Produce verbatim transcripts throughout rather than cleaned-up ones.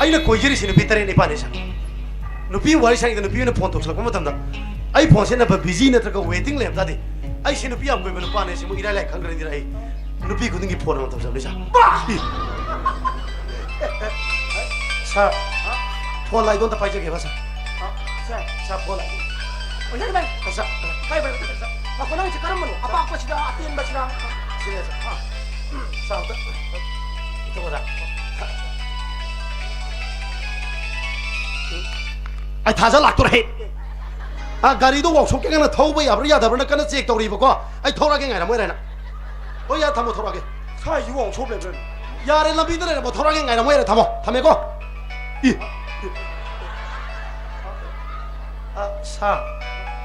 ꯑꯩꯅ ꯀꯣꯏꯖꯔꯤꯁꯤ ꯅꯨꯄꯤ ꯇꯔꯦꯠ ꯅꯤꯄꯥꯜꯅꯤ ꯁꯥꯔ꯫ ꯅꯨꯄꯤ ꯋꯥꯔꯤ ꯁꯥꯔꯤꯉꯩꯗ ꯅꯨꯄꯤ ꯑꯣꯏꯅ ꯐꯣꯟ ꯇꯧꯁꯤꯜꯂꯛꯄ ꯃꯇꯝꯗ ꯑꯩ ꯐꯣꯟꯁꯦ ꯅꯝꯕꯔ ꯕꯤꯖꯤ ꯅꯠꯇ꯭ꯔꯒ ꯋꯦꯇꯤꯡ ꯂꯩꯔꯝ ꯇꯥꯔꯗꯤ ꯑꯩꯁꯦ ꯅꯨꯄꯤ ꯌꯥꯝ ꯀꯣꯏꯕ ꯅꯨꯄꯥꯅꯦ ꯁꯤꯃꯨꯛ ꯏꯔꯥꯏ ꯂꯥꯏ ꯈꯪꯈ꯭ꯔꯅꯤꯗꯅ ꯑꯩ ꯅꯨꯄꯤ ꯈꯨꯗꯤꯡꯒꯤ ꯐꯣꯟ ꯑꯃ ꯇꯧꯖꯕꯅꯤ ꯁꯥꯔ꯫ ꯕꯥ! ꯁꯥꯔ, ꯐꯣꯟ ꯂꯥꯛꯏꯗꯣ ꯑꯝꯇ ꯄꯥꯏꯖꯒꯦꯕ ꯁꯥꯔ꯫ ꯁꯥꯔ, ꯁꯥꯔ, ꯐꯣꯟ ꯂꯥꯛꯏ꯫ ꯑꯣꯖꯥ ꯏꯕꯥꯏ꯫ ꯁꯥꯔ꯫ ꯏꯕꯥꯏ, ꯏꯕꯥꯏ, ꯏꯕꯥꯏ, ꯁꯥꯔ꯫ ꯉꯥꯏꯈꯣ, ꯅꯪꯁꯦ ꯀꯔꯝꯕꯅꯣ? ꯑꯄꯥꯛꯄꯁꯤꯔ, ꯑꯇꯦꯟꯕꯁꯤꯔ? ꯁꯤꯅꯦ ꯁꯥꯔ꯫ ꯁꯥꯔ, ꯑꯝꯇ ꯏꯊꯣꯛꯑꯣ ꯁꯥꯔ꯫ ꯑꯩ ꯊꯥꯖ ꯂꯥꯛꯇꯣꯔꯦ꯫ ꯑ, ꯒꯥꯔꯤꯗꯣ ꯋꯥꯛꯁꯣꯞꯀꯤ ꯉꯟꯅ ꯊꯧꯕ ꯌꯥꯕ꯭ꯔꯥ ꯌꯥꯗꯕ꯭ꯔꯥꯅ ꯀꯟꯅ ꯆꯦꯛ ꯇꯧꯔꯤꯕꯀꯣ꯫ ꯑꯩ ꯊꯧꯔꯛꯑꯒꯦ, ꯉꯥꯏꯔꯝꯃꯣ ꯍꯥꯏꯔꯦ ꯅꯪ꯫ ꯍꯣꯏ, ꯌꯥ, ꯊꯝꯃꯣ, ꯊꯧꯔꯛꯑꯒꯦ꯫ ꯁ꯭ꯋꯥꯏꯁꯤ ꯋꯥꯛꯁꯣꯞ ꯂꯩꯕ꯭ꯔꯥꯅꯦ? ꯌꯥꯔꯦ, ꯂꯝꯕꯤꯗ ꯂꯩꯔꯝꯃꯣ, ꯊꯧꯔꯛꯑꯒꯦ, ꯉꯥꯏꯔꯝꯃꯣ ꯍꯥꯏꯔꯦ, ꯊꯝꯃꯣ, ꯊꯝꯃꯦꯀꯣ꯫ ꯏ꯫ ꯑ, ꯁꯥꯔ,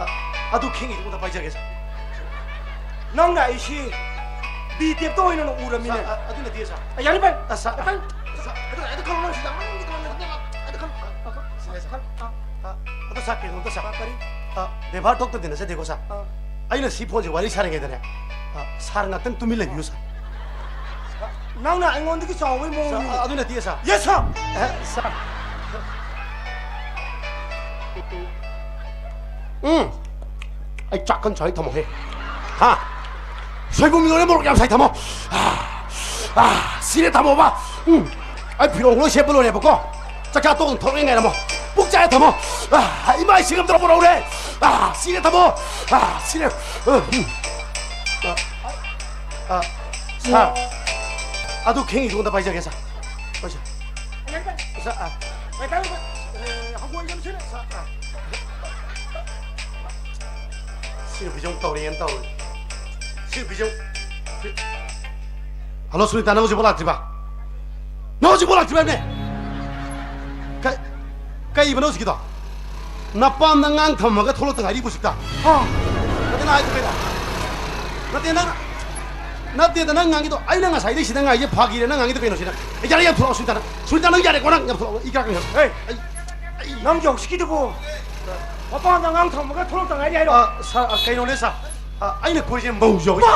ꯑ, ꯑꯗꯨ ꯈꯤꯡꯉꯤꯗꯨ ꯑꯝꯇ ꯄꯥꯏꯖꯒꯦ, ꯁꯥꯔ꯫ ꯅꯪꯅ ꯑꯩꯁꯤ ꯕꯤ ꯇꯦꯞꯇ ꯑꯣꯏꯅ ꯎꯔꯝꯃꯤꯅꯦ꯫ ꯁꯥꯔ, ꯑ, ꯑꯗꯨ ꯅꯠꯇꯦ, ꯁꯥꯔ꯫ ꯑ, ꯌꯥꯔꯦ, ꯚꯥꯏ꯫ ꯑ, ꯁꯥꯔ꯫ ꯚꯥꯏ꯫ ꯁꯥꯔ, ꯑꯗꯨ, ꯑꯗꯨ ꯈꯜꯂꯣ, ꯅꯪ ꯁꯤꯗ ꯑꯃ ꯑꯅꯤ ꯈꯜꯂꯣ, ꯅꯪ ꯑꯗꯨ ꯈꯜꯂꯣ꯫ ꯁꯤꯗ, ꯁꯥꯔ꯫ ꯑ, ꯑ, ꯑꯗꯣ ꯁꯥꯔ, ꯀꯩꯅꯣꯝꯇ ꯁꯥꯔ꯫ ꯀꯔꯤ? ꯑ, ꯕꯦꯕꯥꯔ ꯊꯣꯛꯇꯕꯗꯤ ꯅꯠꯆꯗꯦꯀꯣ ꯁꯥꯔ꯫ ꯑ꯫ ꯑꯩꯅ ꯁꯤ ꯐꯣꯟꯁꯦ ꯋꯥꯔꯤ ꯁꯥꯔꯤꯉꯩꯗꯅꯦ, ꯑ, ꯁꯥꯔ ꯉꯥꯛꯇꯪ ꯇꯨꯃꯤꯟ ꯂꯩꯕꯤꯌꯨ ꯁꯥꯔ꯫ ꯅꯪꯅ ꯑꯩꯉꯣꯟꯗꯒꯤ ꯆꯥꯎꯕꯒꯤ ꯁꯥꯔ, ꯃꯑꯣꯡꯅꯤ꯫ ꯑ, ꯑꯗꯨ ꯅꯠꯇꯤꯌꯦ ꯁꯥꯔ꯫ ꯌꯦꯁ ꯁꯥꯔ꯫ ꯑ, ꯁꯥꯔ꯫ ꯎꯝ꯫ ꯑꯩ ꯆꯥꯛ ꯀꯟ ꯆꯥꯔꯤ ꯊꯝꯃꯣꯍꯦ꯫ ꯍꯥ? ꯁꯣꯏꯕꯨꯝ ꯏꯔꯣꯜꯂꯦ, ꯃꯣꯔꯣꯛ ꯌꯥꯝ ꯁꯥꯏ ꯊꯝꯃꯣ꯫ ꯑ, ꯑ, ꯁꯤꯅꯦ ꯊꯝꯃꯣꯕ꯫ ꯎꯝ꯫ ꯑꯩ ꯐꯤꯔꯣꯜ ꯂꯣꯏ ꯁꯦꯠꯄ ꯂꯣꯏꯔꯦꯕꯀꯣ꯫ ꯆꯥꯛꯆꯥ ꯇꯣꯛꯑ ꯊꯣꯛꯂꯛꯑꯦ ꯉꯥꯏꯔꯝꯃꯣ꯫ ꯄꯨꯛ ꯆꯥꯛꯑꯦ ꯊꯝꯃꯣ꯫ ꯑ, ꯏꯃꯥ ꯏꯁꯤꯡ ꯑꯝꯇ ꯄꯨꯔꯛꯎꯔꯦ꯫ ꯑ, ꯁꯤꯅꯦ ꯊꯝꯃꯣ꯫ ꯑ, ꯁꯤꯅꯦ꯫ ꯑ, ꯎꯝ꯫ ꯑ, ꯑ, ꯁꯥꯔ, ꯑꯗꯨ ꯈꯤꯡꯉꯤꯗꯨ ꯑꯝꯇ ꯄꯥꯏꯖꯒꯦ, ꯁꯥꯔ꯫ ꯍꯣꯏ, ꯁꯥꯔ꯫ ꯁꯥꯔ, ꯑ, ꯁꯥꯔ, ꯑ, ꯁꯤ ꯅꯨꯄꯤꯁꯦ ꯑꯃꯨꯛ ꯇꯧꯔꯛꯑꯦꯅ ꯇꯧꯔꯤ꯫ ꯁꯤ ꯅꯨꯄꯤꯁꯦ ꯑꯃꯨꯛ, ꯁꯤ-, ꯍꯜꯂꯣ, ꯁꯨꯅꯤꯇꯥ, ꯅꯪ ꯍꯧꯖꯤꯛꯐꯥꯎ ꯂꯥꯛꯇ꯭ꯔꯤꯕ? ꯅꯪ ꯍꯧꯖꯤꯛꯐꯥꯎ ꯂꯥꯛꯇ꯭ꯔꯤꯕꯅꯦ? ꯀ-, ꯀꯩꯕꯅꯣ ꯍꯧꯖꯤꯛꯀꯤꯗꯣ? ꯅꯄꯥꯝꯗ ꯑꯉꯥꯡ ꯊꯝꯃꯒ ꯊꯣꯛꯂꯛꯇ ꯉꯥꯏꯔꯤ ꯍꯧꯖꯤꯛꯇ꯫ ꯍꯥ? ꯅꯠꯇꯦ, ꯅꯪ ꯍꯥꯏꯗꯣ ꯀꯩꯅꯣ? ꯅꯠꯇꯦ, ꯅꯪ, ꯅꯠꯇꯦꯗ, ꯅꯪ ꯉꯥꯡꯉꯤꯗꯣ, ꯑꯩꯅ ꯉꯁꯥꯏꯗꯩ ꯁꯤꯗ ꯉꯥꯏꯁꯦ ꯐꯥꯒꯤꯔ ꯅꯪ ꯉꯥꯡꯉꯤꯗꯣ ꯀꯩꯅꯣ ꯁꯤꯅ? ꯑꯦ, ꯌꯥꯔꯦ, ꯌꯥꯝ ꯊꯣꯛꯂꯛꯑꯣ, ꯁꯨꯅꯤꯇꯥ, ꯅꯪ, ꯁꯨꯅꯤꯇꯥ, ꯅꯪ ꯌꯥꯔꯦꯀꯣ, ꯅꯪ ꯌꯥꯝ ꯊꯣꯛꯂꯛꯑꯣ, ꯏ ꯀꯥꯔꯛꯀꯅꯤ ꯅꯪ꯫ ꯍꯦ! ꯑꯩ, ꯑꯩ ꯅꯪ ꯌꯧꯁꯤꯀꯤꯗꯨꯕꯨ ꯃꯄꯥꯝꯗ ꯑꯉꯥꯡ ꯊꯝꯃꯒ ꯊꯣꯛꯂꯛꯇ ꯉꯥꯏꯔꯤ ꯍꯥꯏꯔꯣ? ꯑ, ꯁꯥꯔ, ꯑ, ꯀꯩꯅꯣꯅꯦ, ꯁꯥꯔ꯫ ꯑ, ꯑꯩꯅ ꯀꯣꯏꯁꯦ ꯃꯧ ꯌꯧꯏ꯫ ꯕꯥ!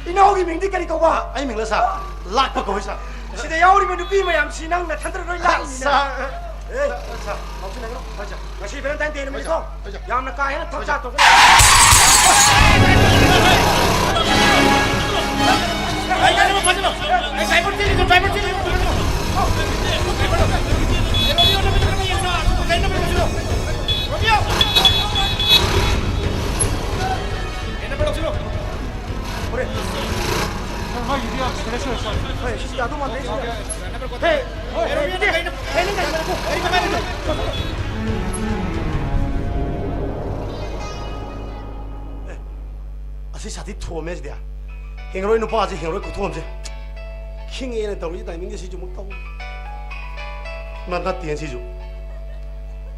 ꯏꯅꯥꯎꯒꯤ ꯃꯤꯡꯗꯤ ꯀꯔꯤ ꯀꯧꯕ? ꯑꯩ ꯃꯤꯡꯂ ꯁꯥꯔ? ꯂꯥꯛꯄ ꯀꯧꯏ ꯁꯥꯔ꯫ ꯁꯤꯗ ꯌꯥꯎꯔꯤꯕ ꯅꯨꯄꯤ ꯃꯌꯥꯝꯁꯤ ꯅꯪ ꯅꯊꯟꯇꯔ ꯂꯣꯏ ꯂꯥꯛꯏꯅꯦ? ꯁꯥꯔ꯫ ꯑꯦ, ꯁꯥꯔ꯫ ꯉꯥꯎꯁꯤꯟꯅꯒꯅꯨ꯫ ꯍꯣꯏ ꯁꯥꯔ꯫ ꯉꯁꯤ ꯚꯦꯂꯦꯟꯇꯥꯏꯟ ꯗꯦ ꯅꯨꯃꯤꯠꯅꯤꯀꯣ꯫ ꯍꯣꯏ ꯁꯥꯔ꯫ ꯌꯥꯝꯅ ꯀꯥ ꯍꯦꯟꯅ ꯊꯛꯆꯥ ꯇꯧꯒꯅꯨ꯫ ꯑꯩ ꯀꯩꯅꯣ ꯐꯥꯖꯤꯜꯂꯣ꯫ ꯑꯩ ꯗ꯭ꯔꯥꯏꯚꯔ ꯆꯦꯜꯂꯤꯗꯣ, ꯗ꯭ꯔꯥꯏꯚꯔ ꯆꯦꯜꯂꯤꯗꯣ꯫ ꯔꯣꯃꯤꯌꯣ! ꯔꯣꯃꯤꯌꯣ! ꯔꯣꯃꯤꯌꯣ! ꯁꯥꯔ, ꯃꯥꯒꯤꯗꯤ ꯌꯥꯝ ꯁꯤꯔꯤꯌꯁ ꯑꯣꯏ, ꯁꯥꯔ꯫ ꯍꯣꯏ, ꯁꯤ ꯌꯥꯗꯧ ꯃꯥꯟꯗꯦ, ꯁꯤ꯫ ꯍꯦ, ꯍꯣꯏ, ꯍꯣꯏ, ꯏꯆꯦ꯫ ꯍꯦ, ꯅꯪ ꯀꯔꯤ ꯃꯔꯝ? ꯑꯦ, ꯑꯁꯤ ꯁꯥꯊꯤ ꯊꯣꯝꯃꯦ ꯁꯤꯗꯤ꯫ ꯍꯦꯡꯔꯣꯏ ꯅꯨꯄꯥꯁꯦ, ꯍꯦꯡꯔꯣꯏ ꯈꯨꯊꯣꯝꯁꯦ꯫ ꯈꯤꯡꯉꯦꯅ ꯇꯧꯔꯤ ꯇꯥꯏꯃꯤꯡꯁꯦ ꯁꯤꯁꯨ ꯑꯃꯨꯛ ꯇꯧ꯫ ꯅ-, ꯅꯠꯇꯦ ꯁꯤꯁꯨ꯫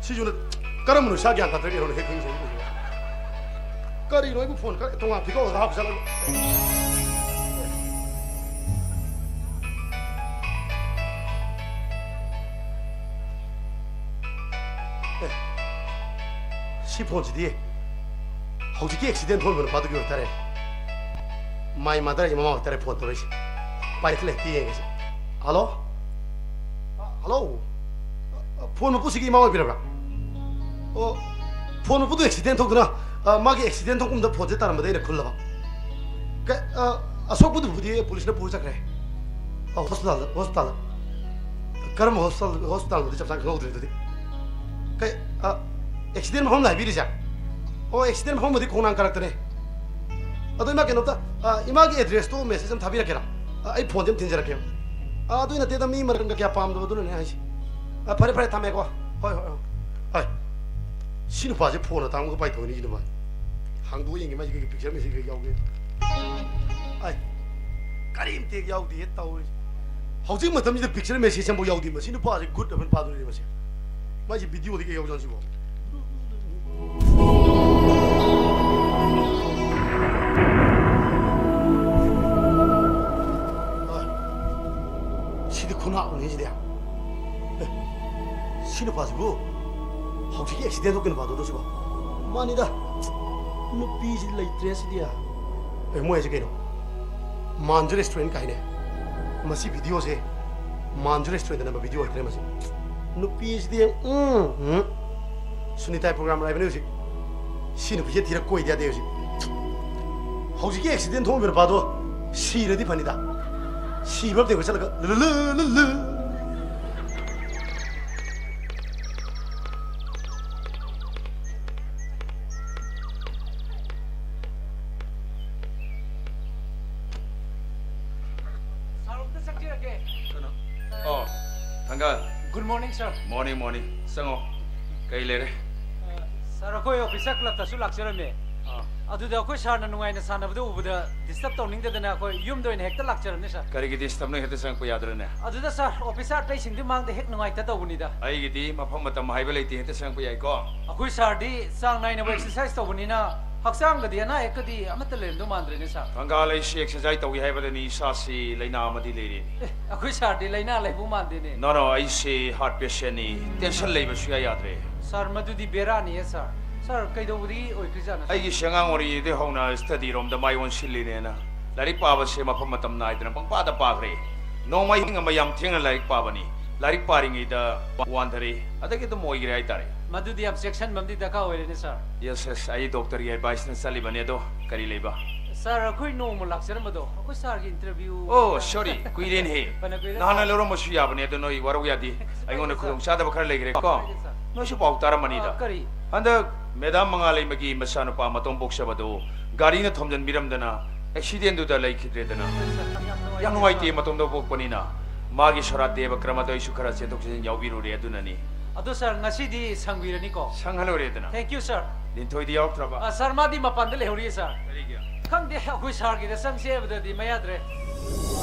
ꯁꯤꯁꯨ ꯅ-, ꯀꯔꯝꯕꯅꯣ ꯏꯁꯥ ꯒ꯭ꯌꯥꯟ ꯇꯥꯗ꯭ꯔꯒꯦ ꯍꯦꯡꯔꯣꯏ ꯍꯦꯛ ꯈꯤꯡꯉꯤꯁꯦ? ꯀꯔꯤꯅꯣ ꯑꯩꯕꯨ ꯐꯣꯟ ꯈꯔ ꯇꯣꯉꯥꯟ ꯄꯤꯀꯣ ꯍꯥꯞꯆꯜꯂꯒ꯫ ꯑꯦ, ꯁꯤ ꯐꯣꯟꯁꯤꯗꯤ ꯍꯧꯖꯤꯛꯀꯤ ꯑꯦꯛꯁꯤꯗꯦꯟ ꯊꯣꯛꯂꯤꯕ ꯅꯨꯄꯥꯗꯨꯒꯤ ꯑꯣꯏꯕ ꯇꯥꯔꯦ꯫ ꯃꯥꯏ ꯃꯥꯗꯔ ꯍꯥꯏꯁꯦ ꯃꯃꯥ ꯑꯣꯏꯕ ꯇꯥꯔꯦ ꯐꯣꯟ ꯇꯧꯔꯛꯏꯁꯦ꯫ ꯄꯥꯏꯈꯠꯂꯦ, ꯍꯦꯛꯇ ꯌꯦꯡꯒꯦꯁꯦ꯫ ꯍꯜꯂꯣ? ꯍꯜꯂꯣ? ꯐꯣꯟ ꯃꯄꯨꯁꯤꯒꯤ ꯏꯃꯥ ꯑꯣꯏꯕꯤꯔꯕ꯭ꯔꯥ? ꯑꯣ, ꯐꯣꯟ ꯃꯄꯨꯗꯨ ꯑꯦꯛꯁꯤꯗꯦꯟ ꯊꯣꯛꯇꯨꯅ, ꯑ, ꯃꯥꯒꯤ ꯑꯦꯛꯁꯤꯗꯦꯟ ꯊꯣꯛꯐꯝꯗ ꯐꯣꯟꯁꯦ ꯇꯥꯔꯝꯕꯗ ꯑꯩꯅ ꯈꯨꯜꯂꯕ꯫ ꯀ-, ꯑ, ꯑꯁꯣꯛꯄꯗꯨꯕꯨꯗꯤ ꯄꯨꯂꯤꯁꯅ ꯄꯨꯔ ꯆꯠꯈ꯭ꯔꯦ꯫ ꯑ, ꯍꯣꯁꯄꯤꯇꯥꯜꯗ, ꯍꯣꯁꯄꯤꯇꯥꯜꯗ꯫ ꯀꯔꯝꯕ ꯍꯣꯁꯄꯤꯇꯥꯜ, ꯍꯣꯁꯄꯤꯇꯥꯜꯅꯣꯗꯤ ꯆꯞ ꯆꯥꯅ ꯈꯪꯍꯧꯗ꯭ꯔꯦ ꯑꯗꯨꯗꯤ꯫ ꯀꯩ, ꯑ, ꯑꯦꯛꯁꯤꯗꯦꯟ ꯃꯐꯝ ꯂ ꯍꯥꯏꯕꯤꯔꯤꯁꯦ? ꯑꯣ, ꯑꯦꯛꯁꯤꯗꯦꯟ ꯃꯐꯝꯕꯨꯗꯤ ꯈꯣꯡꯅꯥꯡ ꯀꯥꯔꯛꯇꯅꯦ꯫ ꯑꯗꯣ ꯏꯃꯥ, ꯀꯩꯅꯣꯝꯇ, ꯑ, ꯏꯃꯥꯒꯤ ꯑꯦꯗ꯭ꯔꯦꯁꯇꯣ ꯃꯦꯁꯦꯖ ꯑꯃ ꯊꯥꯕꯤꯔꯛꯀꯦꯔꯥ? ꯑ, ꯑꯩ ꯐꯣꯟꯁꯦ ꯑꯃ ꯊꯤꯟꯖꯔꯛꯀꯦ꯫ ꯑ, ꯑꯗꯨꯏ ꯅꯠꯇꯦꯗ, ꯃꯤ ꯃꯔꯟꯒ ꯀꯌꯥ ꯄꯥꯝꯗꯕ ꯑꯗꯨꯅꯅꯦ ꯍꯥꯏꯁꯦ꯫ ꯑ, ꯐꯔꯦ, ꯐꯔꯦ, ꯊꯝꯃꯦꯀꯣ꯫ ꯍꯣꯏ, ꯍꯣꯏ, ꯍꯣꯏ꯫ ꯍꯣꯏ꯫ ꯁꯤ ꯅꯨꯄꯥꯁꯦ ꯐꯣꯟ ꯑꯇꯥꯡꯕꯒ ꯄꯥꯏꯊꯣꯛꯏꯅꯤ, ꯁꯤ ꯅꯨꯄꯥꯁꯦ꯫ ꯍꯥꯡꯗꯣꯛꯑ ꯌꯦꯡꯒꯦ, ꯃꯥꯏꯁꯦ ꯀꯩꯀꯩ ꯄꯤꯛꯆꯔ ꯃꯦꯁꯦꯖ ꯀꯩꯀꯩ ꯌꯥꯎꯒꯦ꯫ ꯑꯥꯏ, ꯀꯔꯤꯝꯇ ꯍꯦꯛ ꯌꯥꯎꯗꯦꯍꯦ ꯇꯧꯔꯤꯁꯦ꯫ ꯍꯧꯖꯤꯛ ꯃꯇꯝꯁꯤꯗ ꯄꯤꯛꯆꯔ ꯃꯦꯁꯦꯖ ꯑꯃꯐꯥꯎ ꯌꯥꯎꯗꯦ꯫ ꯃꯁꯤ ꯅꯨꯄꯥꯁꯦ ꯒꯨꯗ ꯑꯃ ꯐꯥꯗꯣꯔꯤꯅꯦ ꯃꯁꯦ꯫ ꯃꯥꯏꯁꯦ ꯚꯤꯗꯤꯑꯣꯗꯤ ꯀꯩ ꯌꯥꯎꯖꯥꯠꯅꯣ ꯁꯤꯕꯣ? ꯑꯥꯏ, ꯁꯤꯗꯤ ꯈꯨꯅꯥꯎꯅꯤ ꯁꯤꯗꯤ꯫ ꯑꯦ, ꯁꯤ ꯅꯨꯄꯥꯁꯤꯕꯨ ꯍꯧꯖꯤꯛꯀꯤ ꯑꯦꯛꯁꯤꯗꯦꯟ ꯊꯣꯛꯈꯤ ꯅꯨꯄꯥꯗꯨꯔꯣ ꯁꯤꯕꯣ? ꯃꯥꯅꯤꯗ, ꯅꯨꯄꯤꯁꯤ ꯂꯩꯇ꯭ꯔꯦ ꯁꯤꯗꯤ꯫ ꯑꯦ, ꯃꯣꯏ ꯍꯥꯏꯁꯦ ꯀꯩꯅꯣ? ꯃꯥꯟꯖꯨ ꯔꯦꯁꯇꯨꯔꯦꯟ ꯀꯥꯏꯅꯦ꯫ ꯃꯁꯤ ꯚꯤꯗꯤꯑꯣꯁꯦ ꯃꯥꯟꯖꯨ ꯔꯦꯁꯇꯨꯔꯦꯟꯗ ꯅꯝꯕ ꯚꯤꯗꯤꯑꯣ ꯑꯣꯏꯗ꯭ꯔꯦ ꯃꯁꯤ꯫ ꯅꯨꯄꯤꯁꯤꯗꯤ, ꯎꯝ, ꯎꯝ꯫ ꯁꯨꯅꯤꯇꯥꯏ ꯄ꯭ꯔꯣꯒ꯭ꯔꯥꯝ ꯂꯩꯕꯅꯦ ꯍꯧꯖꯤꯛ꯫ ꯁꯤ ꯅꯨꯄꯤꯁꯦ ꯊꯤꯔ ꯀꯣꯏꯗ ꯌꯥꯗꯦ ꯍꯧꯖꯤꯛ꯫ ꯍꯧꯖꯤꯛꯀꯤ ꯑꯦꯛꯁꯤꯗꯦꯟ ꯊꯣꯛꯂꯤꯕ ꯅꯨꯄꯥꯗꯣ ꯁꯤꯔꯗꯤ ꯐꯅꯤꯗ꯫ ꯁꯤꯕ ꯇꯦꯡꯀꯣꯠ ꯆꯠꯂꯒ ꯂꯨ ꯂꯨ ꯂꯨ ꯂꯨ꯫ ꯁꯥꯔ, ꯑꯝꯇ ꯆꯪꯖꯔꯒꯦ꯫ ꯀꯩꯅꯣ? ꯑꯣ, ꯊꯪꯒꯥꯜ꯫ Good morning, sir꯫ Morning, morning꯫ ꯆꯪꯉꯣ꯫ ꯀꯩ ꯂꯩꯔꯦ? ꯑ, ꯁꯥꯔ, ꯑꯩꯈꯣꯏ ꯑꯣꯐꯤꯁꯔ ꯀ꯭ꯂꯕꯇꯁꯨ ꯂꯥꯛꯆꯔꯝꯃꯦ꯫ ꯑꯥ꯫ ꯑꯗꯨꯗ ꯑꯩꯈꯣꯏ ꯁꯥꯔꯅ ꯅꯨꯡꯉꯥꯏꯅ ꯁꯥꯟꯅꯕꯗꯨ ꯎꯕꯗ ꯗꯤꯁꯇꯔꯕ ꯇꯧꯅꯤꯡꯗꯗꯅ ꯑꯩꯈꯣꯏ ꯌꯨꯝꯗ ꯑꯣꯏꯅ ꯍꯦꯛꯇ ꯂꯥꯛꯆꯔꯝꯅꯦ, ꯁꯥꯔ꯫ ꯀꯔꯤꯒꯤ ꯗꯤꯁꯇꯔꯕꯅꯣ? ꯍꯦꯛꯇ ꯆꯪꯉꯛꯄ ꯌꯥꯗ꯭ꯔꯅꯦ? ꯑꯗꯨꯗ, ꯁꯥꯔ, ꯑꯣꯐꯤꯁꯔ ꯑꯇꯩꯁꯤꯡꯗꯨ ꯃꯥꯡꯗ ꯍꯦꯛ ꯅꯨꯡꯉꯥꯏꯇ ꯇꯧꯕꯅꯤꯗ꯫ ꯑꯩꯒꯤꯗꯤ ꯃꯐꯝ ꯃꯇꯝ ꯍꯥꯏꯕ ꯂꯩꯇꯦ, ꯍꯦꯛꯇ ꯆꯪꯉꯛꯄ ꯌꯥꯏꯀꯣ꯫ ꯑꯩꯈꯣꯏ ꯁꯥꯔꯗꯤ ꯆꯥꯡ ꯅꯥꯏꯅꯕ ꯑꯦꯛꯁꯔꯁꯥꯏꯁ ꯇꯧꯕꯅꯤꯅ ꯍꯛꯆꯥꯡꯒꯗꯤ ꯑꯅꯥ ꯑꯌꯦꯛꯀꯗꯤ ꯑꯃꯠꯇ ꯂꯩꯔꯝꯗꯧ ꯃꯥꯟꯗ꯭ꯔꯦꯅꯦ, ꯁꯥꯔ꯫ ꯊꯪꯒꯥꯜ, ꯑꯩꯁꯤ ꯑꯦꯛꯁꯔꯁꯥꯏꯁ ꯇꯧꯏ ꯍꯥꯏꯕꯗꯅꯤ ꯏꯁꯥꯁꯤ ꯂꯥꯏꯅꯥ ꯑꯃꯗꯤ ꯂꯩꯔꯦ꯫ ꯑꯦ, ꯑꯩꯈꯣꯏ ꯁꯥꯔꯗꯤ ꯂꯥꯏꯅꯥ ꯂꯩꯕ ꯃꯥꯟꯗꯦꯅꯦ꯫ No, no, ꯑꯩꯁꯤ ꯍꯥꯔꯠ ꯄꯦꯁꯦꯟꯅꯤ꯫ ꯇꯦꯟꯁꯟ ꯂꯩꯕ ꯁꯨꯌꯥ ꯌꯥꯗ꯭ꯔꯦ꯫ ꯁꯥꯔ, ꯃꯗꯨꯗꯤ ꯕꯦꯔꯥꯅꯤꯌꯦ, ꯁꯥꯔ꯫ ꯁꯥꯔ, ꯀꯩꯗꯧꯕꯗꯒꯤ ꯑꯣꯏꯗꯣꯏꯖꯥꯠꯅꯣ, ꯁꯥꯔ? ꯑꯩꯒꯤ ꯑꯉꯥꯡ ꯑꯣꯏꯔꯤꯉꯩꯗꯒꯤ ꯍꯧꯅ ꯁ꯭ꯇꯗꯤ ꯔꯣꯝꯗ ꯃꯥꯏ ꯑꯣꯟꯁꯤꯜꯂꯤꯅꯦꯅ ꯂꯥꯏꯔꯤꯛ ꯄꯥꯕꯁꯦ ꯃꯐꯝ ꯃꯇꯝ ꯅꯥꯏꯗꯅ ꯄꯪꯄꯥꯗ ꯄꯥꯈ꯭ꯔꯦ꯫ ꯅꯣꯡꯃ ꯑꯍꯤꯡ ꯑꯃ ꯌꯥꯝ ꯊꯦꯡꯅ ꯂꯥꯏꯔꯤꯛ ꯄꯥꯕꯅꯤ꯫ ꯂꯥꯏꯔꯤꯛ ꯄꯥꯔꯤꯉꯩꯗ ꯋꯥꯟꯊꯔꯦ꯫ ꯑꯗꯒꯤ ꯑꯗꯨꯝ ꯑꯣꯏꯈ꯭ꯔꯦ ꯍꯥꯏꯇꯥꯔꯦ꯫ ꯃꯗꯨꯗꯤ ꯌꯥꯝ ꯆꯦꯛꯁꯤꯟꯕ ꯑꯃꯗꯤ ꯗꯔꯀꯥꯔ ꯑꯣꯏꯔꯦꯅꯦ, ꯁꯥꯔ꯫ Yes, yes, ꯑꯩ ꯗꯣꯛꯇꯔꯒꯤ ꯑꯦꯗꯚꯥꯏꯁꯅ ꯆꯠꯂꯤꯕꯅꯦ꯫ ꯑꯗꯣ ꯀꯔꯤ ꯂꯩꯕ? ꯁꯥꯔ, ꯑꯩꯈꯣꯏ ꯅꯣꯡꯃ ꯂꯥꯛꯆꯔꯝꯕꯗꯣ, ꯑꯩꯈꯣꯏ ꯁꯥꯔꯒꯤ ꯏꯟꯇꯔꯚ꯭ꯌꯨ ꯑꯣ, ꯁꯣꯔꯤ, ꯀꯨꯏꯔꯦꯅꯦꯍꯦ꯫ ꯐꯅ ꯀꯨꯏꯔꯦ, ꯅꯍꯥꯟꯅ ꯁꯥꯔ꯫ ꯂꯧꯔꯝꯕꯁꯨ ꯌꯥꯕꯅꯦ, ꯑꯗꯣ ꯅꯣꯏ ꯋꯥꯔꯧ ꯌꯥꯗꯦ꯫ ꯀꯩꯁꯨ ꯑꯩꯉꯣꯟꯗ ꯀꯥꯏꯗꯦ, ꯁꯥꯔ꯫ ꯈꯨꯗꯣꯡꯆꯥꯗꯕ ꯈꯔ ꯂꯩꯈ꯭ꯔꯦ ꯀꯣ꯫ ꯀꯥꯏꯗꯦ, ꯁꯥꯔ꯫ ꯅꯣꯏꯁꯨ ꯄꯥꯎ ꯇꯥꯔꯝꯃꯅꯤꯗ꯫ ꯑ, ꯀꯔꯤ? ꯍꯟꯗꯛ ꯃꯦꯗꯥꯝ ꯃꯉꯥꯂꯩꯃꯒꯤ ꯃꯆꯥꯅꯨꯄꯥ ꯃꯇꯣꯝ ꯄꯣꯛꯆꯕꯗꯣ ꯒꯥꯔꯤꯅ ꯊꯣꯝꯖꯤꯟꯕꯤꯔꯝꯗꯅ ꯑꯦꯛꯁꯤꯗꯦꯟꯗꯨꯗ ꯂꯩꯈꯤꯗ꯭ꯔꯦꯗꯅ꯫ ꯁꯥꯔ, ꯌꯥꯝ ꯅꯨꯡꯉꯥꯏꯇꯦ, ꯌꯥꯝ ꯅꯨꯡꯉꯥꯏꯇꯦ, ꯁꯥꯔ꯫ ꯃꯇꯣꯝꯗ ꯄꯣꯛꯄꯅꯤꯅ꯫ ꯃꯥꯒꯤ ꯁꯣꯔꯥꯠ ꯗꯦꯕ ꯀ꯭ꯔꯃꯗ ꯑꯩꯁꯨ ꯈꯔ ꯆꯦꯟꯊꯣꯛ ꯆꯦꯟꯁꯤꯟ ꯌꯥꯎꯕꯤꯔꯨꯔꯦ, ꯑꯗꯨꯅꯅꯤ꯫ ꯑꯗꯣ ꯁꯥꯔ, ꯉꯁꯤꯗꯤ ꯁꯪꯕꯤꯔꯅꯤꯀꯣ? ꯁꯪꯍꯜꯂꯣꯏꯔꯦꯗꯅ꯫ Thank you, sir꯫ ꯂꯤꯟꯊꯣꯏꯗꯤ ꯌꯥꯎꯔꯛꯇ꯭ꯔꯕ? ꯑ, ꯁꯥꯔ, ꯃꯥꯗꯤ ꯃꯄꯥꯟꯗ ꯂꯩꯍꯧꯔꯤꯌꯦ, ꯁꯥꯔ꯫ ꯀꯔꯤꯒꯤ? ꯈꯪꯗꯦ, ꯑꯩꯈꯣꯏ ꯁꯥꯔꯒꯤꯗ ꯆꯪꯁꯦ ꯍꯥꯏꯕꯗꯗꯤ ꯃꯌꯥꯗ꯭ꯔꯦ꯫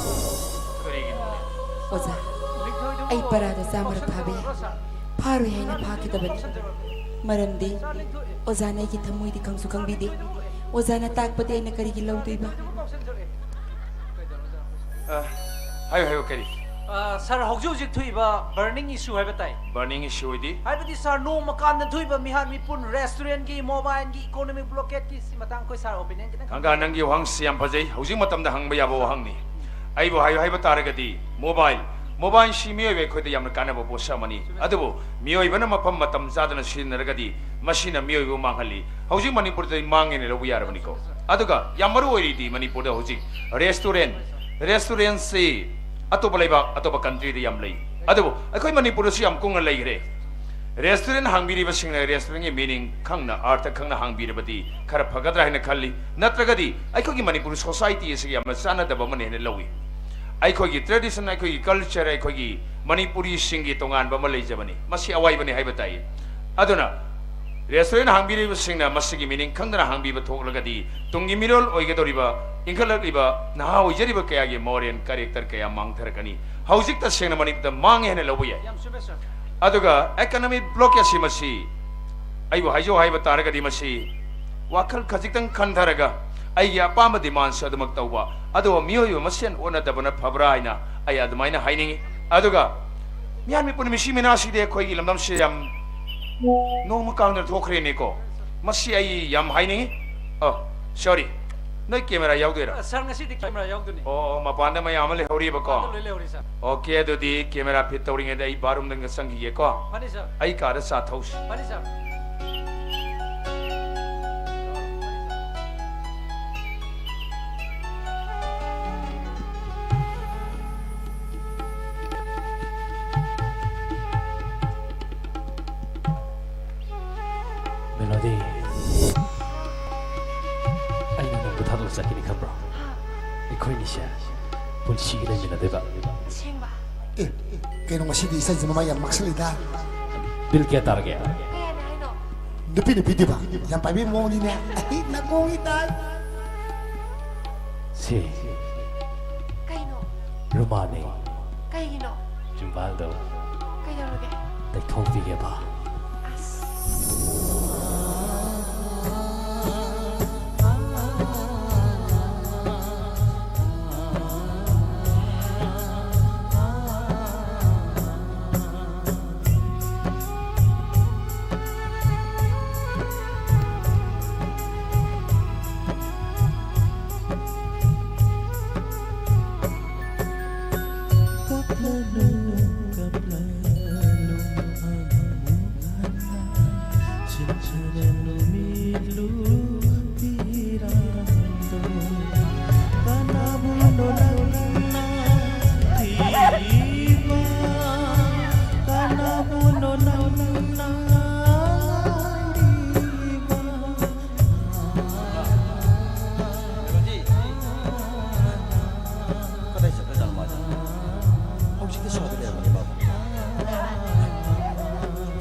ꯀꯔꯤꯒꯤꯅꯣꯅꯦ? ꯑꯣꯖꯥ, ꯂꯤꯟꯊꯣꯏꯗꯨꯕꯨ ꯑꯩ ꯄꯔꯥꯗꯣ ꯆꯥꯝꯃꯔꯛ ꯐꯥꯕ ꯌꯥꯏ꯫ ꯀꯥꯎꯁꯟꯖꯔꯨꯔꯣ, ꯁꯥꯔ? ꯐꯥꯔꯣꯏ ꯍꯥꯏꯅ ꯐꯥꯈꯤꯗꯕꯅꯤ꯫ ꯃꯔꯝꯗꯤ ꯁꯥꯔ, ꯂꯤꯟꯊꯣꯏ꯫ ꯑꯣꯖꯥꯅ ꯑꯩꯒꯤ ꯊꯃꯣꯏꯗꯤ ꯈꯪꯁꯨ ꯈꯪꯕꯤꯗꯦ꯫ ꯑꯣꯖꯥꯅ ꯇꯥꯛꯄꯗꯤ ꯑꯩꯅ ꯀꯔꯤꯒꯤ ꯂꯧꯗꯣꯏꯕ? ꯑ, ꯍꯥꯏꯌꯨ, ꯍꯥꯏꯌꯨ, ꯀꯔꯤ? ꯑ, ꯁꯥꯔ, ꯍꯧꯖꯤꯛ ꯍꯧꯖꯤꯛ ꯊꯣꯛꯏꯕ burning issue ꯍꯥꯏꯕ ꯇꯥꯏ꯫ Burning issue ꯍꯥꯏꯗꯤ? ꯍꯥꯏꯕꯗꯤ ꯁꯥꯔ, ꯅꯣꯡꯃ ꯀꯥꯟꯗ ꯊꯣꯛꯏꯕ ꯃꯤꯍꯥꯠ ꯃꯤꯄꯨꯟ, restaurantꯀꯤ, mobileꯒꯤ, economic blockade ꯀꯤ, ꯁꯤ ꯃꯇꯥꯡ ꯑꯩꯈꯣꯏ ꯁꯥꯔ opinion ꯈꯤꯇꯪ ꯊꯝꯕꯤꯌꯨ꯫ ꯊꯪꯒꯥ, ꯅꯪꯒꯤ ꯋꯥꯍꯪꯁꯤ ꯌꯥꯝ ꯐꯖꯩ꯫ ꯍꯧꯖꯤꯛ ꯃꯇꯝꯗ ꯍꯪꯕ ꯌꯥꯕ ꯋꯥꯍꯪꯅꯤ꯫ ꯑꯩꯕꯨ ꯍꯥꯏꯌꯨ ꯍꯥꯏꯕ ꯇꯥꯔꯒꯗꯤ, mobile, mobileꯁꯤ ꯃꯤꯑꯣꯏꯕ ꯑꯩꯈꯣꯏꯗ ꯌꯥꯝꯅ ꯀꯥꯟꯅꯕ ꯄꯣꯠꯁꯛ ꯑꯃꯅꯤ꯫ ꯑꯗꯨꯕꯨ ꯃꯤꯑꯣꯏꯕꯅ ꯃꯐꯝ ꯃꯇꯝ ꯆꯥꯗꯅ ꯁꯤꯖꯤꯟꯅꯔꯒꯗꯤ ꯃꯁꯤꯅ ꯃꯤꯑꯣꯏꯕꯕꯨ ꯃꯥꯡꯍꯜꯂꯤ꯫ ꯍꯧꯖꯤꯛ ꯃꯅꯤꯄꯨꯔꯗꯗꯤ ꯃꯥꯡꯉꯦꯅ ꯂꯧꯕ ꯌꯥꯔꯕꯅꯤꯀꯣ꯫ ꯑꯗꯨꯒ ꯌꯥꯝ ꯃꯔꯨ ꯑꯣꯏꯔꯤꯗꯤ ꯃꯅꯤꯄꯨꯔꯗ ꯍꯧꯖꯤꯛ restaurant, restaurantꯁꯤ ꯑꯇꯣꯞꯄ ꯂꯩꯕꯥꯛ, ꯑꯇꯣꯞꯄ countryꯗ ꯌꯥꯝ ꯂꯩ꯫ ꯑꯗꯨꯕꯨ ꯑꯩꯈꯣꯏ ꯃꯅꯤꯄꯨꯔꯗꯁꯨ ꯌꯥꯝ ꯀꯨꯡꯅ ꯂꯩꯈ꯭ꯔꯦ꯫ Restaurant ꯍꯥꯡꯕꯤꯔꯤꯕꯁꯤꯡꯅ restaurantꯒꯤ meaning ꯈꯪꯅ, ꯑꯔꯊ ꯈꯪꯅ ꯍꯥꯡꯕꯤꯔꯕꯗꯤ ꯈꯔ ꯐꯒꯗ꯭ꯔꯥ ꯍꯥꯏꯅ ꯈꯜꯂꯤ꯫ ꯅꯠꯇ꯭ꯔꯒꯗꯤ ꯑꯩꯈꯣꯏꯒꯤ ꯃꯅꯤꯄꯨꯔ society ꯑꯁꯤꯒ ꯌꯥꯝꯅ ꯆꯥꯟꯅꯗꯕ ꯑꯃꯅ ꯍꯦꯟꯅ ꯂꯧꯏ꯫ ꯑꯩꯈꯣꯏꯒꯤ tradition, ꯑꯩꯈꯣꯏꯒꯤ culture, ꯑꯩꯈꯣꯏꯒꯤ ꯃꯅꯤꯄꯨꯔꯤꯁꯤꯡꯒꯤ ꯇꯣꯉꯥꯟꯕ ꯑꯃ ꯂꯩꯖꯕꯅꯤ꯫ ꯃꯁꯤ ꯑꯋꯥꯏꯕꯅꯤ ꯍꯥꯏꯕ ꯇꯥꯏ꯫ ꯑꯗꯨꯅ restaurant ꯍꯥꯡꯕꯤꯔꯤꯕꯁꯤꯡꯅ ꯃꯁꯤꯒꯤ meaning ꯈꯪꯗꯅ ꯍꯥꯡꯕꯤꯕ ꯊꯣꯛꯂꯒꯗꯤ ꯇꯨꯡꯒꯤ ꯃꯤꯔꯣꯜ ꯑꯣꯏꯒꯗꯧꯔꯤꯕ, ꯏꯟꯈꯠꯂꯛꯂꯤꯕ, ꯅꯍꯥ ꯑꯣꯏꯖꯔꯤꯕ ꯀꯌꯥꯒꯤ moral character ꯀꯌꯥ ꯃꯥꯡꯊꯔꯛꯀꯅꯤ꯫ ꯍꯧꯖꯤꯛ ꯇꯁꯦꯡꯅ ꯃꯅꯤꯄꯨꯔꯗ ꯃꯥꯡꯉꯦ ꯍꯥꯏꯅ ꯂꯧꯕ ꯌꯥꯏ꯫ ꯌꯥꯝ ꯆꯨꯝꯃꯦ, ꯁꯥꯔ꯫ ꯑꯗꯨꯒ economic blockade ꯑꯁꯤ ꯃꯁꯤ ꯑꯩꯕꯨ ꯍꯥꯏꯖꯧ ꯍꯥꯏꯕ ꯇꯥꯔꯒꯗꯤ ꯃꯁꯤ ꯋꯥꯈꯜ ꯈꯖꯤꯛꯇꯪ ꯈꯟꯊꯔꯒ ꯑꯩꯒꯤ ꯑꯄꯥꯝꯕ demandꯁꯨ ꯑꯗꯨꯃꯛ ꯇꯧꯕ, ꯑꯗꯨꯒ ꯃꯤꯑꯣꯏꯕ ꯃꯁꯦꯟ ꯑꯣꯟꯅꯗꯕꯅ ꯐꯕ꯭ꯔꯥ ꯍꯥꯏꯅ ꯑꯩ ꯑꯗꯨꯃꯥꯏꯅ ꯍꯥꯏꯅꯤꯡꯏ꯫ ꯑꯗꯨꯒ ꯃꯤꯍꯥꯠ ꯃꯤꯄꯨꯟ ꯃꯤꯁꯤ ꯃꯤꯅꯥꯁꯤꯗꯤ ꯑꯩꯈꯣꯏꯒꯤ ꯂꯝꯗꯝꯁꯤꯗ ꯌꯥꯝ ꯅꯣꯡꯃ ꯀꯥꯡꯗꯅ ꯊꯣꯛꯈ꯭ꯔꯦꯅꯦꯀꯣ꯫ ꯃꯁꯤ ꯑꯩ ꯌꯥꯝ ꯍꯥꯏꯅꯤꯡꯏ꯫ ꯑ, sorry, ꯅꯣꯏ camera ꯌꯥꯎꯗꯣꯏꯔꯥ? ꯑ, ꯁꯥꯔ, ꯉꯁꯤꯗꯤ camera ꯌꯥꯎꯗꯣꯏꯅꯤ꯫ ꯑꯣ, ꯑꯣ, ꯃꯄꯥꯟꯗ ꯃꯌꯥꯝ ꯑꯃ ꯂꯩꯍꯧꯔꯤꯕꯀꯣ꯫ ꯑꯗꯨ ꯂꯣꯏ ꯂꯩꯍꯧꯔꯤ, ꯁꯥꯔ꯫ Okay, ꯑꯗꯨꯗꯤ camera fit ꯇꯧꯔꯤꯉꯩꯗ ꯑꯩ bathroomꯗ ꯆꯪꯈꯤꯒꯦꯀꯣ꯫ ꯐꯅꯤ, ꯁꯥꯔ꯫ ꯑꯩ ꯀꯥꯗ ꯆꯥ ꯊꯛꯎꯁꯤ꯫ ꯐꯅꯤ, ꯁꯥꯔ꯫ ꯃꯦꯂꯣꯗꯤ, ꯑꯩꯅ ꯅꯪꯕꯨ ꯊꯥꯗꯣꯛ ꯆꯠꯀꯅꯤ ꯈꯟꯕ꯭ꯔꯣ? ꯑꯩꯈꯣꯏꯅꯤꯁꯦ ꯄꯨꯟꯁꯤꯒꯤ ꯂꯩꯃꯤꯟꯅꯗꯣꯏꯕ꯫ ꯑꯁꯦꯡꯕ? ꯑꯦ, ꯀꯩꯅꯣ ꯉꯁꯤꯗꯤ ꯏꯆꯟꯁꯤ ꯃꯃꯥ ꯌꯥꯝ ꯃꯛꯁꯜꯂꯤꯗ꯫ Bill ꯀꯌꯥ ꯇꯥꯔꯒꯦ? ꯀꯌꯥꯅꯦ ꯍꯥꯏꯅꯣ? ꯅꯨꯄꯤ ꯅꯨꯄꯤꯗꯨꯕ ꯌꯥꯝ ꯄꯥꯏꯕꯤ ꯃꯑꯣꯡꯅꯤꯅꯦ꯫ ꯑꯩ ꯅꯥꯀꯣꯡꯒꯤ ꯇꯥꯏ꯫ ꯁꯤ ꯀꯩꯅꯣ? ꯔꯨꯃꯥꯅꯦ꯫ ꯀꯩꯒꯤꯅꯣ? ꯆꯤꯝꯕꯥꯜꯗꯣ ꯀꯩꯗꯧꯔꯒꯦ? ꯇꯩꯊꯣꯛꯄꯤꯒꯦꯕ꯫ ꯑꯁ꯫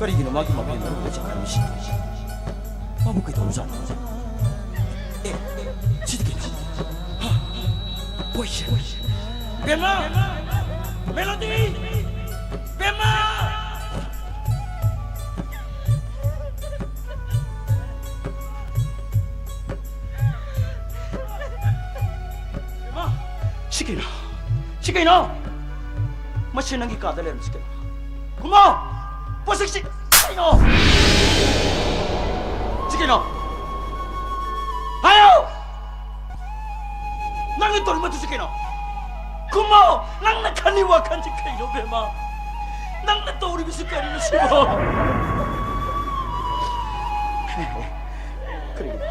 ꯀꯔꯤꯒꯤꯅꯣ ꯃꯥꯒꯤ ꯃꯃꯤꯡ ꯃꯔꯨ ꯑꯣꯏꯅ ꯆꯠꯅꯔꯝꯃꯤꯁꯤ? ꯃꯥꯕꯨ ꯀꯩꯗꯧꯔꯖꯥꯠꯅꯣ? ꯑꯦ, ꯁꯤꯗꯤ ꯀꯩꯅꯣ? ꯍꯥ? ꯍꯣꯏ, ꯁꯦ꯫ ꯕꯦꯝꯃ! ꯃꯦꯂꯣꯗꯤ! ꯕꯦꯝꯃ! ꯕꯦꯝꯃ! ꯁꯤ ꯀꯩꯅꯣ? ꯁꯤ ꯀꯩꯅꯣ? ꯃꯁꯤ ꯅꯪꯒꯤ ꯀꯥꯗ ꯂꯩꯔꯝꯃꯤꯁꯤ ꯀꯩꯅꯣ? ꯈꯨꯝꯃꯣ! ꯄꯣꯠꯁꯛꯁꯤ ꯀꯩꯅꯣ? ꯁꯤ ꯀꯩꯅꯣ? ꯍꯥꯏꯌꯣ! ꯅꯪꯅ ꯇꯧꯔꯤ ꯃꯗꯨꯁꯤ ꯀꯩꯅꯣ? ꯈꯨꯝꯃꯣ! ꯅꯪꯅ ꯈꯜꯂꯤ ꯋꯥꯈꯜꯁꯤ ꯀꯩꯅꯣ, ꯕꯦꯝꯃ? ꯅꯪꯅ ꯇꯧꯔꯤꯕꯁꯤ ꯀꯔꯤꯅꯣ ꯁꯤꯕꯣ? ꯀꯔꯤꯒꯤꯅꯣ?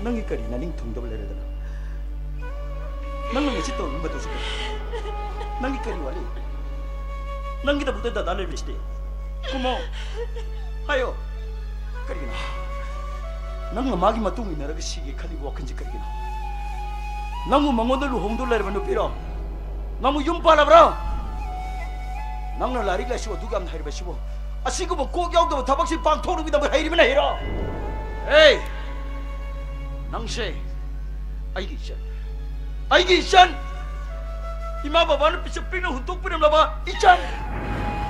ꯅꯪꯒꯤ ꯀꯔꯤ ꯅꯅꯤꯡ ꯊꯨꯡꯗꯕ ꯂꯩꯔꯗꯅ? ꯅꯪꯅ ꯉꯁꯤ ꯇꯧꯔꯝꯕꯗꯨꯁꯨ ꯀꯔꯤ? ꯅꯪꯒꯤ ꯀꯔꯤ ꯋꯥꯠꯂꯤ? ꯅꯪꯒꯤꯗꯃꯛꯇ ꯗꯗꯥ ꯂꯩꯔꯤꯁꯤꯗꯤ꯫ ꯈꯨꯝꯃꯣ꯫ ꯍꯥꯏꯌꯣ꯫ ꯀꯔꯤꯒꯤꯅꯣ? ꯅꯪꯅ ꯃꯥꯒꯤ ꯃꯇꯨꯡ ꯏꯟꯅꯔꯒ ꯁꯤꯒꯦ ꯈꯜꯂꯤꯕ ꯋꯥꯈꯜꯁꯤ ꯀꯔꯤꯒꯤꯅꯣ? ꯅꯪꯕꯨ ꯃꯉꯣꯟꯗ ꯂꯨꯍꯣꯡꯗꯨ ꯂꯩꯔꯕ ꯅꯨꯄꯤꯔꯣ? ꯅꯪꯕꯨ ꯌꯨꯝ ꯄꯥꯜꯂꯕ꯭ꯔꯣ? ꯅꯪꯅ ꯂꯥꯏꯔꯤꯛ ꯂꯥꯏꯁꯨ ꯑꯗꯨꯛ ꯌꯥꯝꯅ ꯍꯩꯔꯤꯕꯁꯤꯕꯨ ꯑꯁꯤꯒꯨꯝꯕ ꯀꯣꯛ ꯌꯥꯎꯗꯕ ꯊꯕꯛꯁꯤ ꯄꯥꯡꯊꯣꯛꯅꯕꯒꯤꯗꯃꯛ ꯍꯩꯔꯤꯕ ꯅꯍꯩꯔꯣ? ꯑꯦ! ꯅꯪꯁꯦ ꯑꯩꯒꯤ ꯏꯆꯟ, ꯑꯩꯒꯤ ꯏꯆꯟ! ꯏꯃꯥ ꯕꯕꯥꯅ ꯄꯤꯁꯛ ꯄꯤꯛꯅ ꯍꯨꯟꯗꯣꯛꯄꯤꯔꯝꯂꯕ ꯏꯆꯟ!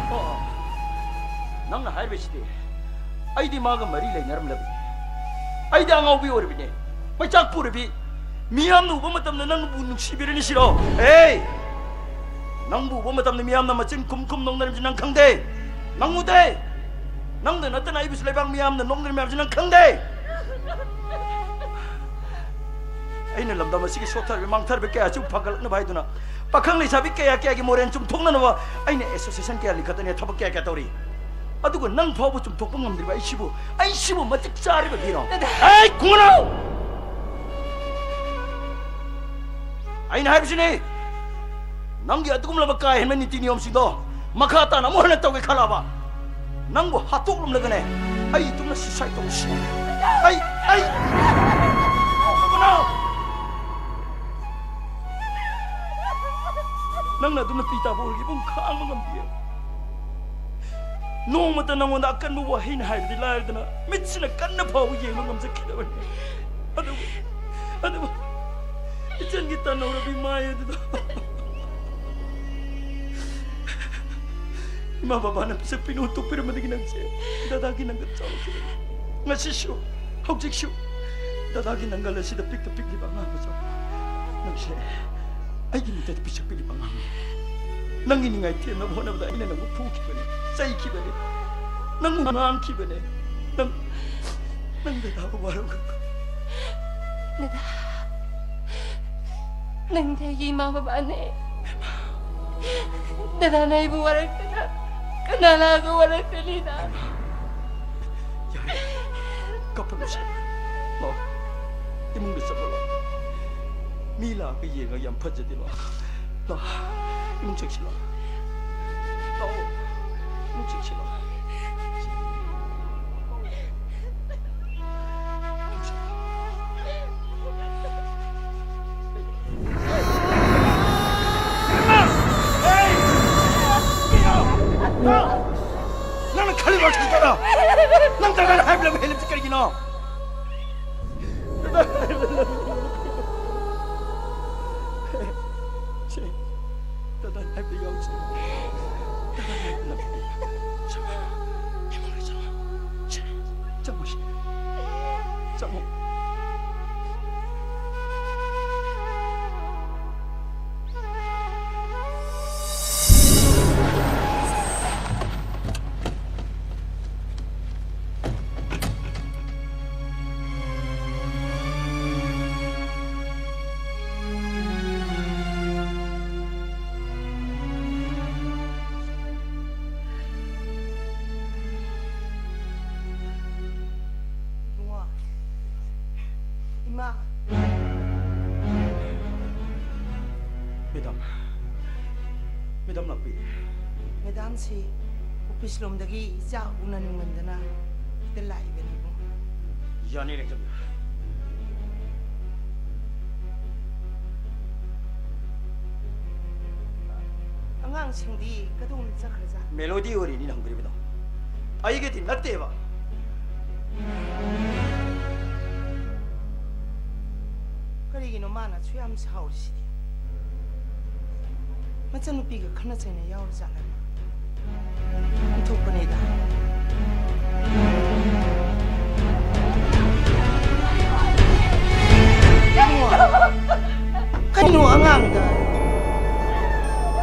ꯑꯣ, ꯅꯪꯅ ꯍꯥꯏꯔꯤꯕꯁꯤꯗꯤ ꯑꯩꯗꯤ ꯃꯥꯒ ꯃꯔꯤ ꯂꯩꯅꯔꯝꯂꯕꯅꯤ꯫ ꯑꯩꯗꯤ ꯑꯉꯥꯎꯕꯤ ꯑꯣꯏꯔꯕꯅꯦ, ꯃꯩꯆꯥꯛ ꯄꯨꯔꯕꯤ꯫ ꯃꯤꯌꯥꯝꯅ ꯎꯕ ꯃꯇꯝꯗ ꯅꯪꯕꯨ ꯅꯨꯡꯁꯤꯕꯤꯔꯅꯤ ꯁꯤꯔꯣ? ꯑꯦ! ꯅꯪꯕꯨ ꯎꯕ ꯃꯇꯝꯗ ꯃꯤꯌꯥꯝꯅ ꯃꯆꯤꯟ ꯈꯨꯝ ꯈꯨꯝ ꯅꯣꯛꯅꯔꯝꯁꯤ ꯅꯪ ꯈꯪꯗꯦ? ꯅꯪ ꯎꯗꯦ? ꯅꯪꯗ ꯅꯠꯇꯅ ꯑꯩꯕꯨꯁꯨ ꯂꯩꯕꯥꯛ ꯃꯤꯌꯥꯝꯅ ꯅꯣꯛꯅꯔꯤ ꯃꯌꯥꯝꯁꯤ ꯅꯪ ꯈꯪꯗꯦ? ꯑꯩꯅ ꯂꯝꯗꯝ ꯑꯁꯤꯒꯤ ꯁꯣꯠꯊꯔꯤꯕ ꯃꯥꯡꯊꯔꯤꯕ ꯀꯌꯥꯁꯤꯕꯨ ꯐꯒꯠꯂꯛꯅꯕ ꯍꯥꯏꯗꯨꯅ ꯄꯥꯈꯪ ꯂꯩꯁꯥꯕꯤ ꯀꯌꯥ ꯀꯌꯥꯒꯤ ꯃꯣꯔꯦꯟ ꯆꯨꯝꯊꯣꯛꯅꯅꯕ ꯑꯩꯅ ꯑꯦꯁꯣꯁꯤꯌꯦꯁꯟ ꯀꯌꯥ ꯂꯤꯡꯈꯠꯇꯅ ꯊꯕꯛ ꯀꯌꯥ ꯀꯌꯥ ꯇꯧꯔꯤ꯫ ꯑꯗꯨꯒ ꯅꯪ ꯐꯥꯎꯕ ꯆꯨꯝꯊꯣꯛꯄ ꯉꯝꯗ꯭ꯔꯤꯕ ꯑꯩꯁꯤꯕꯨ, ꯑꯩꯁꯤꯕꯨ ꯃꯇꯤꯛ ꯆꯥꯔꯤꯕ ꯃꯤꯔꯣ? ꯗꯗꯥ! ꯑꯩ ꯈꯨꯡꯒꯪ! ꯑꯩꯅ ꯍꯥꯏꯕꯁꯤꯅꯤ, ꯅꯪꯒꯤ ꯑꯗꯨꯒꯨꯝꯂꯕ ꯀꯥ ꯍꯦꯟꯕ ꯅꯤꯇꯤ ꯅꯤꯌꯣꯝꯁꯤꯡꯗꯣ ꯃꯈꯥ ꯇꯥꯅ ꯑꯃꯨꯛ ꯍꯟꯅ ꯇꯧꯒꯦ ꯈꯜꯂꯕ, ꯅꯪꯕꯨ ꯍꯥꯠꯇꯣꯛꯂꯝꯂꯒꯅꯦ ꯑꯩ ꯏꯇꯨꯝꯅ ꯁꯨꯏꯁꯥꯏꯠ ꯇꯧꯁꯤ꯫ ꯑꯩ, ꯑꯩ, ꯅꯪꯅ ꯑꯗꯨꯝꯅ ꯄꯤ ꯇꯥꯕ ꯑꯣꯏꯔꯒ ꯏꯕꯨꯡ ꯈꯥꯡꯕ ꯉꯝꯗꯦ꯫ ꯅꯣꯡꯃꯇ ꯅꯪꯉꯣꯟꯗ ꯑꯀꯟꯕ ꯋꯥꯍꯩꯅ ꯍꯥꯏꯕꯗꯤ ꯂꯥꯏꯔꯗꯅ, ꯃꯤꯠꯁꯤꯅ ꯀꯟꯅ ꯐꯥꯎꯕ ꯌꯦꯡꯕ ꯉꯝꯖꯈꯤꯗꯕꯅꯤ꯫ ꯑꯗꯨꯕꯨ, ꯑꯗꯨꯕꯨ, ꯏꯆꯟꯒꯤ ꯇꯟꯍꯧꯔꯕꯤ ꯃꯥꯏ ꯑꯗꯨꯗ ꯏꯃꯥ ꯕꯕꯥꯅ ꯄꯤꯁꯛ ꯄꯤꯛꯅ ꯍꯨꯟꯇꯣꯛꯄꯤꯔꯝꯕꯗꯒꯤ ꯅꯪꯁꯦ ꯗꯗꯥꯒꯤ ꯅꯪꯒ ꯆꯥꯎꯔꯛꯈꯤꯕꯅꯤ꯫ ꯉꯁꯤꯁꯨ, ꯍꯧꯖꯤꯛꯁꯨ ꯗꯗꯥꯒꯤ ꯅꯪꯒꯜ ꯑꯁꯤꯗ ꯄꯤꯛꯇ ꯄꯤꯛꯂꯤꯕ ꯑꯉꯥꯡ ꯃꯆꯥ ꯅꯪꯁꯦ ꯑꯩꯒꯤ ꯃꯤꯠꯇꯗꯤ ꯄꯤꯁꯛ ꯄꯤꯛꯂꯤꯕ ꯑꯉꯥꯡꯅꯤ꯫ ꯅꯪꯒꯤ ꯅꯤꯡꯉꯥꯏ ꯊꯦꯝꯅꯕ ꯍꯣꯠꯅꯕꯗ ꯑꯩꯅ ꯅꯪꯕꯨ ꯐꯨꯈꯤꯕꯅꯤ, ꯆꯩꯈꯤꯕꯅꯤ, ꯅꯪꯕꯨ ꯉꯥꯡꯈꯤꯕꯅꯤ꯫ ꯅꯪ, ꯅꯪ ꯗꯗꯥꯕꯨ ꯋꯥꯔꯧꯒꯅꯨ꯫ ꯗꯗꯥ, ꯅꯪꯗꯤ ꯑꯩꯒꯤ ꯏꯃꯥ ꯕꯕꯥꯅꯦ꯫ ꯗꯗꯥꯅ ꯑꯩꯕꯨ ꯋꯥꯔꯛꯇꯅ ꯀꯅꯥ ꯂꯥꯛꯑꯒ ꯋꯥꯔꯛꯀꯅꯤꯗ? ꯌꯥꯔꯦ, ꯀꯞꯄꯅꯨꯁꯦ꯫ ꯂꯥꯛꯑꯣ, ꯏꯃꯨꯡꯗ ꯆꯠꯂꯣ, ꯂꯥꯛꯑꯣ꯫ ꯃꯤ ꯂꯥꯛꯑꯒ ꯌꯦꯡꯉꯒ ꯌꯥꯝ ꯐꯖꯗꯦ, ꯂꯥꯛꯑꯣ꯫ ꯂꯥꯛꯑꯣ, ꯏꯃꯨꯡ ꯆꯪꯁꯤ, ꯂꯥꯛꯑꯣ꯫ ꯂꯥꯛꯑꯣ, ꯏꯃꯨꯡ ꯆꯪꯁꯤ, ꯂꯥꯛꯑꯣ꯫ ꯅꯪꯅ ꯈꯜꯂꯤꯕ ꯈꯛꯇꯔꯣ? ꯅꯪ ꯗꯗꯥꯅ ꯍꯥꯏꯕ ꯂꯝ ꯍꯦꯜꯂꯤꯕꯁꯤ ꯀꯔꯤꯒꯤꯅꯣ? ꯁꯦ, ꯗꯗꯥꯅ ꯍꯥꯏꯕ ꯌꯥꯎꯁꯦ꯫ ꯗꯗꯥꯅ ꯍꯥꯏꯕ ꯂꯝ ꯍꯦꯜꯂꯤ꯫ ꯆꯪꯉꯣ꯫ ꯏꯃꯨꯡꯗ ꯆꯪꯉꯣ꯫ ꯁꯦ, ꯆꯪꯉꯣ ꯁꯦ꯫ ꯆꯪꯉꯣ꯫ ꯏꯕꯨꯡꯉꯣ, ꯏꯃꯥ꯫ ꯃꯦꯗꯥꯝ, ꯃꯦꯗꯥꯝ ꯂꯥꯛꯄꯤꯔꯦ꯫ ꯃꯦꯗꯥꯝꯁꯤ ꯑꯣꯐꯤꯁ ꯂꯣꯝꯗꯒꯤ ꯏꯆꯥ ꯎꯅꯅꯤꯡꯃꯟꯗꯅ ꯁꯤꯗ ꯂꯥꯛꯏꯕꯅꯤ ꯏꯕꯨꯡꯉꯣ꯫ ꯌꯥꯅꯤ, ꯔꯦꯡꯖꯝ꯫ ꯑꯉꯥꯡꯁꯤꯡꯗꯤ ꯀꯗꯣꯝ ꯆꯠꯈ꯭ꯔꯖꯥꯠꯅꯣ? ꯃꯦꯂꯣꯗꯤ ꯑꯣꯏꯔꯤꯅꯤꯅ ꯍꯪꯕꯤꯔꯤꯕꯗꯣ꯫ ꯑꯩꯒꯤꯗꯤ ꯅꯠꯇꯦꯕ꯫ ꯀꯔꯤꯒꯤꯅꯣ ꯃꯥꯅ ꯑꯁꯨꯛ ꯌꯥꯝ ꯁꯥꯎꯔꯤꯁꯤꯗꯤ? ꯃꯆꯟꯅꯨꯄꯤꯒ ꯈꯠꯅ ꯆꯩꯅ ꯌꯥꯎꯔꯖꯥꯠꯂꯅꯦ? ꯑꯣꯟꯊꯣꯛꯄꯅꯤꯗ꯫ ꯀꯩꯅꯣ ꯑꯉꯥꯡꯗ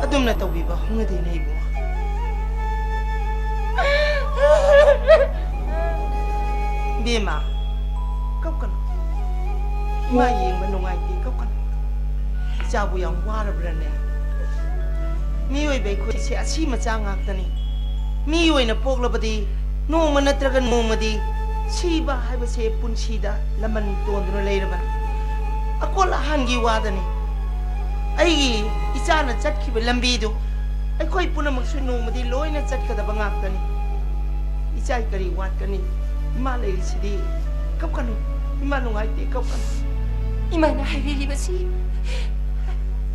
ꯑꯗꯨꯝꯅ ꯇꯧꯕꯤꯕ ꯍꯧꯅꯗꯦꯅꯦ ꯏꯕꯨꯡꯉꯣ꯫ ꯏꯕꯦꯝꯃ, ꯀꯞꯀꯅꯨ꯫ ꯏꯃꯥ ꯌꯦꯡꯕ ꯅꯨꯡꯉꯥꯏꯇꯦ, ꯀꯞꯀꯅꯨ꯫ ꯏꯆꯥꯕꯨ ꯌꯥꯝ ꯋꯥꯔꯕ꯭ꯔꯅꯦ? ꯃꯤꯑꯣꯏꯕ ꯑꯩꯈꯣꯏꯁꯦ ꯑꯁꯤ ꯃꯆꯥ ꯉꯥꯛꯇꯅꯤ꯫ ꯃꯤ ꯑꯣꯏꯅ ꯄꯣꯛꯂꯕꯗꯤ ꯅꯣꯡꯃ ꯅꯠꯇ꯭ꯔꯒ ꯅꯣꯡꯃꯗꯤ ꯁꯤꯕ ꯍꯥꯏꯕꯁꯦ ꯄꯨꯟꯁꯤꯗ ꯂꯃꯟ ꯇꯣꯟꯗꯨꯅ ꯂꯩꯔꯕꯅꯤ꯫ ꯑꯀꯣꯜ ꯑꯍꯥꯟꯒꯤ ꯋꯥꯗꯅꯤ꯫ ꯑꯩꯒꯤ ꯏꯆꯥꯅ ꯆꯠꯈꯤꯕ ꯂꯝꯕꯤꯗꯨ ꯑꯩꯈꯣꯏ ꯄꯨꯝꯅꯃꯛꯁꯨ ꯅꯣꯡꯃꯗꯤ ꯂꯣꯏꯅ ꯆꯠꯀꯗꯕ ꯉꯥꯛꯇꯅꯤ꯫ ꯏꯆꯥ ꯀꯔꯤ ꯋꯥꯠꯀꯅꯤ? ꯏꯃꯥ ꯂꯩꯔꯤꯁꯤꯗꯤ꯫ ꯀꯞꯀꯅꯨ꯫ ꯏꯃꯥ ꯅꯨꯡꯉꯥꯏꯇꯦ, ꯀꯞꯀꯅꯨ꯫ ꯏꯃꯥꯅ ꯍꯥꯏꯕꯤꯔꯤꯕꯁꯤ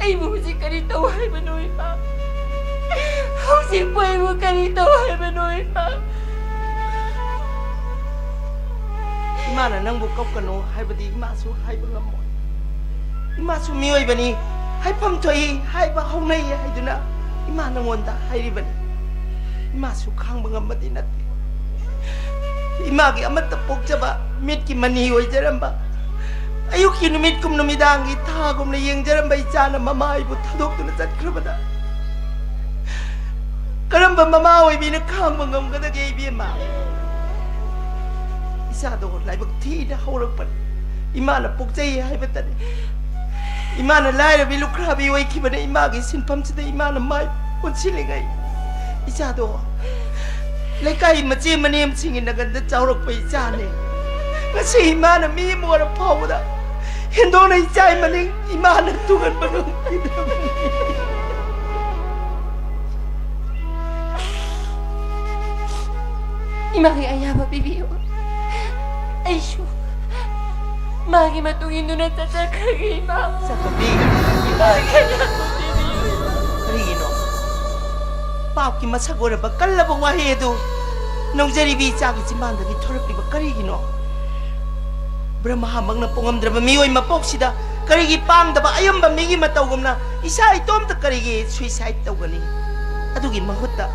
ꯑꯩꯕꯨ ꯍꯧꯖꯤꯛ ꯀꯔꯤ ꯇꯧ ꯍꯥꯏꯕꯅꯣ, ꯏꯃꯥ? ꯍꯧꯖꯤꯛꯄꯨ ꯑꯩꯕꯨ ꯀꯔꯤ ꯇꯧ ꯍꯥꯏꯕꯅꯣ, ꯏꯃꯥ? ꯏꯃꯥꯅ ꯅꯪꯕꯨ ꯀꯞꯀꯅꯨ ꯍꯥꯏꯕꯗꯤ ꯏꯃꯥꯁꯨ ꯍꯥꯏꯕ ꯉꯝꯃꯣꯏ꯫ ꯏꯃꯥꯁꯨ ꯃꯤꯑꯣꯏꯕꯅꯤ, ꯍꯥꯏꯐꯝ ꯊꯣꯛꯏ ꯍꯥꯏꯕ ꯍꯧꯅꯩ ꯍꯥꯏꯗꯨꯅ ꯏꯃꯥ ꯅꯉꯣꯟꯗ ꯍꯥꯏꯔꯤꯕꯅꯤ꯫ ꯏꯃꯥꯁꯨ ꯈꯥꯡꯕ ꯉꯝꯕꯗꯤ ꯅꯠꯇꯦ꯫ ꯏꯃꯥꯒꯤ ꯑꯃꯠꯇ ꯄꯣꯛꯆꯕ ꯃꯤꯠꯀꯤ ꯃꯅꯤ ꯑꯣꯏꯖꯔꯝꯕ, ꯑꯌꯨꯛꯀꯤ ꯅꯨꯃꯤꯠꯀꯨꯝ ꯅꯨꯃꯤꯗꯥꯡꯒꯤ ꯊꯥꯒꯨꯝꯅ ꯌꯦꯡꯖꯔꯝꯕ ꯏꯆꯥꯅ ꯃꯃꯥ ꯑꯩꯕꯨ ꯊꯥꯗꯣꯛꯇꯨꯅ ꯆꯠꯈ꯭ꯔꯕꯗ ꯀꯔꯝꯕ ꯃꯃꯥ ꯑꯣꯏꯕꯤꯅ ꯈꯥꯡꯕ ꯉꯝꯒꯗꯒꯦ ꯏꯕꯦꯝꯃ? ꯏꯆꯥꯗꯣ ꯂꯥꯏꯕꯛ ꯊꯤꯅ ꯍꯧꯔꯛꯄꯅꯤ꯫ ꯏꯃꯥꯅ ꯄꯣꯛꯆꯩ ꯍꯥꯏꯕꯇꯅꯤ꯫ ꯏꯃꯥꯅ ꯂꯥꯏꯔꯕꯤ ꯂꯨꯈ꯭ꯔꯥꯕꯤ ꯑꯣꯏꯈꯤꯕꯅ ꯏꯃꯥꯒꯤ ꯁꯤꯟꯐꯝꯁꯤꯗ ꯏꯃꯥꯅ ꯃꯥꯏ ꯑꯣꯟꯁꯤꯜꯂꯤꯉꯩ ꯏꯆꯥꯗꯣ ꯂꯩꯀꯥꯏ ꯃꯆꯦ ꯃꯅꯦꯝꯁꯤꯡꯒꯤ ꯅꯒꯟꯗ ꯆꯥꯎꯔꯛꯄ ꯏꯆꯥꯅꯦ꯫ ꯉꯁꯤ ꯏꯃꯥꯅ ꯃꯤ ꯑꯃ ꯑꯣꯏꯔ ꯐꯥꯎꯕꯗ ꯍꯦꯟꯗꯣꯛꯅ ꯏꯆꯥ ꯃꯅꯤꯡ ꯏꯃꯥꯅ ꯇꯨꯡꯍꯟꯕ ꯉꯝꯈꯤꯗ꯭ꯔꯕꯅꯤ꯫ ꯏꯃꯥꯒꯤ ꯑꯌꯥꯕ ꯄꯤꯕꯤꯌꯨ꯫ ꯑꯩꯁꯨ ꯃꯥꯒꯤ ꯃꯇꯨꯡ ꯏꯟꯗꯨꯅ ꯆꯠꯆꯈ꯭ꯔꯒꯦ, ꯏꯃꯥ꯫ ꯆꯠꯄ ꯄꯤꯒꯅꯤ꯫ ꯏꯃꯥꯒꯤ ꯑꯌꯥꯕ ꯄꯤꯕꯤꯌꯨ꯫ ꯀꯔꯤꯒꯤꯅꯣ? ꯀꯤ ꯃꯁꯛ ꯑꯣꯏꯔꯕ ꯀꯜꯂꯕ ꯋꯥꯍꯩ ꯑꯗꯨ ꯅꯧꯖꯔꯤꯕꯤ ꯏꯆꯥꯒꯤ ꯆꯤꯝꯕꯥꯟꯗꯒꯤ ꯊꯣꯔꯛꯂꯤꯕ ꯀꯔꯤꯒꯤꯅꯣ? ꯕ꯭ꯔꯍꯃꯥꯃꯛꯅ ꯄꯣꯛꯉꯝꯗ꯭ꯔꯕ ꯃꯤꯑꯣꯏ ꯃꯄꯣꯛꯁꯤꯗ ꯀꯔꯤꯒꯤ ꯄꯥꯡꯗꯕ ꯑꯌꯝꯕ ꯃꯤꯒꯤ ꯃꯇꯧꯒꯨꯝꯅ ꯏꯁꯥ ꯏꯇꯣꯝꯇ ꯀꯔꯤꯒꯤ suicide ꯇꯧꯒꯅꯤ? ꯑꯗꯨꯒꯤ ꯃꯍꯨꯠꯇ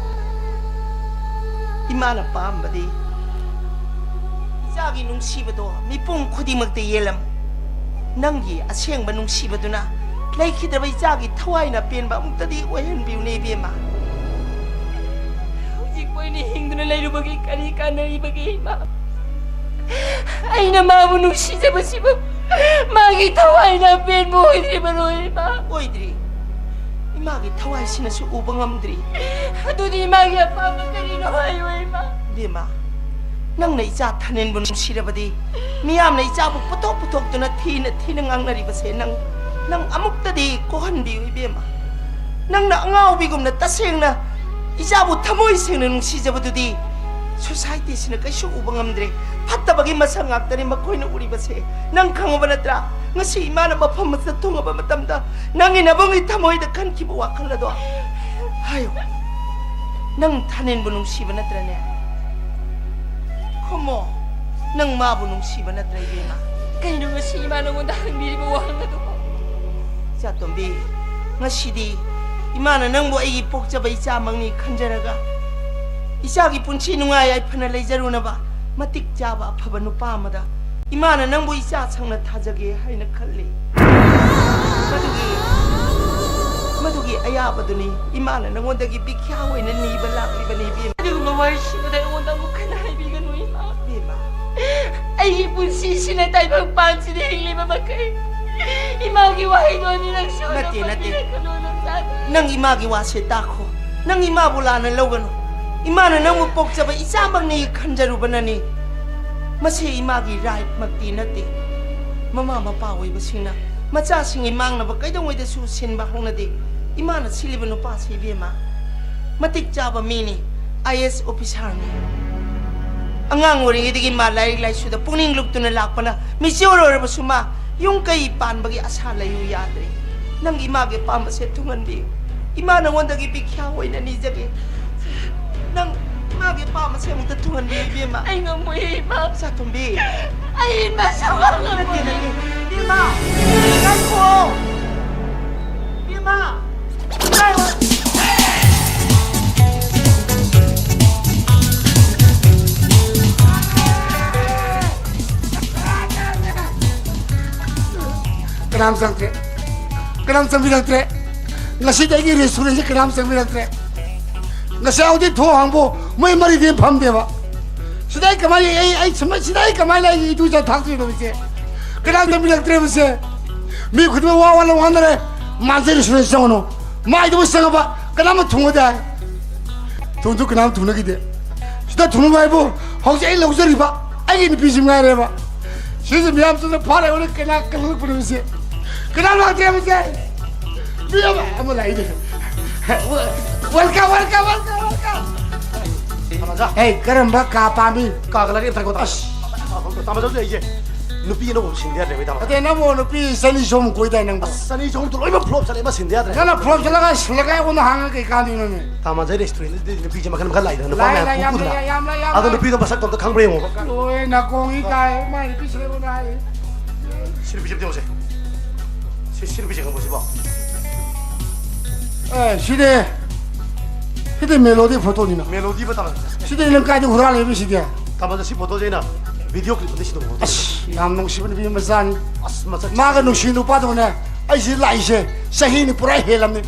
ꯏꯃꯥꯅ ꯄꯥꯝꯕꯗꯤ ꯏꯆꯥꯒꯤ ꯅꯨꯡꯁꯤꯕꯗꯣ ꯃꯤꯄꯨꯝ ꯈꯨꯗꯤꯡꯃꯛꯇ ꯌꯦꯜꯂꯝꯃꯨ꯫ ꯅꯪꯒꯤ ꯑꯁꯦꯡꯕ ꯅꯨꯡꯁꯤꯕꯗꯨꯅ ꯂꯩꯈꯤꯗ꯭ꯔꯕ ꯏꯆꯥꯒꯤ ꯊꯋꯥꯏꯅ ꯄꯦꯟꯕ ꯑꯃꯨꯛꯇꯗꯤ ꯑꯣꯏꯍꯟꯕꯤꯌꯨꯅꯦ, ꯏꯕꯦꯝꯃ꯫ ꯍꯧꯖꯤꯛ ꯑꯣꯏꯅ ꯍꯤꯡꯗꯨꯅ ꯂꯩꯔꯨꯕꯒꯤ ꯀꯔꯤ ꯀꯥꯟꯅꯔꯤꯕꯒꯦ, ꯏꯃꯥ? ꯑꯩꯅ ꯃꯥꯕꯨ ꯅꯨꯡꯁꯤꯖꯕꯁꯤꯕꯨ ꯃꯥꯒꯤ ꯊꯋꯥꯏꯅ ꯑꯄꯦꯟꯕ ꯑꯣꯏꯗ꯭ꯔꯤꯕꯔꯣ, ꯏꯃꯥ? ꯑꯣꯏꯗ꯭ꯔꯤ꯫ ꯏꯃꯥꯒꯤ ꯊꯋꯥꯏꯁꯤꯅꯁꯨ ꯎꯕ ꯉꯝꯗ꯭ꯔꯤ꯫ ꯑꯗꯨꯗꯤ ꯏꯃꯥꯒꯤ ꯑꯄꯥꯝꯕ ꯀꯔꯤꯅꯣ ꯍꯥꯏꯌꯨ, ꯏꯃꯥ? ꯏꯕꯦꯝꯃ, ꯅꯪꯅ ꯏꯆꯥ ꯊꯥꯅꯦꯟꯕꯨ ꯅꯨꯡꯁꯤꯔꯕꯗꯤ, ꯃꯤꯌꯥꯝꯅ ꯏꯆꯥꯕꯨ ꯄꯨꯊꯣꯛ ꯄꯨꯊꯣꯛꯇꯨꯅ ꯊꯤꯅ ꯊꯤꯅ ꯉꯥꯡꯅꯔꯤꯕꯁꯦ ꯅꯪ, ꯅꯪ ꯑꯃꯨꯛꯇꯗꯤ ꯀꯣꯛꯍꯟꯕꯤꯌꯨ, ꯏꯕꯦꯝꯃ꯫ ꯅꯪꯅ ꯑꯉꯥꯎꯕꯤꯒꯨꯝꯅ ꯇꯁꯦꯡꯅ ꯏꯆꯥꯕꯨ ꯊꯃꯣꯏ ꯁꯦꯡꯅ ꯅꯨꯡꯁꯤꯖꯕꯗꯨꯗꯤ society ꯁꯤꯅ ꯀꯩꯁꯨ ꯎꯕ ꯉꯝꯗ꯭ꯔꯦ꯫ ꯐꯠꯇꯕꯒꯤ ꯃꯁꯛ ꯉꯥꯛꯇꯅꯤ ꯃꯈꯣꯏꯅ ꯎꯔꯤꯕꯁꯦ꯫ ꯅꯪ ꯈꯪꯉꯕ ꯅꯠꯇ꯭ꯔꯥ? ꯉꯁꯤ ꯏꯃꯥꯅ ꯃꯐꯝ ꯑꯁꯤꯗ ꯊꯨꯡꯉꯕ ꯃꯇꯝꯗ ꯅꯪꯒꯤ ꯅꯕꯨꯡꯒꯤ ꯊꯃꯣꯏꯗ ꯈꯟꯈꯤꯕ ꯋꯥꯈꯜ ꯑꯗꯣ ꯍꯥꯏꯌꯨ꯫ ꯅꯪ ꯊꯥꯅꯦꯟꯕꯨ ꯅꯨꯡꯁꯤꯕ ꯅꯠꯇ꯭ꯔꯅꯦ? ꯈꯨꯝꯃꯣ꯫ ꯅꯪ ꯃꯥꯕꯨ ꯅꯨꯡꯁꯤꯕ ꯅꯠꯇ꯭ꯔ, ꯏꯕꯦꯝꯃ? ꯀꯩꯅꯣ ꯉꯁꯤ ꯏꯃꯥ ꯅꯉꯣꯟꯗ ꯍꯪꯕꯤꯔꯤꯕ ꯋꯥꯍꯪ ꯑꯗꯨꯕꯣ? ꯏꯆꯥꯇꯣꯝꯕꯤ, ꯉꯁꯤꯗꯤ ꯏꯃꯥꯅ ꯅꯪꯕꯨ ꯑꯩꯒꯤ ꯄꯣꯛꯆꯕ ꯏꯆꯥꯃꯛꯅꯤ ꯈꯟꯖꯔꯒ, ꯏꯆꯥꯒꯤ ꯄꯨꯟꯁꯤ ꯅꯨꯡꯉꯥꯏ ꯌꯥꯏꯐꯅ ꯂꯩꯖꯔꯨꯅꯕ ꯃꯇꯤꯛ ꯆꯥꯕ ꯑꯐꯕ ꯅꯨꯄꯥ ꯑꯃꯗ ꯏꯃꯥꯅ ꯅꯪꯕꯨ ꯏꯆꯥ ꯁꯪꯅ ꯊꯥꯖꯒꯦ ꯍꯥꯏꯅ ꯈꯜꯂꯤ꯫ ꯃꯗꯨꯒꯤ, ꯃꯗꯨꯒꯤ ꯑꯌꯥꯕꯗꯨꯅꯤ ꯏꯃꯥꯅ ꯅꯉꯣꯟꯗꯒꯤ ꯕꯤꯈ꯭ꯌꯥ ꯑꯣꯏꯅ ꯅꯤꯕ ꯂꯥꯛꯂꯤꯕꯅꯤ, ꯏꯕꯦꯝꯃ꯫ ꯑꯗꯨꯒꯨꯝꯕ ꯋꯥꯔꯤꯁꯤꯡ ꯑꯗꯨ ꯑꯩꯉꯣꯟꯗ ꯑꯃꯨꯛ ꯍꯟꯅ ꯍꯥꯏꯕꯤꯒꯅꯨ, ꯏꯃꯥ꯫ ꯏꯕꯦꯝꯃ꯫ ꯑꯩꯒꯤ ꯄꯨꯟꯁꯤꯁꯤꯅ ꯇꯥꯏꯕꯪ ꯄꯥꯟꯁꯤꯗ ꯍꯤꯡꯂꯤꯕ ꯃꯈꯩ ꯏꯃꯥꯒꯤ ꯋꯥꯍꯩꯗꯣ ꯑꯅꯤꯔꯛ ꯁꯨꯅ ꯅꯠꯇꯦ, ꯅꯠꯇꯦ꯫ ꯄꯟꯕꯤꯔꯛꯀꯅꯨ, ꯅꯆꯥꯅ꯫ ꯅꯪ ꯏꯃꯥꯒꯤ ꯋꯥꯁꯦ ꯇꯥꯈꯣ꯫ ꯅꯪ ꯏꯃꯥꯕꯨ ꯂꯥꯟꯅ ꯂꯧꯒꯅꯨ꯫ ꯏꯃꯥꯅ ꯅꯪꯕꯨ ꯄꯣꯛꯆꯕ ꯏꯆꯥꯃꯛꯅꯤ ꯈꯟꯖꯔꯨꯕꯅꯅꯤ꯫ ꯃꯁꯤ ꯏꯃꯥꯒꯤ right ꯃꯛꯇꯤ ꯅꯠꯇꯦ꯫ ꯃꯃꯥ ꯃꯄꯥ ꯑꯣꯏꯕꯁꯤꯡꯅ ꯃꯆꯥꯁꯤꯡꯒꯤ ꯃꯥꯡꯅꯕ ꯀꯩꯗꯧꯉꯩꯗꯁꯨ ꯁꯤꯟꯕ ꯍꯧꯅꯗꯦ꯫ ꯏꯃꯥꯅ ꯁꯤꯜꯂꯤꯕ ꯅꯨꯄꯥꯁꯤ, ꯏꯕꯦꯝꯃ, ꯃꯇꯤꯛ ꯆꯥꯕ ꯃꯤꯅꯤ, IAS officer ꯅꯤ꯫ ꯑꯉꯥꯡ ꯑꯣꯏꯔꯤꯉꯩꯗꯒꯤ ꯃꯥ ꯂꯥꯏꯔꯤꯛ ꯂꯥꯏꯁꯨꯗ ꯄꯨꯛꯅꯤꯡ ꯂꯨꯞꯇꯨꯅ ꯂꯥꯛꯄꯅ mature ꯑꯣꯏꯔꯕꯁꯨ ꯃꯥ ꯌꯨꯝ ꯀꯩ ꯄꯥꯟꯕꯒꯤ ꯑꯁꯥ ꯂꯩꯌꯨ ꯌꯥꯗ꯭ꯔꯦ꯫ ꯅꯪꯒꯤ ꯏꯃꯥꯒꯤ ꯑꯄꯥꯝꯕꯁꯦ ꯊꯨꯡꯍꯟꯕꯤꯌꯨ꯫ ꯏꯃꯥ ꯅꯉꯣꯟꯗꯒꯤ ꯚꯤꯈ꯭ꯌꯥ ꯑꯣꯏꯅ ꯅꯤꯖꯒꯦ꯫ ꯅꯪ ꯏꯃꯥꯒꯤ ꯑꯄꯥꯝꯕꯁꯦ ꯑꯃꯨꯛꯇ ꯊꯨꯡꯍꯟꯕꯤꯌꯨ, ꯏꯕꯦꯝꯃ꯫ ꯑꯩ ꯉꯝꯃꯣꯏꯌꯦ, ꯏꯃꯥ꯫ ꯏꯆꯥꯇꯣꯝꯕꯤ꯫ ꯑꯩ ꯏꯃꯥ ꯁꯨꯡꯉꯝ ꯅꯠꯇꯦ, ꯉꯝꯃꯣꯏ꯫ ꯅꯠꯇꯦ꯫ ꯏꯕꯦꯝꯃ! ꯉꯥꯏꯈꯣ! ꯏꯕꯦꯝꯃ! ꯉꯥꯏꯈꯣ! ꯀꯅꯥꯝ ꯆꯪꯗ꯭ꯔꯦ꯫ ꯀꯅꯥꯝ ꯆꯪꯕꯤꯔꯛꯇ꯭ꯔꯦ꯫ ꯉꯁꯤꯗꯤ ꯑꯩꯒꯤ restaurantꯁꯦ ꯀꯅꯥꯝ ꯆꯪꯕꯤꯔꯛꯇ꯭ꯔꯦ꯫ ꯉꯁꯥꯏ ꯍꯧꯖꯤꯛ ꯊꯣꯡ ꯍꯥꯡꯕꯨ ꯃꯣꯏ ꯃꯔꯤꯗꯤ ꯐꯝꯗꯦꯕ꯫ ꯁꯤꯗ ꯑꯩ ꯀꯃꯥꯏꯅ, ꯑꯩ, ꯑꯩ ꯁꯨꯃꯥꯏ-, ꯁꯤꯗ ꯑꯩ ꯀꯃꯥꯏꯅ ꯑꯩꯒꯤ ꯏꯇꯨ ꯏꯆꯥ ꯊꯥꯛꯇꯣꯏꯅꯣ ꯏꯆꯦ? ꯀꯅꯥꯝ ꯆꯪꯕꯤꯔꯛꯇ꯭ꯔꯦꯕ ꯏꯆꯦ꯫ ꯃꯤ ꯈꯨꯗꯤꯡꯃꯛ ꯋꯥ ꯋꯥꯅ ꯋꯥꯅꯔꯦ꯫ ꯃꯥꯟꯁꯦ restaurant ꯆꯪꯉꯨꯅꯨ꯫ ꯃꯥꯏꯗꯨꯕꯨ ꯆꯪꯉꯕ ꯀꯅꯥꯝ ꯊꯨꯡꯉꯗꯦ ꯍꯥꯏ꯫ ꯊꯨꯡꯁꯨ ꯀꯅꯥꯝ ꯊꯨꯡꯅꯈꯤꯗꯦ꯫ ꯁꯤꯗ ꯊꯨꯡꯅꯕ ꯍꯥꯏꯕꯨ ꯍꯧꯖꯤꯛ ꯑꯩ ꯂꯧꯖꯔꯤꯕ ꯑꯩꯒꯤ ꯅꯨꯄꯤꯁꯤ ꯉꯥꯏꯔꯦꯕ꯫ ꯁꯤꯁꯨ ꯃꯤꯌꯥꯝ ꯆꯪꯅ ꯐꯥꯔꯦ, ꯍꯣꯔꯦꯟ ꯀꯅꯥ ꯀꯜꯂꯛꯄꯅꯣ ꯁꯦ? ꯀꯅꯥ ꯂꯥꯛꯇ꯭ꯔꯦ ꯍꯥꯏꯕꯁꯦ? ꯃꯤ ꯑꯃ, ꯑꯃ ꯂꯥꯛꯏꯅꯦ꯫ Welcome, welcome, welcome, welcome꯫ ꯇꯥꯃꯣꯖꯥ꯫ ꯑꯦ, ꯀꯔꯝꯕ ꯀꯥ ꯄꯥꯝꯃꯤ? ꯀꯥ ꯀꯂꯔ ꯑꯝꯇ ꯍꯥꯏꯀꯣ, ꯇꯥꯃꯣ꯫ ꯑꯁ꯫ ꯇꯥꯃꯣꯖꯥ, ꯍꯧꯖꯤꯛ ꯑꯩꯁꯦ ꯅꯨꯄꯤ ꯑꯅꯧꯕ ꯑꯃ ꯁꯤꯟꯗ ꯌꯥꯗ꯭ꯔꯦꯕ, ꯇꯥꯃꯣ꯫ ꯑꯗꯩ ꯅꯪꯕꯨ ꯅꯨꯄꯤ ꯆꯅꯤ ꯆꯍꯨꯝ ꯀꯣꯏꯗꯥꯏ ꯅꯪꯕꯨ? ꯑꯁ, ꯆꯅꯤ ꯆꯍꯨꯝꯗꯣ ꯂꯣꯏꯅꯃꯛ flop ꯆꯠꯂꯦ, ꯑꯃ ꯁꯤꯟꯗ ꯌꯥꯗ꯭ꯔꯦ꯫ ꯅꯪꯅ flop ꯆꯠꯂꯒ ꯁꯤꯜꯂꯒ ꯑꯩꯉꯣꯟꯗ ꯍꯥꯡꯉꯒ ꯀꯩ ꯀꯥꯟꯗꯣꯏꯅꯣꯃꯦ? ꯇꯥꯃꯣꯖꯥ, restaurantꯗꯗꯤ ꯅꯨꯄꯤꯁꯦ ꯃꯈꯜ ꯃꯈꯜ ꯂꯥꯛꯏꯗꯅ, ꯅꯨꯄꯥ ꯂꯥꯛꯑꯦ, ꯃꯌꯥꯝ ꯂꯥꯛꯑꯦ, ꯌꯥꯝ ꯄꯨꯗꯅ꯫ ꯂꯥꯛꯑꯦ, ꯌꯥꯝ ꯂꯥꯛꯑꯦ, ꯌꯥꯝ ꯑꯗꯣ ꯂꯥꯛꯑꯦ꯫ ꯅꯨꯄꯤꯗꯣ ꯃꯁꯛꯇꯣ ꯑꯝꯇ ꯈꯪꯕ꯭ꯔꯥ ꯌꯦꯡꯉꯣꯕ꯫ ꯂꯣꯏꯔꯦ, ꯅꯥꯀꯣꯡ ꯏ ꯀꯥꯏ, ꯃꯥꯏ ꯅꯨꯄꯤ ꯁꯤꯜꯂꯦ ꯑꯩꯉꯣꯟꯗ ꯍꯥꯏꯔꯤ꯫ ꯁꯤ ꯅꯨꯄꯤꯁꯦ ꯑꯝꯇ ꯌꯦꯡꯉꯨꯁꯦ꯫ ꯁꯤ, ꯁꯤ ꯅꯨꯄꯤꯁꯦ ꯈꯪꯕ꯭ꯔꯣ ꯁꯤꯕꯣ? ꯑꯦ, ꯁꯤꯗꯤ, ꯁꯤꯗꯤ ꯃꯦꯂꯣꯗꯤ ꯐꯣꯇꯣꯅꯤꯅ꯫ Melody photo. ꯁꯤꯗꯤ ꯅꯪ ꯀꯥꯏꯗ ꯍꯨꯔꯥꯜꯂꯤꯕ ꯁꯤꯗꯤ? ꯇꯥꯃꯣꯖꯥ, ꯁꯤ ꯐꯣꯇꯣꯁꯦ ꯑꯩꯅ video clip ꯑꯝꯇ ꯁꯤꯗꯣꯛꯑꯣ꯫ ꯑꯁ, ꯌꯥꯝ ꯅꯨꯡꯁꯤꯕ ꯅꯨꯄꯤ ꯃꯆꯥꯅꯤ꯫ ꯑꯁ, ꯃꯁꯛ ꯃꯥꯒ ꯅꯨꯡꯁꯤ ꯅꯨꯄꯥꯗꯨꯅꯦ, ꯑꯩꯁꯤ ꯂꯥꯛꯏꯁꯦ ꯆꯍꯤꯅꯤ ꯄꯨꯔꯥ ꯍꯦꯜꯂꯝꯅꯤ꯫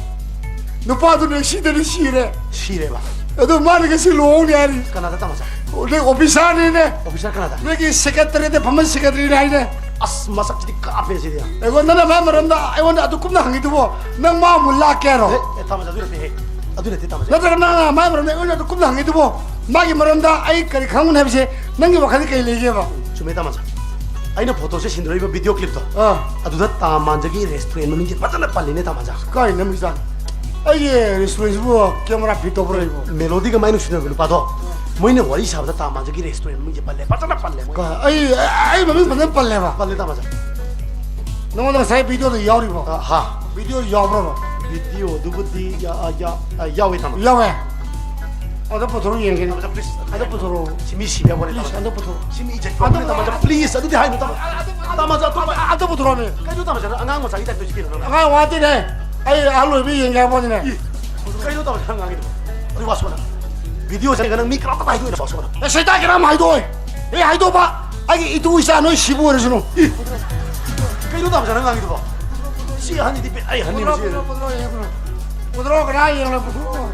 ꯅꯨꯄꯥꯗꯨ ꯅꯨꯡꯁꯤꯗꯅ ꯁꯤꯔꯦ꯫ ꯁꯤꯔꯦꯕ? ꯑꯗꯨ ꯃꯥꯅ ꯉꯁꯤ ꯂꯨꯍꯣꯡꯅꯤ ꯍꯥꯏꯔꯤ꯫ ꯀꯅꯥꯗ, ꯇꯥꯃꯣꯖꯥ? ꯑꯣ, ꯅꯣꯏ officerꯅꯤꯅꯦ꯫ Officer ꯀꯅꯥꯗ? ꯅꯣꯏꯒꯤ secretary ꯐꯝꯕ secretaryꯅꯤ ꯍꯥꯏꯅꯦ꯫ ꯑꯁ, ꯃꯁꯛꯁꯤꯗꯤ ꯀꯥꯞꯄꯦ ꯁꯤꯗꯤ꯫ ꯑꯩꯉꯣꯟꯗ ꯅꯪꯅ ꯃꯥꯏ ꯃꯔꯝꯗ ꯑꯩꯉꯣꯟꯗ ꯑꯗꯨ ꯀꯨꯞꯅ ꯍꯪꯉꯤꯗꯨꯕꯣ, ꯅꯪ ꯃꯥ ꯑꯃꯨꯛ ꯂꯥꯛꯀꯦ ꯍꯥꯏꯔꯣ? ꯑꯦ, ꯑꯦ, ꯇꯥꯃꯣꯖꯥ, ꯑꯗꯨ ꯅꯠꯇꯦꯍꯦ꯫ ꯑꯗꯨ ꯅꯠꯇꯦ, ꯇꯥꯃꯣꯖꯥ꯫ ꯅꯠꯇ꯭ꯔꯒ ꯅꯪꯅ ꯃꯥꯏ ꯃꯔꯝꯗ ꯑꯩꯉꯣꯟꯗ ꯑꯗꯨ ꯀꯨꯞꯅ ꯍꯪꯉꯤꯗꯨꯕꯣ, ꯃꯥꯒꯤ ꯃꯔꯝꯗ ꯑꯩ ꯀꯔꯤ ꯈꯪꯒꯅꯤ ꯍꯥꯏꯕꯁꯦ ꯅꯪꯒꯤ ꯋꯥꯈꯜꯗ ꯀꯔꯤ ꯂꯩꯒꯦꯕ? ꯆꯨꯝꯃꯦ, ꯇꯥꯃꯣꯖꯥ꯫ ꯑꯩꯅ ꯐꯣꯇꯣꯁꯦ ꯁꯤꯟꯗꯣꯔꯛꯏꯕ video clipꯇꯣ, ꯑꯥ꯫ ꯑꯗꯨꯗ ꯇꯥꯃꯥꯟꯖꯒꯤ restaurant ꯃꯃꯤꯡꯁꯦ ꯐꯖꯅ ꯄꯜꯂꯤꯅꯦ, ꯇꯥꯃꯥꯟꯖꯥ꯫ ꯀꯥꯏ ꯅꯝꯃꯤꯖꯥꯠꯅꯣ? ꯑꯩꯒꯤ restaurantꯁꯤꯕꯨ camera fit ꯇꯧꯕ꯭ꯔꯥ ꯑꯩꯕꯨ? ꯃꯦꯂꯣꯗꯤꯒ ꯃꯥꯏ ꯅꯨꯡꯁꯤꯅꯕ ꯅꯨꯄꯥꯗꯣ, ꯃꯣꯏꯅ ꯋꯥꯔꯤ ꯁꯥꯕꯗ ꯇꯥꯃꯥꯟꯖꯒꯤ restaurant ꯃꯃꯤꯡꯁꯦ ꯄꯜꯂꯦ, ꯐꯖꯅ ꯄꯜꯂꯦ ꯃꯣꯏ꯫ ꯀꯥꯏ? ꯑꯩ, ꯑꯩ ꯃꯃꯤꯡ ꯐꯖꯅ ꯄꯜꯂꯦꯕ? ꯄꯜꯂꯦ, ꯇꯥꯃꯥꯟꯖꯥ꯫ ꯅꯉꯣꯟꯗ ꯉꯁꯥꯏ videoꯗ ꯌꯥꯎꯔꯤꯕꯣ? ꯑ, ꯍꯥ꯫ Video ꯌꯥꯎꯕ꯭ꯔꯕ? ꯚꯤꯗꯤꯑꯣꯗꯨꯕꯨꯗꯤ ꯌꯥ- ꯑ, ꯌꯥ- ꯑ, ꯌꯥꯎꯋꯦ, ꯇꯥꯃꯣ꯫ ꯌꯥꯎꯋꯦ꯫ ꯑꯗꯣ ꯄꯨꯊꯣꯔꯛꯑꯣ ꯌꯦꯡꯒꯦꯅꯦ꯫ ꯇꯥꯃꯣ, please, ꯑꯗꯣ ꯄꯨꯊꯣꯔꯛꯑꯣ꯫ ꯁꯤ ꯃꯤ ꯁꯤꯕ ꯌꯥꯕ ꯋꯥꯔꯤ, please, ꯇꯥꯃꯣ꯫ ꯑꯗꯣ ꯄꯨꯊꯣꯔꯛꯑꯣ꯫ ꯁꯤ ꯃꯤ ꯏꯖꯠꯀꯤ ꯋꯥꯐꯝꯅꯤ, ꯑꯗꯣ ꯇꯥꯃꯣ, please, ꯑꯗꯨꯗꯤ ꯍꯥꯏꯅꯨ, ꯇꯥꯃꯣ꯫ ꯑꯗꯣ, ꯑꯗꯣ, ꯇꯥꯃꯣ, ꯑꯗꯣ, ꯑꯗꯣ ꯄꯨꯊꯣꯔꯛꯑꯣ꯫ ꯀꯩꯅꯣ, ꯇꯥꯃꯣ, ꯁꯤꯅ ꯑꯉꯥꯡ ꯃꯆꯥꯒꯤ type ꯇꯧꯏꯁꯤ ꯀꯩꯅꯣ, ꯅꯪ? ꯑꯉꯥꯡ ꯋꯥꯠꯇꯦꯅꯦ꯫ ꯑꯩ ꯑꯍꯜ ꯑꯣꯏꯕ ꯌꯦꯡꯒꯦ ꯍꯥꯏꯕ ꯋꯥꯅꯤꯅꯦ꯫ ꯏ, ꯀꯩꯅꯣ, ꯇꯥꯃꯣ, ꯁꯤꯅ ꯉꯥꯡꯉꯤꯗꯨꯕꯣ? ꯑꯗꯨ ꯋꯥꯁꯣꯅ꯫ ꯚꯤꯗꯤꯑꯣꯁꯦ ꯅꯪ ꯃꯤ ꯀꯅꯥꯝꯇ ꯍꯥꯏꯗꯣꯛꯑꯣꯏ, ꯋꯥꯁꯣꯅ꯫ ꯑꯦ, ꯁꯩꯇꯥ ꯀꯅꯥꯝ ꯍꯥꯏꯗꯣꯛꯑꯣꯏ꯫ ꯑꯩ ꯍꯥꯏꯗꯣꯛꯄ, ꯑꯩꯒꯤ ꯏꯇꯨ ꯏꯆꯥ ꯅꯣꯏ ꯁꯤꯕ ꯑꯣꯏꯔꯁꯅꯨ꯫ ꯏ, ꯀꯩꯅꯣ, ꯇꯥꯃꯣ, ꯁꯤꯅ ꯉꯥꯡꯉꯤꯗꯨꯕꯣ? ꯁꯤ ꯑꯍꯟꯁꯤꯗꯤ ꯕꯦ-, ꯑꯩ ꯑꯍꯟꯅꯤ, ꯃꯁꯤ꯫ ꯄꯨꯊꯣꯔꯛꯑꯣ, ꯄꯨꯊꯣꯔꯛꯑꯣ, ꯄꯨꯊꯣꯔꯛꯑꯣ, ꯄꯨꯊꯣꯔꯛꯑꯣ, ꯀꯅꯥ ꯌꯦꯡꯉꯣ, ꯄꯨꯊꯣꯔꯛꯑꯣ꯫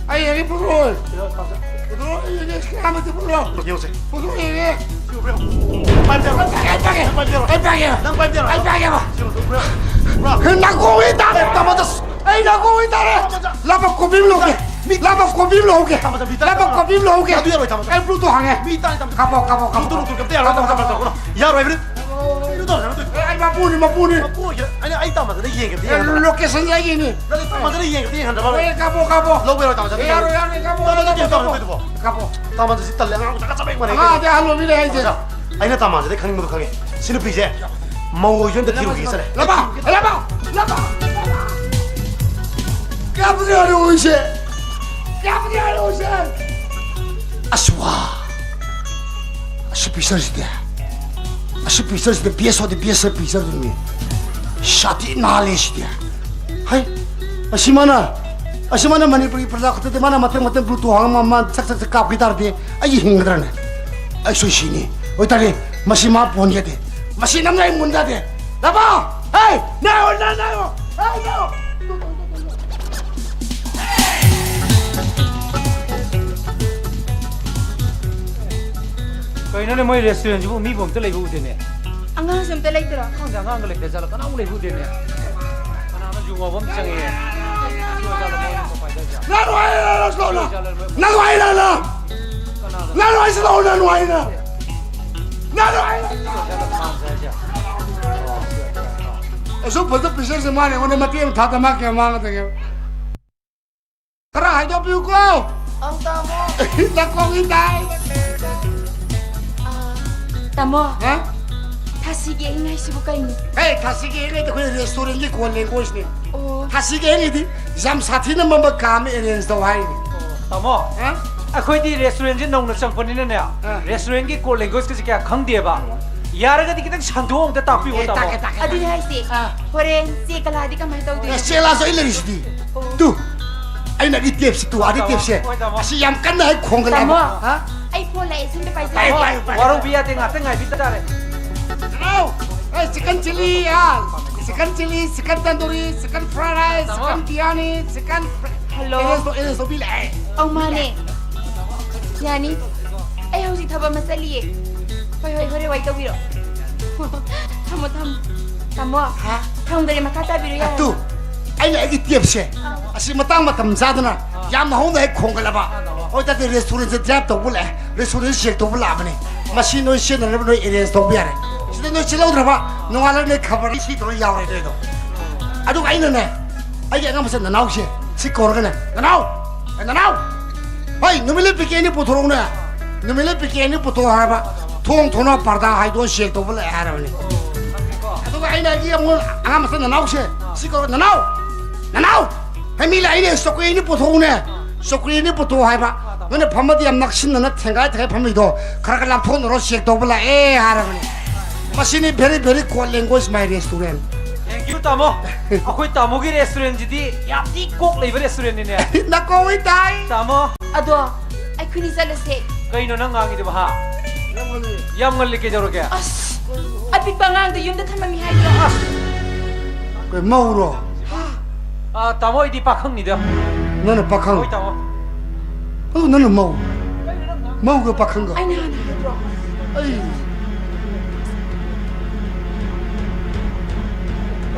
ꯑꯩ ꯌꯦꯡꯉꯦ, ꯄꯨꯊꯣꯔꯛꯑꯣ꯫ ꯄꯨꯊꯣꯔꯛꯑꯣ, ꯑꯩ ꯌꯦꯡꯉꯦ, ꯁꯤ ꯀꯅꯥꯃꯇ ꯄꯨꯊꯣꯔꯛꯑꯣ꯫ ꯌꯦꯡꯉꯨꯁꯦ꯫ ꯄꯨꯊꯣꯔꯛꯑꯣ, ꯌꯦꯡꯉꯦ꯫ ꯄꯥꯏꯕꯤꯔꯣ꯫ ꯑꯩ ꯄꯥꯏꯒꯦ, ꯄꯥꯏꯕꯤꯔꯣ꯫ ꯑꯩ ꯄꯥꯏꯒꯦ꯫ ꯅꯪ ꯄꯥꯏꯕꯤꯔꯣ꯫ ꯑꯩ ꯄꯥꯏꯒꯦꯕ꯫ ꯌꯦꯡꯉꯨꯁꯦ, ꯄꯨꯔꯥ, ꯄꯨꯔꯥ꯫ ꯅꯪ ꯀꯣꯡꯉꯩ ꯇꯥꯔꯦ꯫ ꯇꯥꯃꯣꯗ ꯑꯩ ꯅꯥꯀꯣꯡ ꯇꯥꯔꯦ꯫ ꯂꯥꯕ ꯀꯣꯕꯤ ꯑꯃ ꯂꯧꯒꯦ꯫ ꯂꯥꯕ ꯀꯣꯕꯤ ꯑꯃ ꯂꯧꯒꯦ꯫ ꯂꯥꯕ ꯀꯣꯕꯤ ꯑꯃ ꯂꯧꯒꯦ꯫ ꯑꯗꯨ ꯌꯥꯔꯣꯏ, ꯇꯥꯃꯣ꯫ ꯑꯩ Bluetooth ꯍꯥꯡꯉꯦ꯫ ꯃꯤ ꯇꯥꯅꯤ, ꯇꯥꯃꯣ꯫ ꯀꯥꯞꯄꯣ, ꯀꯥꯞꯄꯣ, ꯀꯥꯞꯄꯣ꯫ Bluetooth, Bluetooth ꯑꯝꯇ ꯌꯥꯔꯣꯏ, ꯇꯥꯃꯣ, ꯇꯥꯃꯣ, ꯇꯥꯃꯣ꯫ ꯌꯥꯔꯣꯏ ꯍꯥꯏꯕꯅꯤ꯫ ꯀꯩꯅꯣ ꯇꯧꯔꯦ, ꯀꯩꯅꯣ ꯇꯧꯔꯦ꯫ ꯑꯦ, ꯑꯩ ꯃꯄꯨꯅꯤ, ꯃꯄꯨꯅꯤ꯫ ꯃꯄꯨ ꯑꯣꯏꯒꯦꯔꯥ? ꯑꯩꯅ, ꯑꯩ ꯇꯥꯃꯣꯗ ꯌꯦꯡꯒꯦ, ꯑꯦ, ꯌꯦꯡꯒꯦ꯫ Location ꯑꯩꯒꯤꯅꯤ꯫ ꯅꯠꯇꯦ, ꯇꯥꯃꯣꯗ ꯌꯦꯡꯒꯦ, ꯌꯦꯡꯍꯟꯗꯕ꯫ ꯑꯦ, ꯀꯥꯞꯄꯣ, ꯀꯥꯞꯄꯣ꯫ ꯂꯧꯕ ꯌꯥꯔꯣꯏ, ꯇꯥꯃꯣꯗ꯫ ꯑꯦ, ꯌꯥꯔꯣꯏ, ꯌꯥꯔꯣꯏ, ꯀꯥꯞꯄꯣ, ꯇꯥꯃꯣꯗ ꯀꯥꯞꯄꯣ, ꯀꯩꯅꯣ ꯇꯧꯔꯦ, ꯀꯥꯞꯄꯣ꯫ ꯀꯩꯅꯣ ꯇꯧꯔꯦ꯫ ꯀꯥꯞꯄꯣ꯫ ꯇꯥꯃꯣꯗ ꯁꯤ ꯇꯜꯂꯦ, ꯑꯉꯥꯡ ꯃꯆꯥꯒ ꯆꯞ ꯃꯥꯟꯅꯩ, ꯃꯥꯟꯅꯩ꯫ ꯑꯉꯥꯡꯗꯤ ꯑꯍꯜ ꯑꯣꯏꯕꯤ ꯂꯩ ꯍꯥꯏꯁꯦ꯫ ꯇꯥꯃꯣꯗ, ꯑꯩꯅ ꯇꯥꯃꯣꯗ ꯈꯪꯅꯤꯡꯕꯗꯣ ꯈꯪꯉꯦ꯫ ꯁꯤ ꯅꯨꯄꯤꯁꯦ ꯃꯧ ꯑꯣꯏꯁꯨ ꯑꯝꯇ ꯊꯤꯔꯨꯈꯤꯒꯦ, ꯆꯠꯂꯦ꯫ ꯂꯥꯕ, ꯂꯥꯕ, ꯂꯥꯕ, ꯂꯥꯕ꯫ ꯀꯌꯥꯕꯨꯗꯤ ꯍꯥꯏꯔꯛꯑꯣ ꯏꯁꯦ? ꯀꯌꯥꯕꯨꯗꯤ ꯍꯥꯏꯔꯛꯑꯣ ꯏꯁꯦ? ꯑꯁ, ꯋꯥ꯫ ꯑꯁꯤ picture ꯁꯤꯗꯤ꯫ ꯑꯁꯤ picture CD best of the best picture ꯗꯨꯅꯤ꯫ ꯁꯥꯊꯤ ꯅꯥꯜꯂꯦ ꯁꯤꯗꯤ꯫ ꯍꯩ, ꯑꯁꯤ ꯃꯥꯅ, ꯑꯁꯤ ꯃꯥꯅ ꯃꯅꯤꯄꯨꯔꯒꯤ ꯄ꯭ꯔꯖꯥ ꯈꯛꯇꯗꯤ ꯃꯥꯅ ꯃꯊꯪ ꯃꯊꯪ Bluetooth ꯍꯥꯡꯉ ꯃꯥ, ꯃꯥ ꯁꯛ ꯁꯛ ꯁꯛ ꯀꯥꯞꯈꯤ ꯇꯥꯔꯗꯤ ꯑꯩ ꯍꯤꯡꯒꯗ꯭ꯔꯅꯦ? ꯑꯩ ꯁꯣꯏ ꯁꯤꯅꯤ꯫ ꯑꯣꯏꯇꯥꯔꯗꯤ ꯃꯁꯤ ꯃꯥ ꯄꯣꯟꯒꯦꯗꯦ꯫ ꯃꯁꯤ ꯅꯝꯅ ꯑꯩ ꯃꯨꯟꯗꯥꯗꯦ꯫ ꯂꯥꯕ! ꯍꯦ! ꯅꯥꯏꯌꯣ, ꯅꯥꯏ, ꯅꯥꯏꯌꯣ! ꯍꯦ, ꯅꯥꯏꯌꯣ! ꯀꯩꯅꯣꯅꯦ, ꯃꯣꯏ restaurant ꯁꯤꯕꯨ ꯃꯤꯕꯨ ꯑꯝꯇ ꯂꯩꯕ ꯎꯗꯦꯅꯦ꯫ ꯑꯉꯥꯡꯁꯨ ꯑꯝꯇ ꯂꯩꯇ꯭ꯔꯣ? ꯈꯪꯗꯦ, ꯑꯉꯥꯡꯒ ꯂꯩꯇ ꯖꯥꯠꯂ? ꯀꯅꯥꯃꯨꯛ ꯂꯩꯕ ꯎꯗꯦꯅꯦ꯫ ꯀꯅꯥꯅꯣ ꯌꯨ ꯉꯥꯎꯕ ꯑꯃ ꯆꯪꯉꯛꯑꯦ꯫ ꯅꯪ ꯅꯨꯡꯉꯥꯏꯔꯦ, ꯅꯪ ꯅꯨꯡꯉꯥꯏꯔꯦ꯫ ꯀꯅꯥꯅꯣ? ꯅꯪ ꯅꯨꯡꯉꯥꯏꯔꯦ, ꯅꯪ ꯅꯨꯡꯉꯥꯏꯔꯦ꯫ ꯑꯁꯨꯛ ꯐꯖ picture ꯁꯦ ꯃꯥꯅ ꯑꯩꯉꯣꯟꯗ ꯃꯇꯦꯛ ꯑꯃ ꯊꯥꯗ ꯃꯥ ꯀꯌꯥ ꯃꯥꯡꯒꯗꯒꯦ? ꯈꯔ ꯍꯥꯏꯗꯣꯛꯄꯤꯌꯨꯀꯣ꯫ ꯑꯪ, ꯇꯥꯃꯣ꯫ ꯅꯥꯀꯣꯡ ꯏ ꯇꯥꯏ꯫ ꯇꯥꯃꯣ꯫ ꯍꯥ? ꯊꯥꯁꯤꯒꯤ ꯑꯍꯤꯡ ꯍꯥꯏꯁꯤꯕꯨ ꯀꯩꯅꯣ? ꯍꯦ, ꯊꯥꯁꯤꯒꯤ ꯑꯍꯤꯡ ꯍꯥꯏꯗꯤ ꯑꯩꯈꯣꯏ restaurant ꯀꯤ code language ꯅꯤ꯫ ꯑꯣ꯫ ꯊꯥꯁꯤꯒꯤ ꯑꯍꯤꯡ ꯍꯥꯏꯗꯤ ꯌꯥꯝ ꯁꯥꯊꯤꯅ ꯃꯝꯕ ꯀꯥ ꯑꯃ arrange ꯇꯧ ꯍꯥꯏꯅꯤ꯫ ꯇꯥꯃꯣ, ꯍꯥ? ꯑꯩꯈꯣꯏꯗꯤ restaurant ꯁꯦ ꯅꯧꯅ ꯆꯪꯉꯛꯄꯅꯤꯅꯅꯦ, ꯑꯥ꯫ Restaurant ꯀꯤ code language ꯀꯁꯦ ꯀꯌꯥ ꯈꯪꯗꯦꯕ꯫ ꯌꯥꯔꯒꯗꯤ ꯈꯤꯇꯪ ꯁꯟꯗꯣꯛ ꯑꯝꯇ ꯇꯥꯛꯄꯤꯌꯣ, ꯑꯦ, ꯇꯥꯃꯣ꯫ ꯇꯥꯛꯀꯦ, ꯇꯥꯛꯀꯦ, ꯑꯗꯨꯅꯤ ꯇꯥꯛꯀꯦ꯫ ꯍꯥꯏꯁꯦ꯫ ꯑꯥ꯫ ꯍꯣꯔꯦꯟ ꯆꯦꯛ ꯀꯂꯥꯗꯤ ꯀꯃꯥꯏꯅ ꯇꯧꯗꯣꯏꯅꯣ? ꯑꯦ, ꯆꯦꯛ ꯂꯥꯁ ꯑꯩ ꯂꯩꯔꯤꯁꯤꯗꯤ꯫ ꯑꯣ꯫ ꯇꯨ, ꯑꯩꯅ ꯑꯩꯒꯤ ꯇꯦꯞꯁꯦ, ꯇꯨ, ꯑꯥꯗꯤ ꯇꯥꯃꯣ, ꯇꯦꯞꯁꯦ꯫ ꯍꯣꯏ, ꯇꯥꯃꯣ꯫ ꯑꯁꯤ ꯌꯥꯝ ꯀꯟꯅ ꯍꯦꯛ ꯈꯣꯡꯒꯠꯂꯦꯕ꯫ ꯇꯥꯃꯣ, ꯍꯥ? ꯑꯩ phone ꯂꯥꯛꯑꯦ, ꯁꯤ ꯑꯝꯇ ꯄꯥꯏꯖꯒꯦ꯫ ꯄꯥꯏꯌꯨ, ꯄꯥꯏꯌꯨ, ꯄꯥꯏꯌꯨ꯫ ꯋꯥꯔꯧꯕꯤ ꯌꯥꯗꯦ, ꯉꯥꯛꯇꯪ ꯉꯥꯏꯕꯤ ꯇꯥꯔꯦ꯫ ꯅꯅꯥꯎ! ꯑꯦ, chicken chilli, ꯑꯥ, chicken chilli, chicken tandoori, chicken fried rice, ꯇꯥꯃꯣ꯫ Chicken biryani, chicken fr-, hello꯫ Arrange ꯇꯧ-, ꯑꯦꯔꯦꯟꯖ ꯇꯧꯕꯤ ꯂꯥꯛꯑꯦ꯫ ꯑꯧ, ꯃꯥꯅꯦ꯫ ꯌꯥꯅꯤ꯫ ꯑꯩ ꯍꯧꯖꯤꯛ ꯊꯕꯛ ꯑꯃ ꯆꯠꯂꯤꯌꯦ꯫ ꯍꯣꯏ, ꯍꯣꯏ, ꯍꯣꯔꯦꯟ ꯋꯥꯔꯤ ꯇꯧꯕꯤꯔꯣ꯫ ꯊꯝꯃꯣ, ꯊꯝꯃꯣ꯫ ꯇꯥꯃꯣ, ꯍꯥ? ꯊꯝꯗꯔꯦ, ꯃꯈꯥ ꯇꯥꯕꯤꯔꯣ, ꯌꯥꯔꯦ꯫ ꯑꯗꯨ, ꯑꯩꯅ ꯑꯩꯒꯤ ꯇꯦꯞꯁꯦ, ꯑꯥ꯫ ꯑꯁꯤ ꯃꯇꯥꯡ ꯃꯇꯝ ꯆꯥꯗꯅ ꯌꯥꯝꯅ ꯍꯧꯅ ꯍꯦꯛ ꯈꯣꯡꯒꯠꯂꯕ꯫ ꯑꯥ, ꯇꯥꯃꯣ꯫ ꯍꯣꯏ, ꯇꯥꯗꯤ restaurant ꯁꯦ drive ꯇꯧꯕ ꯂꯥꯛꯑꯦ, restaurant ꯁꯦ check ꯇꯧꯕ ꯂꯥꯛꯑꯕꯅꯦ꯫ ꯃꯁꯤ ꯅꯣꯏ ꯁꯤꯖꯤꯟꯅꯅꯕ ꯅꯣꯏ arrange ꯇꯧꯕ ꯌꯥꯔꯦ꯫ ꯁꯤꯗ ꯅꯣꯏ ꯆꯦꯜꯍꯧꯗ꯭ꯔꯕ, ꯅꯣꯡꯉꯥꯜꯂꯒ ꯅꯣꯏ ꯈꯕꯔ ꯁꯤ ꯇꯧꯔ ꯌꯥꯎꯔꯦ ꯅꯣꯏꯗꯣ꯫ ꯑꯗꯨꯒ ꯑꯩꯅꯅꯦ, ꯑꯩꯒꯤ ꯑꯉꯥꯡ ꯃꯆꯥ ꯅꯅꯥꯎꯁꯦ ꯁꯤ ꯀꯧꯔꯒꯅꯦ, "ꯅꯅꯥꯎ! ꯑꯦ, ꯅꯅꯥꯎ! ꯍꯣꯏ, ꯅꯨꯃꯤꯠꯂꯩ packet ꯑꯅꯤ ꯄꯨꯊꯣꯔꯛꯎꯅꯦ꯫ ꯅꯨꯃꯤꯠꯂꯩ packet ꯑꯅꯤ ꯄꯨꯊꯣꯛꯑꯣ" ꯍꯥꯏꯔꯕ, ꯊꯣꯡ ꯊꯣꯡꯅꯥꯎ ꯄꯔꯗꯥ ꯍꯥꯏꯗꯣꯛꯑ check ꯇꯧꯕ ꯂꯥꯛꯑꯦ ꯍꯥꯏꯔꯕꯅꯦ꯫ ꯑꯗꯨꯒ ꯑꯩꯅ ꯑꯩꯒꯤ ꯑꯃꯨꯛ ꯑꯉꯥꯡ ꯃꯆꯥ ꯅꯅꯥꯎꯁꯦ ꯁꯤ ꯀꯧꯔ, "ꯅꯅꯥꯎ! ꯅꯅꯥꯎ! ꯍꯩ, ꯃꯤ ꯂꯥꯛꯏꯅꯦ, ꯆꯧꯀ꯭ꯔꯤ ꯑꯅꯤ ꯄꯨꯊꯣꯛꯎꯅꯦ꯫ ꯆꯧꯀ꯭ꯔꯤ ꯑꯅꯤ ꯄꯨꯊꯣꯛꯑꯣ" ꯍꯥꯏꯕ꯫ ꯅꯣꯏꯅ ꯐꯝꯃꯗꯤ ꯌꯥꯝ ꯅꯛꯁꯤꯟꯅꯅ ꯊꯦꯡꯒꯥꯏ ꯊꯦꯡꯒꯥꯏ ꯐꯝꯃꯤꯗꯣ ꯈꯔ ꯈꯔ ꯂꯥꯞꯊꯣꯛꯅꯔꯣ, check ꯇꯧꯕ ꯂꯥꯛꯑꯦ ꯍꯥꯏꯔꯕꯅꯦ꯫ ꯃꯁꯤꯅꯤ very, very code language my restaurant꯫ Thank you, ꯇꯥꯃꯣ꯫ ꯑꯩꯈꯣꯏ ꯇꯥꯃꯣꯒꯤ restaurant ꯁꯤꯗꯤ ꯌꯥꯝ ꯊꯤ ꯀꯣꯛ ꯂꯩꯕ restaurant ꯅꯤꯅꯦ꯫ ꯅꯀꯣꯛ ꯏ ꯇꯥꯏ꯫ ꯇꯥꯃꯣ꯫ ꯑꯗꯣ ꯑꯩꯈꯣꯏꯅꯤ ꯆꯠꯂꯁꯦ꯫ ꯀꯩꯅꯣ ꯅꯪ ꯉꯥꯡꯉꯤꯗꯨꯕꯣ, ꯍꯥ? ꯌꯥꯝ ꯉꯜꯂꯤ, ꯀꯩꯗꯧꯔꯒꯦ? ꯑꯁ, ꯑꯄꯤꯛꯄ ꯑꯉꯥꯡꯗꯣ ꯌꯨꯝꯗ ꯊꯝꯃꯝꯃꯤ ꯍꯥꯏꯗ꯭ꯔꯣ? ꯑꯁ! ꯀꯩ, ꯃꯧꯔꯣ? ꯍꯥ? ꯑꯥ, ꯇꯥꯃꯣ, ꯑꯩꯗꯤ ꯄꯥꯈꯪꯅꯤꯗ꯫ ꯅꯪꯅ ꯄꯥꯈꯪ? ꯍꯣꯏ, ꯇꯥꯃꯣ꯫ ꯑꯗꯨ ꯅꯪꯅ ꯃꯧ? ꯃꯧꯒ ꯄꯥꯈꯪꯒ? ꯑꯩꯅ ꯍꯥꯟꯅ ꯍꯥꯏꯗ꯭ꯔꯣ? ꯑꯩ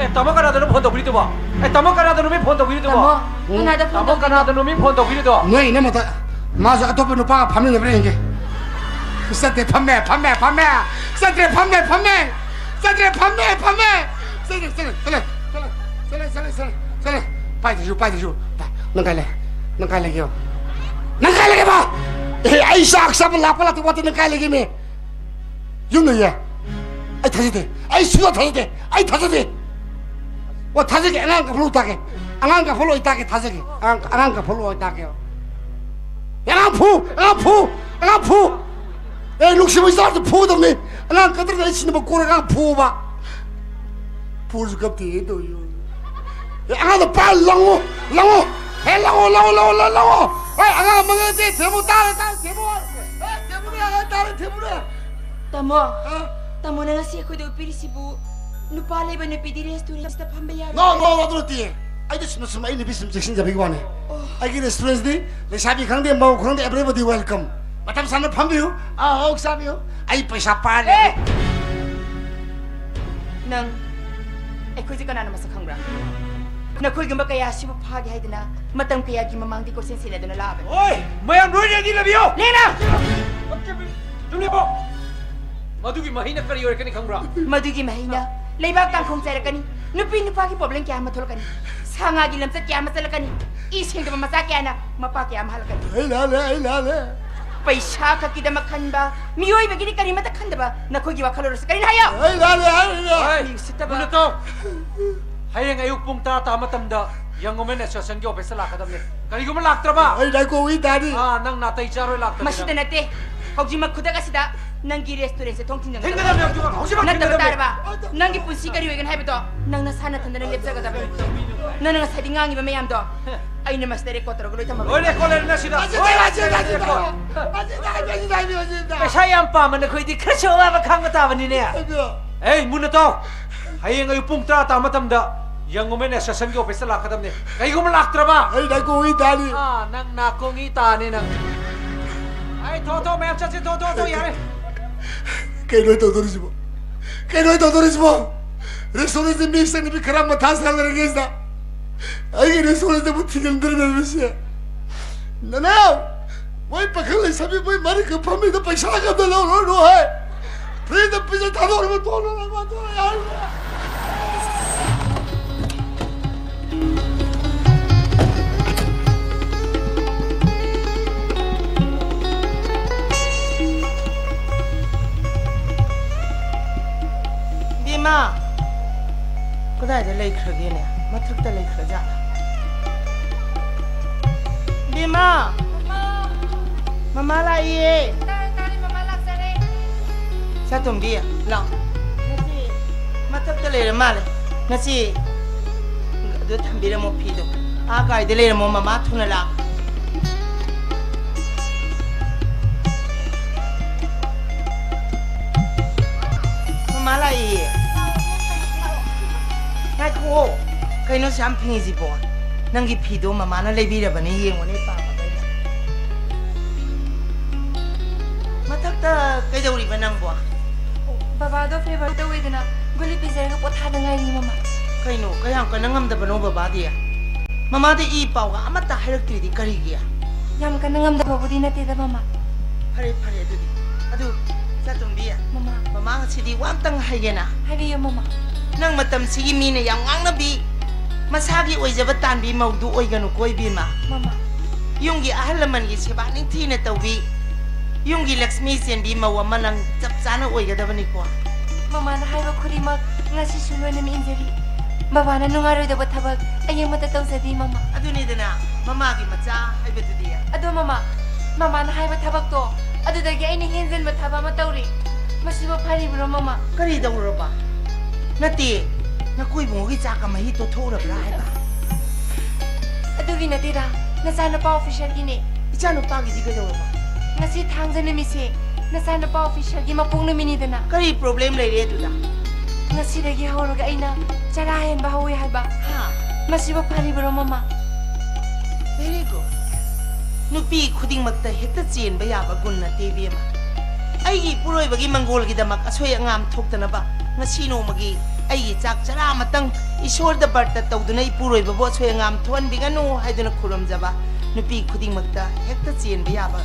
ꯑꯦ, ꯇꯥꯃꯣ, ꯀꯅꯥꯗꯅꯣ phone ꯇꯧꯕꯤꯔꯤꯗꯨꯕꯣ? ꯑꯦ, ꯇꯥꯃꯣ, ꯀꯅꯥꯗꯅꯣ ꯃꯤ phone ꯇꯧꯕꯤꯔꯤꯗꯨꯕꯣ? ꯇꯥꯃꯣ, ꯀꯅꯥꯗ phone ꯇꯥꯃꯣ, ꯇꯧꯕꯤꯔꯤꯅꯣ? ꯀꯅꯥꯗꯅꯣ ꯃꯤ phone ꯇꯧꯕꯤꯔꯤꯗꯣ? ꯅꯣꯏ ꯏꯅꯝꯃꯗ ꯃꯥꯁꯨ ꯑꯇꯣꯞꯄ ꯅꯨꯄꯥꯒ ꯐꯝꯃꯤꯟꯅꯕ꯭ꯔꯥ ꯌꯦꯡꯒꯦ꯫ ꯆꯠꯇꯦ, ꯐꯝꯃꯦ, ꯐꯝꯃꯦ, ꯐꯝꯃꯦ꯫ ꯆꯠꯇ꯭ꯔꯦ, ꯐꯝꯃꯦ, ꯐꯝꯃꯦ꯫ ꯆꯠꯇ꯭ꯔꯦ, ꯐꯝꯃꯦ, ꯐꯝꯃꯦ꯫ ꯆꯠꯂꯦ, ꯆꯠꯂꯦ, ꯆꯠꯂꯦ, ꯆꯠꯂꯦ, ꯆꯠꯂꯦ, ꯆꯠꯂꯦ, ꯆꯠꯂꯦ, ꯆꯠꯂꯦ꯫ ꯄꯥꯏꯗ꯭ꯔꯁꯨ, ꯄꯥꯏꯗ꯭ꯔꯁꯨ꯫ ꯅꯪ ꯀꯥꯏ ꯂꯩ? ꯅꯪ ꯀꯥꯏ ꯂꯩꯒꯦꯕ? ꯅꯪ ꯀꯥꯏ ꯂꯩꯒꯦꯕ? ꯑꯦ, ꯑꯩ ꯆꯥꯛ ꯆꯥꯕ ꯂꯥꯛꯄ ꯂꯥꯛꯇ ꯋꯥꯇ ꯅꯪ ꯀꯥꯏ ꯂꯩꯒꯦꯃꯤ? ꯌꯨꯝ ꯂꯩꯌꯦ꯫ ꯑꯩ ꯊꯥꯖꯗꯦ꯫ ꯑꯩ ꯁꯨꯡꯊꯥ ꯊꯥꯖꯗꯦ꯫ ꯑꯩ ꯊꯥꯖꯗꯦ꯫ ꯑꯣ, ꯊꯥꯖꯒꯦ꯫ ꯑꯉꯥꯡ ꯀꯥꯐꯠꯂꯨ ꯇꯥꯒꯦ꯫ ꯑꯉꯥꯡ ꯀꯥꯐꯠꯂꯨ ꯑꯩ ꯇꯥꯒꯦ꯫ ꯊꯥꯖꯒꯦ꯫ ꯑꯉꯥꯡ, ꯑꯉꯥꯡ ꯀꯥꯐꯠꯂꯨ ꯑꯩ ꯇꯥꯒꯦ꯫ ꯑꯉꯥꯡ ꯐꯨ! ꯑꯉꯥꯡ ꯐꯨ! ꯑꯉꯥꯡ ꯐꯨ! ꯑꯦ, ꯅꯨꯡꯁꯤꯕ ꯏꯆꯥꯁꯨ ꯐꯨꯒꯗꯕꯅꯤ꯫ ꯑꯉꯥꯡ ꯀꯗꯔꯗ ꯑꯩ ꯁꯤꯟꯅꯕ ꯀꯣꯟꯅ ꯑꯉꯥꯡ ꯐꯨꯕ꯫ ꯐꯨꯔꯁꯨ ꯀꯞꯇꯦ ꯇꯧꯏ꯫ ꯑꯦ, ꯑꯉꯥꯡꯗꯣ ꯄꯥꯏꯔ ꯂꯪꯉꯣ! ꯂꯪꯉꯣ! ꯍꯦ, ꯂꯪꯉꯣ, ꯂꯪꯉꯣ, ꯂꯪꯉꯣ, ꯂꯪꯉꯣ, ꯂꯪꯉꯣ! ꯍꯦ, ꯑꯉꯥꯡ ꯃꯉꯛꯁꯦ ꯊꯦꯝꯃꯨ ꯇꯥꯔꯦ, ꯇꯥꯔꯦ, ꯊꯦꯝꯃꯨ! ꯍꯦ, ꯊꯦꯝꯃꯨꯅꯦ, ꯑꯉꯥꯡ ꯇꯥꯔꯦ, ꯊꯦꯝꯃꯨꯅꯦ! ꯇꯥꯃꯣ, ꯑ? ꯇꯥꯃꯣꯅ ꯉꯁꯤ ꯑꯩꯈꯣꯏꯗ ꯎꯠꯄꯤꯔꯤꯁꯤꯕꯨ ꯅꯨꯄꯥ ꯂꯩꯕ ꯅꯨꯄꯤꯗꯤ restaurantꯁꯤꯗ ꯐꯝꯕ ꯌꯥꯔꯣꯏ? No, no, no, ꯑꯗꯨ ꯅꯠꯇꯦ꯫ ꯑꯩꯗꯤ ꯁꯨꯝ, ꯁꯨꯝ ꯑꯩ ꯅꯨꯄꯤ ꯁꯨꯝ ꯆꯦꯛꯁꯤꯟꯖꯕꯒꯤ ꯋꯥꯅꯤ꯫ ꯑꯣ꯫ ꯑꯩꯒꯤ restaurantꯁꯤꯗꯤ ꯂꯩꯁꯥꯕꯤ ꯈꯪꯗꯦ, ꯃꯧ ꯈꯪꯗꯦ, everybody welcome꯫ ꯃꯇꯝ ꯁꯥꯡꯅ ꯐꯝꯕꯤꯌꯨ, ꯑꯍꯥꯎ ꯑꯍꯥꯎ ꯆꯥꯕꯤꯌꯨ꯫ ꯑꯩ ꯄꯩꯁꯥ ꯄꯥꯏꯔꯦ꯫ ꯑꯦ! ꯅꯪ ꯑꯩꯈꯣꯏꯁꯦ ꯀꯅꯥꯅ ꯃꯁꯛ ꯈꯪꯕ꯭ꯔꯥ? ꯅꯈꯣꯏꯒꯨꯝꯕ ꯀꯌꯥ ꯑꯁꯤꯕꯨ ꯐꯥꯒꯦ ꯍꯥꯏꯗꯅ ꯃꯇꯝ ꯀꯌꯥꯒꯤ ꯃꯃꯥꯡꯗꯤ ꯀꯣꯏꯆꯦꯟ ꯆꯦꯜꯂꯗꯨꯅ ꯂꯥꯛꯑꯕꯅꯤ꯫ ꯑꯣꯏ! ꯃꯌꯥꯝ ꯂꯣꯏ ready ꯂꯩꯕꯤꯌꯣ! ꯂꯦꯡꯅ! ꯆꯨꯝꯂꯤꯕꯣ? ꯃꯗꯨꯒꯤ ꯃꯍꯩꯅ ꯀꯔꯤ ꯑꯣꯏꯔꯛꯀꯅꯤ ꯈꯪꯕ꯭ꯔꯥ? ꯃꯗꯨꯒꯤ ꯃꯍꯩꯅ ꯂꯩꯕꯥꯛ ꯀꯥꯡꯈꯣꯡ ꯆꯥꯏꯔꯛꯀꯅꯤ, ꯅꯨꯄꯤ ꯅꯨꯄꯥꯒꯤ problem ꯀꯌꯥ ꯑꯃ ꯊꯣꯛꯂꯛꯀꯅꯤ, ꯁꯥ ꯉꯥꯒꯤ ꯂꯝꯆꯠ ꯀꯌꯥ ꯑꯃ ꯆꯠꯂꯛꯀꯅꯤ, ꯏ ꯁꯦꯡꯗꯕ ꯃꯆꯥ ꯀꯌꯥꯅ ꯃꯄꯥ ꯀꯌꯥ ꯑꯃ ꯍꯜꯂꯛꯀꯅꯤ꯫ ꯑꯩ ꯂꯥꯜꯂꯦ, ꯑꯩ ꯂꯥꯜꯂꯦ꯫ ꯄꯩꯁꯥ ꯈꯛꯀꯤꯗꯃꯛ ꯈꯟꯕ ꯃꯤꯑꯣꯏꯕꯒꯤꯗꯤ ꯀꯔꯤꯃꯠꯇ ꯈꯟꯗꯕ ꯅꯈꯣꯏꯒꯤ ꯋꯥꯈꯜꯂꯣꯠ ꯑꯁꯤ ꯀꯔꯤꯅꯣ ꯍꯥꯏꯌꯣ? ꯑꯩ ꯂꯥꯜꯂꯦ, ꯑꯩ ꯂꯥꯜꯂꯦ꯫ ꯍꯣꯏ, ꯃꯤ ꯎꯁꯤꯠꯇꯕ꯫ ꯃꯨꯅꯇꯣ, ꯍꯌꯦꯡ ꯑꯌꯨꯛ ꯄꯨꯡ ꯇꯔꯥ ꯇꯥꯕ ꯃꯇꯝꯗ Young Women Associationꯒꯤ officeꯇ ꯂꯥꯛꯀꯗꯕꯅꯦ꯫ ꯀꯔꯤꯒꯨꯝꯕ ꯂꯥꯛꯇ꯭ꯔꯕ? ꯑꯩ ꯗꯥꯏꯀꯣ ꯎꯏ ꯇꯥꯅꯤ꯫ ꯑꯥ, ꯅꯪ ꯅꯥꯇꯩ ꯆꯥꯔꯣꯏ ꯂꯥꯛꯇꯕꯅꯤꯅ꯫ ꯃꯁꯤꯗ ꯅꯠꯇꯦ, ꯍꯧꯖꯤꯛꯃꯛ ꯈꯨꯗꯛ ꯑꯁꯤꯗ ꯅꯪꯒꯤ restaurantꯁꯦ ꯊꯣꯡ ꯊꯤꯡꯖꯤꯟꯒꯗꯕꯅꯤ꯫ ꯊꯤꯡꯒꯗꯕꯅꯤ, ꯍꯧꯖꯤꯛꯃꯛ, ꯍꯧꯖꯤꯛꯃꯛ ꯅꯠꯇꯕ ꯊꯤꯡꯒꯗꯕꯅꯤ꯫ ꯇꯥꯔꯕ? ꯅꯪꯒꯤ ꯄꯨꯟꯁꯤ ꯀꯔꯤ ꯑꯣꯏꯒꯅꯤ ꯍꯥꯏꯕꯗꯣ ꯅꯪ ꯅꯁꯥ ꯅꯊꯟꯗꯅ ꯂꯦꯞꯆꯒꯗꯕꯅꯤ꯫ ꯅꯪꯅ ꯉꯁꯥꯏꯗꯤ ꯉꯥꯡꯉꯤꯕ ꯃꯌꯥꯝꯗꯣ ꯑꯩꯅ ꯃꯁꯤꯗ record ꯇꯧꯔꯒ ꯂꯣꯏ ꯊꯝꯃꯕꯅꯤ꯫ ꯂꯣꯏ record ꯂꯩꯔꯦ ꯁꯤꯗ꯫ ꯂꯣꯏ record ꯂꯩꯔꯦ꯫ ꯄꯩꯁꯥ ꯌꯥꯝ ꯄꯥꯝꯕ ꯅꯈꯣꯏꯗꯤ ꯈꯔꯁꯨ ꯑꯋꯥꯕ ꯈꯥꯡꯕ ꯇꯥꯕꯅꯤꯅꯦ꯫ ꯑꯗꯣ ꯑꯦ, ꯃꯨꯟꯅ ꯇꯥꯎ꯫ ꯍꯌꯦꯡ ꯑꯌꯨꯛ ꯄꯨꯡ ꯇꯔꯥ ꯇꯥꯕ ꯃꯇꯝꯗ Young Women Associationꯒꯤ officeꯇ ꯂꯥꯛꯀꯗꯕꯅꯦ꯫ ꯀꯩꯒꯨꯝꯕ ꯂꯥꯛꯇ꯭ꯔꯕ? ꯑꯩ ꯅꯥꯀꯣꯡ ꯎꯏ ꯇꯥꯅꯤ꯫ ꯑꯥ, ꯅꯪ ꯅꯥꯀꯣꯡ ꯎꯏ ꯇꯥꯅꯤ ꯅꯪ꯫ ꯑꯩ ꯊꯣꯛ, ꯊꯣꯛ, ꯃꯌꯥꯝ ꯆꯠꯁꯤ, ꯊꯣꯛ, ꯊꯣꯛ, ꯊꯣꯛ, ꯌꯥꯔꯦ꯫ ꯀꯩꯅꯣ ꯇꯧꯗꯣꯔꯤꯁꯤꯕꯣ? ꯀꯩꯅꯣ ꯇꯧꯗꯣꯔꯤꯁꯤꯕꯣ? Restaurantꯁꯤ ꯃꯤ ꯆꯪꯅꯕꯤ ꯈꯔ ꯃꯊꯥ ꯁꯥꯟꯅꯔꯤꯉꯩꯁꯤꯗ ꯑꯩꯒꯤ restaurantꯁꯤꯕꯨ ꯊꯤꯡꯖꯤꯟꯗꯣꯔꯤꯕ ꯃꯤꯁꯦ꯫ ꯅꯅꯥꯎ! ꯃꯣꯏ ꯄꯥꯈꯪ ꯂꯩꯁꯥꯕꯤ ꯃꯣꯏ ꯃꯔꯤꯈꯛ ꯐꯝꯃꯤꯗ ꯄꯩꯁꯥꯒ ꯑꯝꯇ ꯂꯧꯔꯨꯔꯅꯨ ꯍꯥꯏ꯫ Freeꯗ ꯄꯩꯁꯥ ꯊꯥꯗꯣꯛꯅꯕ ꯇꯣꯛꯅꯕ ꯇꯧꯔꯦ ꯍꯥꯏ꯫ ꯀꯗꯥꯏꯗ ꯂꯩꯈ꯭ꯔꯒꯦꯅꯦ? ꯃꯊꯛꯇ ꯂꯩꯈ꯭ꯔꯖꯥꯠꯂ? ꯕꯦꯝꯃ! ꯃꯃꯥ! ꯃꯃꯥ ꯂꯥꯛꯏꯌꯦ! ꯇꯥꯔꯦ, ꯇꯥꯔꯦ, ꯃꯃꯥ ꯂꯥꯛꯆꯔꯦ꯫ ꯆꯥꯇꯣꯝꯕꯤ, ꯂꯥꯛꯑꯣ꯫ ꯅꯆꯦ, ꯃꯊꯛꯇ ꯂꯩꯔ ꯃꯥꯜꯂꯦ꯫ ꯅꯆꯦ, ꯑꯗꯨ ꯊꯝꯕꯤꯔꯝꯃꯣ ꯐꯤꯗꯣ꯫ ꯑꯥ ꯀꯥꯏꯗ ꯂꯩꯔꯝꯃꯣ, ꯃꯃꯥ ꯊꯨꯅ ꯂꯥꯛꯑꯣ꯫ ꯃꯃꯥ ꯂꯥꯛꯏꯌꯦ꯫ ꯉꯥꯏꯈꯣ꯫ ꯀꯩꯅꯣ ꯑꯁꯨꯛ ꯌꯥꯝ ꯐꯤꯡꯉꯤꯁꯤꯕꯣ? ꯅꯪꯒꯤ ꯐꯤꯗꯣ ꯃꯃꯥꯅ ꯂꯩꯕꯤꯔꯕꯅꯦ, ꯌꯦꯡꯉꯨꯅꯦ, ꯄꯥꯝꯃꯒ ꯑꯩꯅ꯫ ꯃꯊꯛꯇ ꯀꯩꯗꯧꯔꯤꯕ ꯅꯪꯕꯣ? ꯕꯕꯥꯗꯣ fever ꯇꯧꯋꯦꯗꯅ ꯒꯨꯂꯤ ꯄꯤꯖꯔꯒ ꯄꯣꯊꯥꯗ ꯉꯥꯏꯔꯤ, ꯃꯃꯥ꯫ ꯀꯩꯅꯣ, ꯀꯌꯥꯝ ꯀꯟꯅ ꯉꯝꯗꯕꯅꯣ ꯕꯕꯥꯗꯤ? ꯃꯃꯥꯗꯤ ꯏ ꯄꯥꯎꯒ ꯑꯃꯠꯇ ꯍꯥꯏꯔꯛꯇ꯭ꯔꯤꯗꯤ ꯀꯔꯤꯒꯤ? ꯌꯥꯝ ꯀꯟꯅ ꯉꯝꯗꯕꯕꯨꯗꯤ ꯅꯠꯇꯦꯗ, ꯃꯃꯥ꯫ ꯐꯔꯦ, ꯐꯔꯦ ꯑꯗꯨꯗꯤ꯫ ꯑꯗꯨ, ꯆꯥꯇꯣꯝꯕꯤ, ꯃꯃꯥ꯫ ꯃꯃꯥ ꯉꯁꯤꯗꯤ ꯋꯥ ꯑꯝꯇꯪ ꯍꯥꯏꯒꯦꯅ꯫ ꯍꯥꯏꯕꯤꯌꯨ, ꯃꯃꯥ꯫ ꯅꯪ ꯃꯇꯝꯁꯤꯒꯤ ꯃꯤꯅ ꯌꯥꯝ ꯉꯥꯡꯅꯕꯤ, ꯃꯁꯥꯒꯤ ꯑꯣꯏꯖꯕ ꯇꯥꯟꯕꯤ ꯃꯧꯗꯨ ꯑꯣꯏꯒꯅꯨꯀꯣ, ꯏꯕꯦꯝꯃ꯫ ꯃꯃꯥ꯫ ꯌꯨꯝꯒꯤ ꯑꯍꯜ ꯂꯃꯟꯒꯤ ꯁꯦꯕꯥ ꯅꯤꯡꯊꯤꯅ ꯇꯧꯕꯤ, ꯌꯨꯝꯒꯤ ꯂꯛꯁꯃꯤ ꯆꯦꯟꯕꯤ ꯃꯧ ꯑꯃ ꯅꯪ ꯆꯞ ꯆꯥꯅ ꯑꯣꯏꯒꯗꯕꯅꯤꯀꯣ꯫ ꯃꯃꯥꯅ ꯍꯥꯏꯕ ꯈꯨꯗꯤꯡꯃꯛ ꯉꯁꯤꯁꯨ ꯂꯣꯏꯅ ꯏꯟꯖꯔꯤ꯫ ꯕꯕꯥꯅ ꯅꯨꯡꯉꯥꯏꯔꯣꯏꯗꯕ ꯊꯕꯛ ꯑꯩ ꯑꯃꯠꯇ ꯇꯧꯖꯗꯦ, ꯃꯃꯥ꯫ ꯑꯗꯨꯅꯤꯗꯅ, ꯃꯃꯥꯒꯤ ꯃꯆꯥ ꯍꯥꯏꯕꯗꯨꯗꯤ꯫ ꯑꯗꯣ ꯃꯃꯥ, ꯃꯃꯥꯅ ꯍꯥꯏꯕ ꯊꯕꯛꯇꯣ ꯑꯗꯨꯗꯒꯤ ꯑꯩꯅ ꯍꯦꯟꯖꯤꯟꯕ ꯊꯕꯛ ꯑꯃ ꯇꯧꯔꯦ꯫ ꯃꯁꯤꯕꯨ ꯐꯔꯤꯕ꯭ꯔꯣ, ꯃꯃꯥ? ꯀꯔꯤ ꯇꯧꯔꯕ? ꯅꯠꯇꯦ, ꯅꯀꯨꯏꯕꯨꯡꯉꯣꯒꯤ ꯆꯥꯛꯀ ꯃꯍꯤ ꯇꯣꯠꯊꯣꯛꯎꯔꯕ꯭ꯔꯥ ꯍꯥꯏꯕ? ꯑꯗꯨꯒꯤ ꯅꯠꯇꯦꯗ, ꯅꯆꯥꯅꯨꯄꯥ officerꯒꯤꯅꯦ꯫ ꯏꯆꯥꯅꯨꯄꯥꯒꯤꯗꯤ ꯀꯩꯗꯧꯔꯕ? ꯉꯁꯤ ꯊꯥꯡꯖ ꯅꯨꯃꯤꯠꯁꯦ ꯅꯆꯥꯅꯨꯄꯥ officerꯒꯤ ꯃꯄꯣꯛ ꯅꯨꯃꯤꯠꯅꯤꯗꯅ꯫ ꯀꯔꯤ problem ꯂꯩꯔꯦ ꯑꯗꯨꯗ? ꯉꯁꯤꯗꯒꯤ ꯍꯧꯔꯒ ꯑꯩꯅ ꯆꯔꯥ ꯍꯦꯟꯕ ꯍꯧꯋꯦ ꯍꯥꯏꯕ꯫ ꯍꯥ? ꯃꯁꯤꯕꯨ ꯐꯔꯤꯕ꯭ꯔꯣ, ꯃꯃꯥ? Very good. ꯅꯨꯄꯤ ꯈꯨꯗꯤꯡꯃꯛꯇ ꯍꯦꯛꯇ ꯆꯦꯟꯕ ꯌꯥꯕ ꯒꯨꯟ ꯅꯠꯇꯦ, ꯏꯕꯦꯝꯃ꯫ ꯑꯩꯒꯤ ꯏꯄꯨꯔꯣꯏꯕꯒꯤ ꯃꯪꯒꯣꯜꯒꯤꯗꯃꯛ ꯑꯁꯣꯏ ꯑꯉꯥꯝ ꯊꯣꯛꯇꯅꯕ ꯉꯁꯤ ꯅꯣꯡꯃꯒꯤ ꯑꯩꯒꯤ ꯆꯥꯛ ꯆꯔꯥ ꯑꯃꯇꯪ ꯏꯁꯣꯔꯗ ꯕꯔꯇ ꯇꯧꯗꯨꯅ ꯏꯄꯨꯔꯣꯏꯕꯕꯨ ꯑꯁꯣꯏ ꯑꯉꯥꯝ ꯊꯣꯛꯍꯟꯕꯤꯒꯅꯨ ꯍꯥꯏꯗꯨꯅ ꯈꯨꯔꯨꯝꯖꯕ ꯅꯨꯄꯤ ꯈꯨꯗꯤꯡꯃꯛꯇ ꯍꯦꯛꯇ ꯆꯦꯟꯕ ꯌꯥꯕ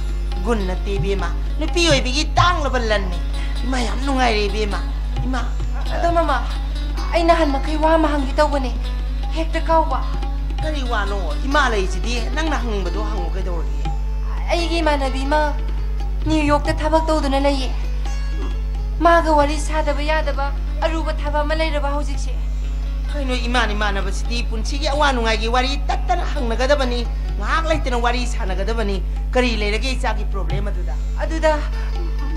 ꯒꯨꯟ ꯅꯠꯇꯦ, ꯏꯕꯦꯝꯃ꯫ ꯅꯨꯄꯤ ꯑꯣꯏꯕꯒꯤ ꯇꯥꯡꯂꯕ ꯂꯟꯅꯤ꯫ ꯏꯃꯥ, ꯌꯥꯝ ꯅꯨꯡꯉꯥꯏꯔꯦ, ꯏꯕꯦꯝꯃ꯫ ꯏꯃꯥ꯫ ꯑꯗꯣ ꯃꯃꯥ, ꯑꯩ ꯅꯍꯥꯟ ꯃꯈꯩ ꯋꯥ ꯑꯃ ꯍꯪꯒꯦ ꯇꯧꯕꯅꯦ, ꯍꯦꯛꯇ ꯀꯥꯎꯕ꯫ ꯀꯔꯤ ꯋꯥꯅꯣ? ꯏꯃꯥ ꯂꯩꯁꯤꯗꯤ, ꯅꯪꯅ ꯍꯪꯅꯤꯡꯕꯗꯣ ꯍꯪꯉꯨ, ꯀꯩꯗꯧꯔꯒꯦ? ꯑꯩꯒꯤ ꯏꯃꯥꯟꯅꯕꯤ ꯑꯃ New Yorkꯇ ꯊꯕꯛ ꯇꯧꯗꯨꯅ ꯂꯩꯌꯦ꯫ ꯃꯥꯒ ꯋꯥꯔꯤ ꯁꯥꯗꯕ ꯌꯥꯗꯕ ꯑꯔꯨꯕ ꯊꯕꯛ ꯑꯃ ꯂꯩꯔꯕ ꯍꯧꯖꯤꯛꯁꯦ? ꯀꯩꯅꯣ, ꯏꯃꯥꯟ ꯏꯃꯥꯟꯅꯕꯁꯤꯗꯤ ꯄꯨꯟꯁꯤꯒꯤ ꯑꯋꯥ ꯅꯨꯡꯉꯥꯏꯒꯤ ꯋꯥꯔꯤ ꯇꯠꯇꯅ ꯍꯪꯅꯒꯗꯕꯅꯤ, ꯉꯥꯏꯍꯥꯛ ꯂꯩꯇꯅ ꯋꯥꯔꯤ ꯁꯥꯟꯅꯒꯗꯕꯅꯤ꯫ ꯀꯔꯤ ꯂꯩꯔꯒꯦ ꯏꯆꯥꯒꯤ problem ꯑꯗꯨꯗ? ꯑꯗꯨꯗ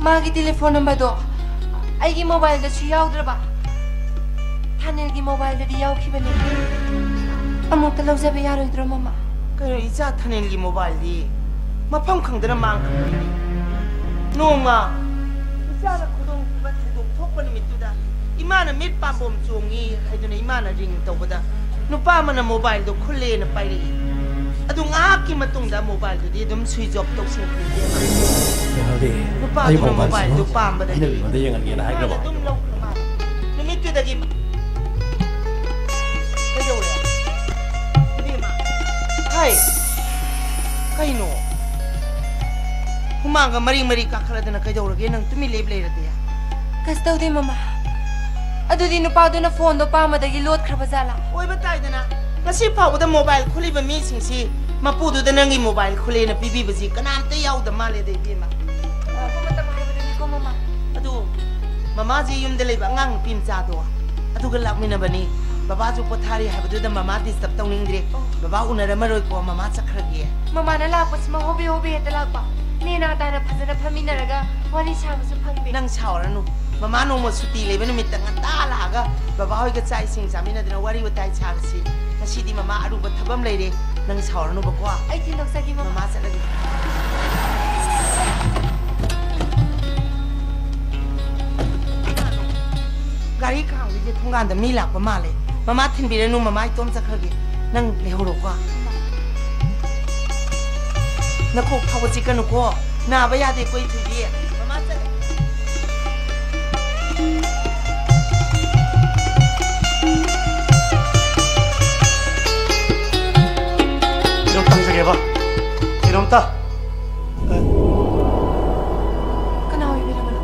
ꯃꯥꯒꯤ telephone numberꯗꯣ ꯑꯩꯒꯤ mobileꯗꯁꯨ ꯌꯥꯎꯗ꯭ꯔꯕ? ꯊꯥꯅꯦꯜꯒꯤ mobileꯗꯗꯤ ꯌꯥꯎꯈꯤꯕꯅꯦ꯫ ꯑꯃꯨꯛꯇ ꯂꯧꯖꯕ ꯌꯥꯔꯣꯏꯗ꯭ꯔꯣ, ꯃꯃꯥ? ꯀꯩꯅꯣ, ꯏꯆꯥ ꯊꯥꯅꯦꯜꯒꯤ mobileꯗꯤ ꯃꯐꯝ ꯈꯪꯗꯅ ꯃꯥꯡꯈ꯭ꯔꯕꯅꯤ꯫ ꯅꯣꯡꯃ ꯏꯆꯥꯅ ꯈꯨꯗꯣꯡꯊꯤꯕ ꯊꯧꯗꯣꯛ ꯊꯣꯛꯄ ꯅꯨꯃꯤꯠꯇꯨꯗ ꯏꯃꯥꯅ ꯃꯤꯠ ꯄꯥꯝꯕꯣꯝ ꯆꯣꯡꯉꯤ ꯍꯥꯏꯗꯨꯅ ꯏꯃꯥꯅ ring ꯇꯧꯕꯗ ꯅꯨꯄꯥ ꯑꯃꯅ mobileꯗꯣ ꯈꯨꯜꯂꯦꯅ ꯄꯥꯏꯔꯛꯏ꯫ ꯑꯗꯨ ꯉꯥꯏꯍꯥꯛꯀꯤ ꯃꯇꯨꯡꯗ mobileꯗꯨꯗꯤ ꯑꯗꯨꯝ switch off ꯇꯧꯁꯤꯟꯈ꯭ꯔꯦ, ꯏꯕꯦꯝꯃ꯫ ꯀꯩꯅꯣꯗꯤ, ꯑꯩ ꯅꯨꯄꯥꯗꯨꯅ mobileꯁꯤ mobileꯗꯨ ꯄꯥꯝꯕꯗꯒꯤ ꯑꯩꯅ ꯃꯤꯉꯣꯟꯗ ꯌꯦꯡꯍꯟꯒꯦꯅ ꯍꯥꯏꯈ꯭ꯔꯕ? ꯏꯃꯥꯅ ꯑꯗꯨꯝ ꯂꯧꯈ꯭ꯔ ꯃꯥꯜꯂꯦ꯫ ꯅꯨꯃꯤꯠꯇꯨꯗꯒꯤ ꯀꯩꯗꯧꯔꯦ? ꯏꯕꯦꯝꯃ꯫ ꯍꯥꯏ! ꯀꯩꯅꯣ? ꯍꯨꯃꯥꯡꯒ ꯃꯔꯤ ꯃꯔꯤ ꯀꯥꯈꯠꯂꯗꯅ ꯀꯩꯗꯧꯔꯒꯦ? ꯅꯪ ꯇꯨꯃꯤꯟ ꯂꯦꯞ ꯂꯩꯔꯗꯤ? ꯀꯩꯁꯨ ꯇꯧꯗꯦ, ꯃꯃꯥ꯫ ꯑꯗꯨꯗꯤ ꯅꯨꯄꯥꯗꯨꯅ phoneꯗꯣ ꯄꯥꯝꯕꯗꯒꯤ ꯂꯣꯠꯈ꯭ꯔꯕ ꯖꯥꯠꯂꯥ? ꯑꯣꯏꯕ ꯇꯥꯏꯗꯅ꯫ ꯉꯁꯤ ꯐꯥꯎꯕꯗ mobile ꯈꯨꯜꯂꯤꯕ ꯃꯤꯁꯤꯡꯁꯤ ꯃꯄꯨꯗꯨꯗ ꯅꯪꯒꯤ mobile ꯈꯨꯜꯂꯦꯅ ꯄꯤꯕꯤꯕꯁꯤ ꯀꯅꯥꯝꯇ ꯌꯥꯎꯗ ꯃꯥꯜꯂꯦꯗ, ꯏꯕꯦꯝꯃ꯫ ꯑꯇꯣꯞꯄ ꯃꯇꯝ ꯍꯥꯏꯕꯗꯨꯅꯤꯀꯣ, ꯃꯃꯥ꯫ ꯑꯗꯨ ꯃꯃꯥꯁꯤ ꯌꯨꯝꯗ ꯂꯩꯕ ꯑꯉꯥꯡ ꯅꯨꯄꯤ ꯃꯆꯥꯗꯣ ꯑꯗꯨꯒ ꯂꯥꯛꯃꯤꯟꯅꯕꯅꯤ꯫ ꯕꯕꯥꯁꯨ ꯄꯣꯊꯥꯔꯤ ꯍꯥꯏꯕꯗꯨꯗ ꯃꯃꯥ disturb ꯇꯧꯅꯤꯡꯗ꯭ꯔꯦ꯫ ꯑꯣ꯫ ꯕꯕꯥ ꯎꯅꯔꯝꯃꯔꯣꯏꯀꯣ, ꯃꯃꯥ ꯆꯠꯈ꯭ꯔꯒꯦ꯫ ꯃꯃꯥꯅ ꯂꯥꯛꯄꯁꯤꯃ ꯍꯣꯕꯦ ꯍꯣꯕꯦ ꯍꯦꯛꯇ ꯂꯥꯛꯄ꯫ ꯅꯦꯅꯥ ꯇꯥꯅ ꯐꯖꯅ ꯐꯝꯃꯤꯟꯅꯔꯒ ꯋꯥꯔꯤ ꯁꯥꯕꯁꯨ ꯐꯪꯗꯦ꯫ ꯅꯪ ꯁꯥꯎꯔꯅꯨ꯫ ꯃꯃꯥ ꯅꯣꯡꯃ ꯁꯨꯇꯤ ꯂꯩꯕ ꯅꯨꯃꯤꯠꯇ ꯉꯟꯇꯥ ꯂꯥꯛꯑꯒ ꯕꯕꯥ ꯍꯣꯏꯒ ꯆꯥꯛ ꯏꯁꯤꯡ ꯆꯥꯃꯤꯟꯅꯗꯅ ꯋꯥꯔꯤ ꯋꯥꯇꯥꯏ ꯁꯥꯔꯁꯤ꯫ ꯉꯁꯤꯗꯤ ꯃꯃꯥ ꯑꯔꯨꯕ ꯊꯕꯛ ꯑꯃ ꯂꯩꯔꯦ꯫ ꯅꯪ ꯁꯥꯎꯔꯅꯨꯕꯀꯣ꯫ ꯑꯩ ꯊꯤꯟꯗꯣꯛꯆꯒꯦ, ꯃꯃꯥ꯫ ꯃꯃꯥ ꯆꯠꯂꯒꯦ꯫ ꯒꯥꯔꯤ ꯈꯥꯝꯒꯤꯁꯦ ꯊꯣꯡꯒꯥꯟꯗ ꯃꯤ ꯂꯥꯛꯄ ꯃꯥꯜꯂꯦ꯫ ꯃꯃꯥ ꯊꯤꯟꯕꯤꯔꯅꯨ, ꯃꯃꯥ ꯏꯇꯣꯝ ꯆꯠꯈ꯭ꯔꯒꯦ꯫ ꯅꯪ ꯂꯩꯍꯧꯔꯣꯀꯣ꯫ ꯅꯈꯣꯛ ꯐꯥꯎꯕ ꯆꯤꯛꯀꯅꯨꯀꯣ꯫ ꯅꯥꯕ ꯌꯥꯗꯦꯀꯣ, ꯏꯊꯣꯏꯕꯤ꯫ ꯃꯃꯥ ꯆꯠꯂꯦ꯫ ꯀꯩꯅꯣꯝꯇ ꯍꯪꯖꯒꯦꯕ꯫ ꯀꯩꯅꯣꯝꯇ꯫ ꯀꯅꯥ ꯑꯣꯏꯕꯤꯔꯕꯅꯣ?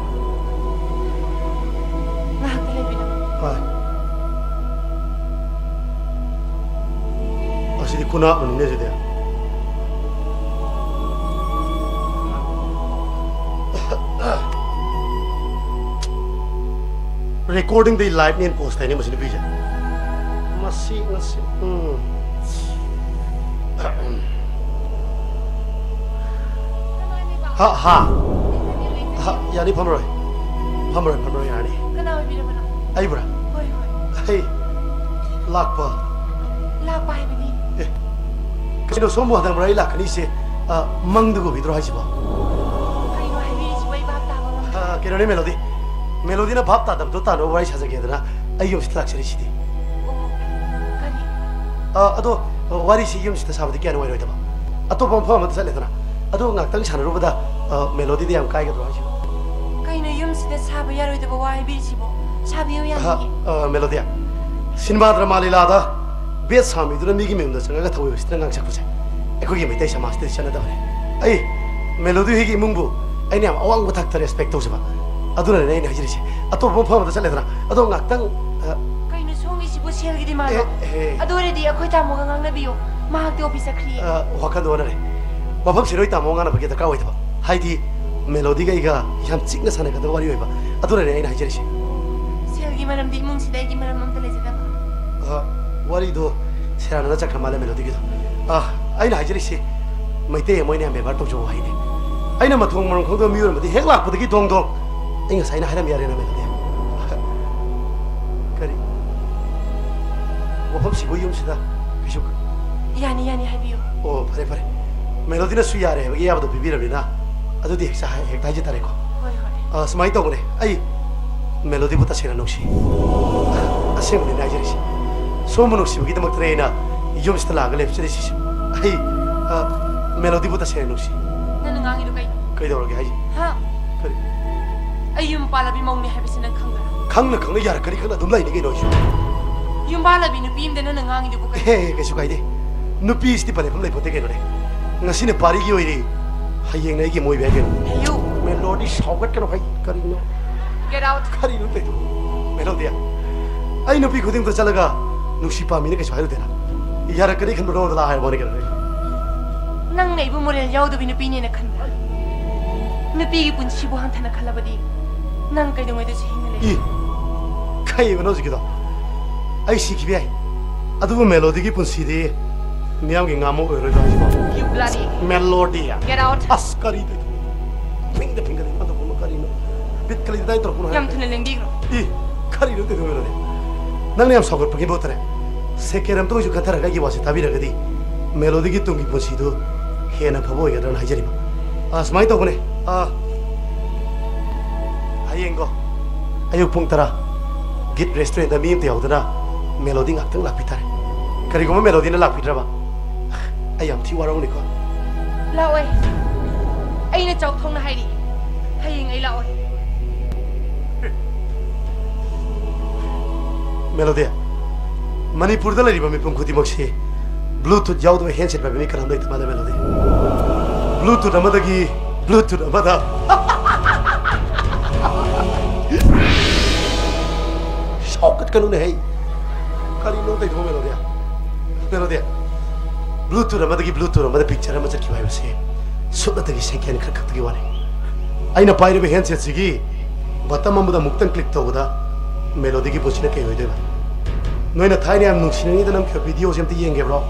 ꯉꯥꯏꯍꯥꯛꯇ ꯂꯩꯕꯤꯔꯝꯃꯨ꯫ ꯍꯣꯏ꯫ ꯑꯁꯤꯗꯤ ꯈꯨꯅꯥ ꯑꯃꯅꯤꯅꯦ ꯁꯤꯗꯤ꯫ Recording ꯗꯤ live ꯅꯦ post ꯇꯧꯔꯤꯅꯦ ꯃꯁꯤ ꯅꯨꯄꯤꯁꯦ꯫ ꯉꯁꯤ, ꯉꯁꯤ, ꯎꯝ꯫ ꯍꯥ, ꯍꯥ꯫ ꯍꯥ, ꯌꯥꯅꯤ, ꯐꯝꯃꯔꯣꯏ꯫ ꯐꯝꯃꯔꯣꯏ, ꯐꯝꯃꯔꯣꯏ, ꯌꯥꯔꯅꯤ꯫ ꯀꯅꯥ ꯑꯣꯏꯕꯤꯔꯕꯅꯣ? ꯑꯩꯕꯨꯔꯥ? ꯍꯣꯏ, ꯍꯣꯏ꯫ ꯑꯩ ꯂꯥꯛꯄ꯫ ꯂꯥꯛꯄ ꯍꯥꯏꯕꯗꯤ? ꯑꯦ, ꯀꯩꯅꯣ, ꯁꯣꯝꯕꯨ ꯍꯟꯗꯛ ꯃꯔꯛ ꯑꯩ ꯂꯥꯛꯀꯅꯤ ꯏꯆꯦ, ꯑ, ꯃꯪꯗꯒ ꯎꯕꯤꯗ꯭ꯔꯣ ꯍꯥꯏꯁꯤꯕꯣ? ꯀꯩꯅꯣ ꯍꯥꯏꯕꯤꯔꯤꯁꯤꯕꯣ? ꯑꯩ ꯚꯥꯞ ꯇꯥꯕ ꯉꯝꯗ꯭ꯔꯦ꯫ ꯑ, ꯀꯩꯅꯣꯅꯦ ꯃꯦꯂꯣꯗꯤ, ꯃꯦꯂꯣꯗꯤꯅ ꯚꯥꯞ ꯇꯥꯗꯕꯗꯣ ꯇꯥꯅꯕ ꯋꯥꯔꯤ ꯁꯥꯖꯒꯦꯗꯅ ꯑꯩ ꯌꯨꯝꯁꯤꯗ ꯂꯥꯛꯆꯔꯤꯁꯤꯗꯤ꯫ ꯑꯣ, ꯀꯔꯤ? ꯑ, ꯑꯗꯣ, ꯑ, ꯋꯥꯔꯤꯁꯤ ꯌꯨꯝꯁꯤꯗ ꯁꯥꯕꯗꯤ ꯀꯌꯥ ꯅꯨꯡꯉꯥꯏꯔꯣꯏꯗꯕ? ꯑꯇꯣꯞꯄ ꯃꯐꯝ ꯑꯃꯗ ꯆꯠꯂꯦꯗꯅ꯫ ꯑꯗꯣ ꯉꯥꯛꯇꯪ ꯁꯥꯟꯅꯔꯨꯕꯗ, ꯑ, ꯃꯦꯂꯣꯗꯤꯗ ꯌꯥꯝ ꯀꯥꯏꯒꯗ꯭ꯔꯣ ꯍꯥꯏꯁꯤꯕꯣ? ꯀꯩꯅꯣ, ꯌꯨꯝꯁꯤꯗ ꯁꯥꯕ ꯌꯥꯔꯣꯏꯗꯕ ꯋꯥ ꯍꯥꯏꯕꯤꯔꯤꯁꯤꯕꯣ? ꯁꯥꯕꯤꯌꯨ, ꯑꯍ, ꯌꯥꯅꯤꯌꯦ꯫ ꯑ, ꯃꯦꯂꯣꯗꯤ, ꯁꯤꯅꯦꯃꯥ ꯗ꯭ꯔꯃꯥ ꯂꯤꯂꯥꯗ ꯕꯦꯠ ꯁꯥꯕ ꯃꯤꯗꯨꯅ ꯃꯤꯒꯤ ꯃꯌꯨꯝꯗ ꯆꯪꯉꯒ ꯊꯧ ꯎꯁꯤꯠꯇꯅ ꯉꯥꯡꯁꯛꯄꯁꯦ ꯑꯩꯈꯣꯏꯒꯤ ꯃꯩꯇꯩ ꯁꯃꯥꯖꯇꯗꯤ ꯆꯠꯅꯗꯕꯅꯦ꯫ ꯑꯩ ꯃꯦꯂꯣꯗꯤ ꯍꯣꯏꯒꯤ ꯏꯃꯨꯡꯕꯨ ꯑꯩꯅ ꯌꯥꯝ ꯑꯋꯥꯡꯕ ꯊꯥꯛꯇ respect ꯇꯧꯖꯕ꯫ ꯑꯗꯨꯅꯅꯦ ꯑꯩꯅ ꯍꯥꯏꯖꯔꯤꯁꯦ꯫ ꯑꯇꯣꯞꯄ ꯃꯐꯝ ꯑꯃꯗ ꯆꯠꯂꯦꯗꯅ, ꯑꯗꯣ ꯉꯥꯛꯇꯪ, ꯑ, ꯀꯩꯅꯣ ꯁꯣꯝꯒꯤꯁꯤꯕꯨ ꯁꯦꯜꯒꯤ demand ꯔꯣ? ꯑꯦ, ꯑꯦ꯫ ꯑꯗꯨ ꯑꯣꯏꯔꯗꯤ ꯑꯩꯈꯣꯏ ꯇꯥꯃꯣꯒ ꯉꯥꯡꯅꯕꯤꯌꯣ, ꯃꯍꯥꯛꯇꯤ office ꯆꯠꯈ꯭ꯔꯤꯌꯦ꯫ ꯑ, ꯋꯥꯈꯜꯗꯣ ꯑꯣꯟꯅꯔꯦ꯫ ꯋꯥꯐꯝꯁꯦ ꯅꯣꯏ ꯇꯥꯃꯣ ꯉꯥꯡꯅꯕꯒꯤ ꯗꯔꯀꯥꯔ ꯑꯣꯏꯗꯕ꯫ ꯍꯥꯏꯗꯤ, ꯃꯦꯂꯣꯗꯤꯒ ꯑꯩꯒ ꯌꯥꯝ ꯆꯤꯛꯅ ꯁꯥꯟꯅꯒꯗꯕ ꯋꯥꯔꯤ ꯑꯣꯏꯕ꯫ ꯑꯗꯨꯅꯅꯦ ꯑꯩꯅ ꯍꯥꯏꯖꯔꯤꯁꯦ꯫ ꯁꯦꯜꯒꯤ ꯃꯔꯝꯗꯤ ꯏꯃꯨꯡꯁꯤꯗ ꯑꯩꯒꯤ ꯃꯔꯝ ꯑꯝꯇ ꯂꯩꯖꯗꯕ꯫ ꯑ, ꯋꯥꯔꯤꯗꯣ ꯁꯦꯔꯥꯟꯅꯅ ꯆꯠꯈ꯭ꯔ ꯃꯥꯜꯂꯦ ꯃꯦꯂꯣꯗꯤꯒꯤꯗꯣ꯫ ꯑ, ꯑꯩꯅ ꯍꯥꯏꯖꯔꯤꯁꯦ, ꯃꯩꯇꯩ ꯑꯃ ꯑꯣꯏꯅ ꯌꯥꯝ ꯕꯦꯕꯥꯔ ꯇꯧꯖꯧ ꯍꯥꯏꯅꯦ꯫ ꯑꯩꯅ ꯃꯊꯣꯡ ꯃꯔꯝ ꯈꯪꯗꯕ ꯃꯤ ꯑꯣꯏꯔꯝꯃꯗꯤ ꯍꯦꯛ ꯂꯥꯛꯄꯗꯒꯤ ꯗꯣꯡ ꯗꯣꯡ꯫ ꯑꯩ ꯉꯁꯥꯏꯅ ꯍꯥꯏꯔꯝ ꯌꯥꯔꯦꯅ ꯃꯦꯂꯣꯗꯤ꯫ ꯀꯔꯤ? ꯋꯥꯐꯝꯁꯤꯕꯨ ꯌꯨꯝꯁꯤꯗ ꯀꯩꯁꯨ ꯌꯥꯅꯤ, ꯌꯥꯅꯤ, ꯍꯥꯏꯕꯤꯌꯨ꯫ ꯑꯣ, ꯐꯔꯦ, ꯐꯔꯦ꯫ ꯃꯦꯂꯣꯗꯤꯅꯁꯨ ꯌꯥꯔꯦ ꯍꯥꯏꯕꯒꯤ ꯑꯌꯥꯕꯗꯣ ꯄꯤꯕꯤꯔꯕꯅꯤꯅ, ꯑꯗꯨꯗꯤ ꯍꯦꯛ ꯆꯥ-, ꯍꯦꯛꯇ ꯍꯥꯏꯖ ꯇꯥꯔꯦꯀꯣ꯫ ꯍꯣꯏ, ꯍꯣꯏ꯫ ꯑ, ꯁꯨꯃꯥꯏꯅ ꯇꯧꯕꯅꯦ, ꯑꯩ ꯃꯦꯂꯣꯗꯤꯕꯨ ꯇꯁꯦꯡꯅ ꯅꯨꯡꯁꯤ꯫ ꯑꯁꯦꯡꯕꯅꯤꯅꯦ ꯍꯥꯏꯖꯔꯤꯁꯦ꯫ ꯁꯣꯝꯕꯨ ꯅꯨꯡꯁꯤꯕꯒꯤꯗꯃꯛꯇꯅꯦ ꯑꯩꯅ ꯌꯨꯝꯁꯤꯗ ꯂꯥꯛꯑꯒ ꯂꯩꯕꯁꯤꯗ ꯁꯤꯁꯨ꯫ ꯑꯩ, ꯑ, ꯃꯦꯂꯣꯗꯤꯕꯨ ꯇꯁꯦꯡꯅ ꯅꯨꯡꯁꯤ꯫ ꯅꯪꯅ ꯉꯥꯡꯉꯤꯗꯣ ꯀꯩꯅꯣ? ꯀꯩꯗꯧꯔꯒꯦ ꯍꯥꯏꯁꯦ? ꯍꯥ? ꯀꯔꯤ? ꯑꯩ ꯌꯨꯝ ꯄꯥꯜꯂꯕꯤ ꯃꯧꯅꯦ ꯍꯥꯏꯕꯁꯤ ꯅꯪ ꯈꯪꯗ꯭ꯔꯥ? ꯈꯪꯅ ꯈꯪꯅ ꯌꯥꯔꯛꯀꯅꯤ ꯈꯪꯅ ꯑꯗꯨꯝ ꯂꯩꯅꯤ ꯀꯩꯅꯣ ꯑꯩꯁꯨ꯫ ꯌꯨꯝ ꯄꯥꯜꯂꯕꯤ ꯅꯨꯄꯤ ꯑꯃꯗ ꯅꯪꯅ ꯉꯥꯡꯉꯤꯗꯨꯕꯨ ꯀꯩꯅꯣ? ꯑꯦ, ꯀꯩꯁꯨ ꯀꯥꯏꯗꯦ꯫ ꯅꯨꯄꯤꯁꯤꯗꯤ ꯄꯟꯐꯝ ꯂꯩꯄꯣꯟꯇꯦ ꯀꯩꯅꯣꯅꯦ꯫ ꯉꯁꯤꯅ ꯄꯥꯔꯤꯒꯤ ꯑꯣꯏꯔꯤ, ꯍꯌꯦꯡꯅ ꯑꯩꯒꯤ ꯃꯣꯏꯕ ꯌꯥꯏ ꯀꯩꯅꯣ꯫ ꯍꯦꯌꯨ! ꯃꯦꯂꯣꯗꯤ ꯁꯥꯎꯒꯠꯀꯅꯨ ꯍꯩ, ꯀꯔꯤꯅꯣ? Get out! ꯀꯔꯤꯅꯣ ꯇꯧꯏꯗꯨꯕꯨ? ꯃꯦꯂꯣꯗꯤ, ꯑꯩ ꯅꯨꯄꯤ ꯈꯨꯗꯤꯡꯗ ꯆꯠꯂꯒ ꯅꯨꯡꯁꯤ ꯄꯥꯝꯃꯤꯅ ꯀꯩꯁꯨ ꯍꯥꯏꯔꯨꯗꯦꯅ꯫ ꯌꯥꯔꯛꯀꯅꯤ ꯈꯟꯕ ꯅꯉꯣꯟꯗ ꯂꯥꯛ ꯍꯥꯏꯔꯕꯅꯤ ꯀꯩꯅꯣ? ꯅꯪꯅ ꯑꯩꯕꯨ moral ꯌꯥꯎꯗꯕꯤ ꯅꯨꯄꯤꯅꯦꯅ ꯈꯟꯕ꯭ꯔꯥ? ꯅꯨꯄꯤꯒꯤ ꯄꯨꯟꯁꯤꯕꯨ ꯍꯟꯊꯅ ꯈꯜꯂꯕꯗꯤ ꯅꯪ ꯀꯩꯗꯧꯉꯩꯗꯁꯨ ꯍꯤꯡꯅ ꯂꯩ꯫ ꯏ! ꯀꯩꯕꯅꯣ ꯍꯧꯖꯤꯛꯀꯤꯗꯣ? ꯑꯩ ꯁꯤꯈꯤꯕ ꯌꯥꯏ꯫ ꯑꯗꯨꯕꯨ ꯃꯦꯂꯣꯗꯤꯒꯤ ꯄꯨꯟꯁꯤꯗꯤ ꯃꯤꯌꯥꯝꯒꯤ ꯉꯥꯃꯨ ꯑꯣꯏꯔꯣꯏꯗ꯭ꯔꯣ ꯍꯥꯏꯁꯤꯕꯣ? You bloody melody. Get out. ꯑꯁ, ꯀꯔꯤ ꯇꯧ-, ꯐꯤꯡꯗ ꯐꯤꯡꯒꯠꯂꯤ, ꯃꯥ ꯇꯧꯕꯅꯣ ꯀꯔꯤꯅꯣ? ꯕꯤꯠꯀ ꯂꯩꯇꯗꯥꯏ ꯇꯧꯔꯛꯀꯅꯨ ꯍꯥꯏ꯫ ꯌꯥꯝ ꯊꯨꯅ ꯂꯦꯡꯕꯤꯈ꯭ꯔꯣ꯫ ꯏ, ꯀꯔꯤꯅꯣ ꯇꯧꯗꯣꯏ ꯃꯦꯂꯣꯗꯤ? ꯅꯪꯅ ꯌꯥꯝ ꯁꯥꯎꯒꯠꯄꯒꯤ ꯃꯍꯨꯠꯇꯅꯦ, ꯁꯦꯀꯦꯟ ꯑꯝꯇ ꯑꯣꯏꯁꯨ ꯈꯟꯊꯔꯒ ꯑꯩꯒꯤ ꯋꯥꯁꯦ ꯇꯥꯕꯤꯔꯒꯗꯤ ꯃꯦꯂꯣꯗꯤꯒꯤ ꯇꯨꯡꯒꯤ ꯄꯨꯟꯁꯤꯗꯨ ꯍꯦꯟꯅ ꯐꯕ ꯑꯣꯏꯒꯗ꯭ꯔꯅ ꯍꯥꯏꯖꯔꯤꯕ꯫ ꯑ, ꯁꯨꯃꯥꯏꯅ ꯇꯧꯕꯅꯦ꯫ ꯑ, ꯍꯌꯦꯡꯀꯣ, ꯑꯌꯨꯛ ꯄꯨꯡ ꯇꯔꯥ, ꯒꯤꯠ ꯔꯦꯁꯇꯨꯔꯦꯟꯗ ꯃꯤ ꯑꯝꯇ ꯌꯥꯎꯗꯅ ꯃꯦꯂꯣꯗꯤ ꯉꯥꯛꯇꯪ ꯂꯥꯛꯄꯤ ꯇꯥꯔꯦ꯫ ꯀꯔꯤꯒꯨꯝꯕ ꯃꯦꯂꯣꯗꯤꯅ ꯂꯥꯛꯄꯤꯗ꯭ꯔꯕ, ꯑꯩ ꯌꯥꯝ ꯊꯤ ꯋꯥꯔꯧꯅꯤꯀꯣ꯫ ꯂꯥꯛꯑꯣꯏ꯫ ꯑꯩꯅ ꯆꯥꯎꯊꯣꯛꯅ ꯍꯥꯏꯔꯤ꯫ ꯍꯌꯦꯡ ꯑꯩ ꯂꯥꯛꯑꯣꯏ꯫ ꯃꯦꯂꯣꯗꯤ, ꯃꯅꯤꯄꯨꯔꯗ ꯂꯩꯔꯤꯕ ꯃꯤꯄꯨꯝ ꯈꯨꯗꯤꯡꯃꯛꯁꯤ Bluetooth ꯌꯥꯎꯗꯕ handset ꯄꯥꯏꯕ ꯃꯤ ꯀꯅꯥꯝ ꯂꯩꯇ ꯃꯥꯜꯂꯦ, ꯃꯦꯂꯣꯗꯤ꯫ Bluetooth ꯑꯃꯗꯒꯤ Bluetooth ꯑꯃꯗ꯫ ꯁꯥꯎꯒꯠꯀꯅꯨꯅꯦ ꯍꯩ꯫ ꯀꯔꯤꯅꯣ ꯇꯧꯔꯤꯗꯨꯕꯣ, ꯃꯦꯂꯣꯗꯤ? ꯃꯦꯂꯣꯗꯤ, Bluetooth ꯑꯃꯗꯒꯤ Bluetooth ꯑꯃꯗ picture ꯑꯃ ꯆꯠꯈꯤꯕ ꯍꯥꯏꯕꯁꯦ ꯁꯨꯞꯅꯇꯒꯤ second ꯈꯔ ꯈꯛꯇꯒꯤ ꯋꯥꯅꯤ꯫ ꯑꯩꯅ ꯄꯥꯏꯔꯤꯕ handset ꯁꯤꯒꯤ button ꯑꯃꯗ ꯑꯃꯨꯛꯇꯪ click ꯇꯧꯕꯗ ꯃꯦꯂꯣꯗꯤꯒꯤ ꯄꯨꯟꯁꯤꯅ ꯀꯩ ꯑꯣꯏꯗꯣꯏꯕ? ꯅꯣꯏꯅ ꯊꯥꯏꯅ ꯌꯥꯝ ꯅꯨꯡꯁꯤꯅꯉꯩꯗ ꯅꯝꯈꯤꯕ video ꯁꯦ ꯑꯝꯇ ꯌꯦꯡꯒꯦꯕ꯭ꯔꯣ?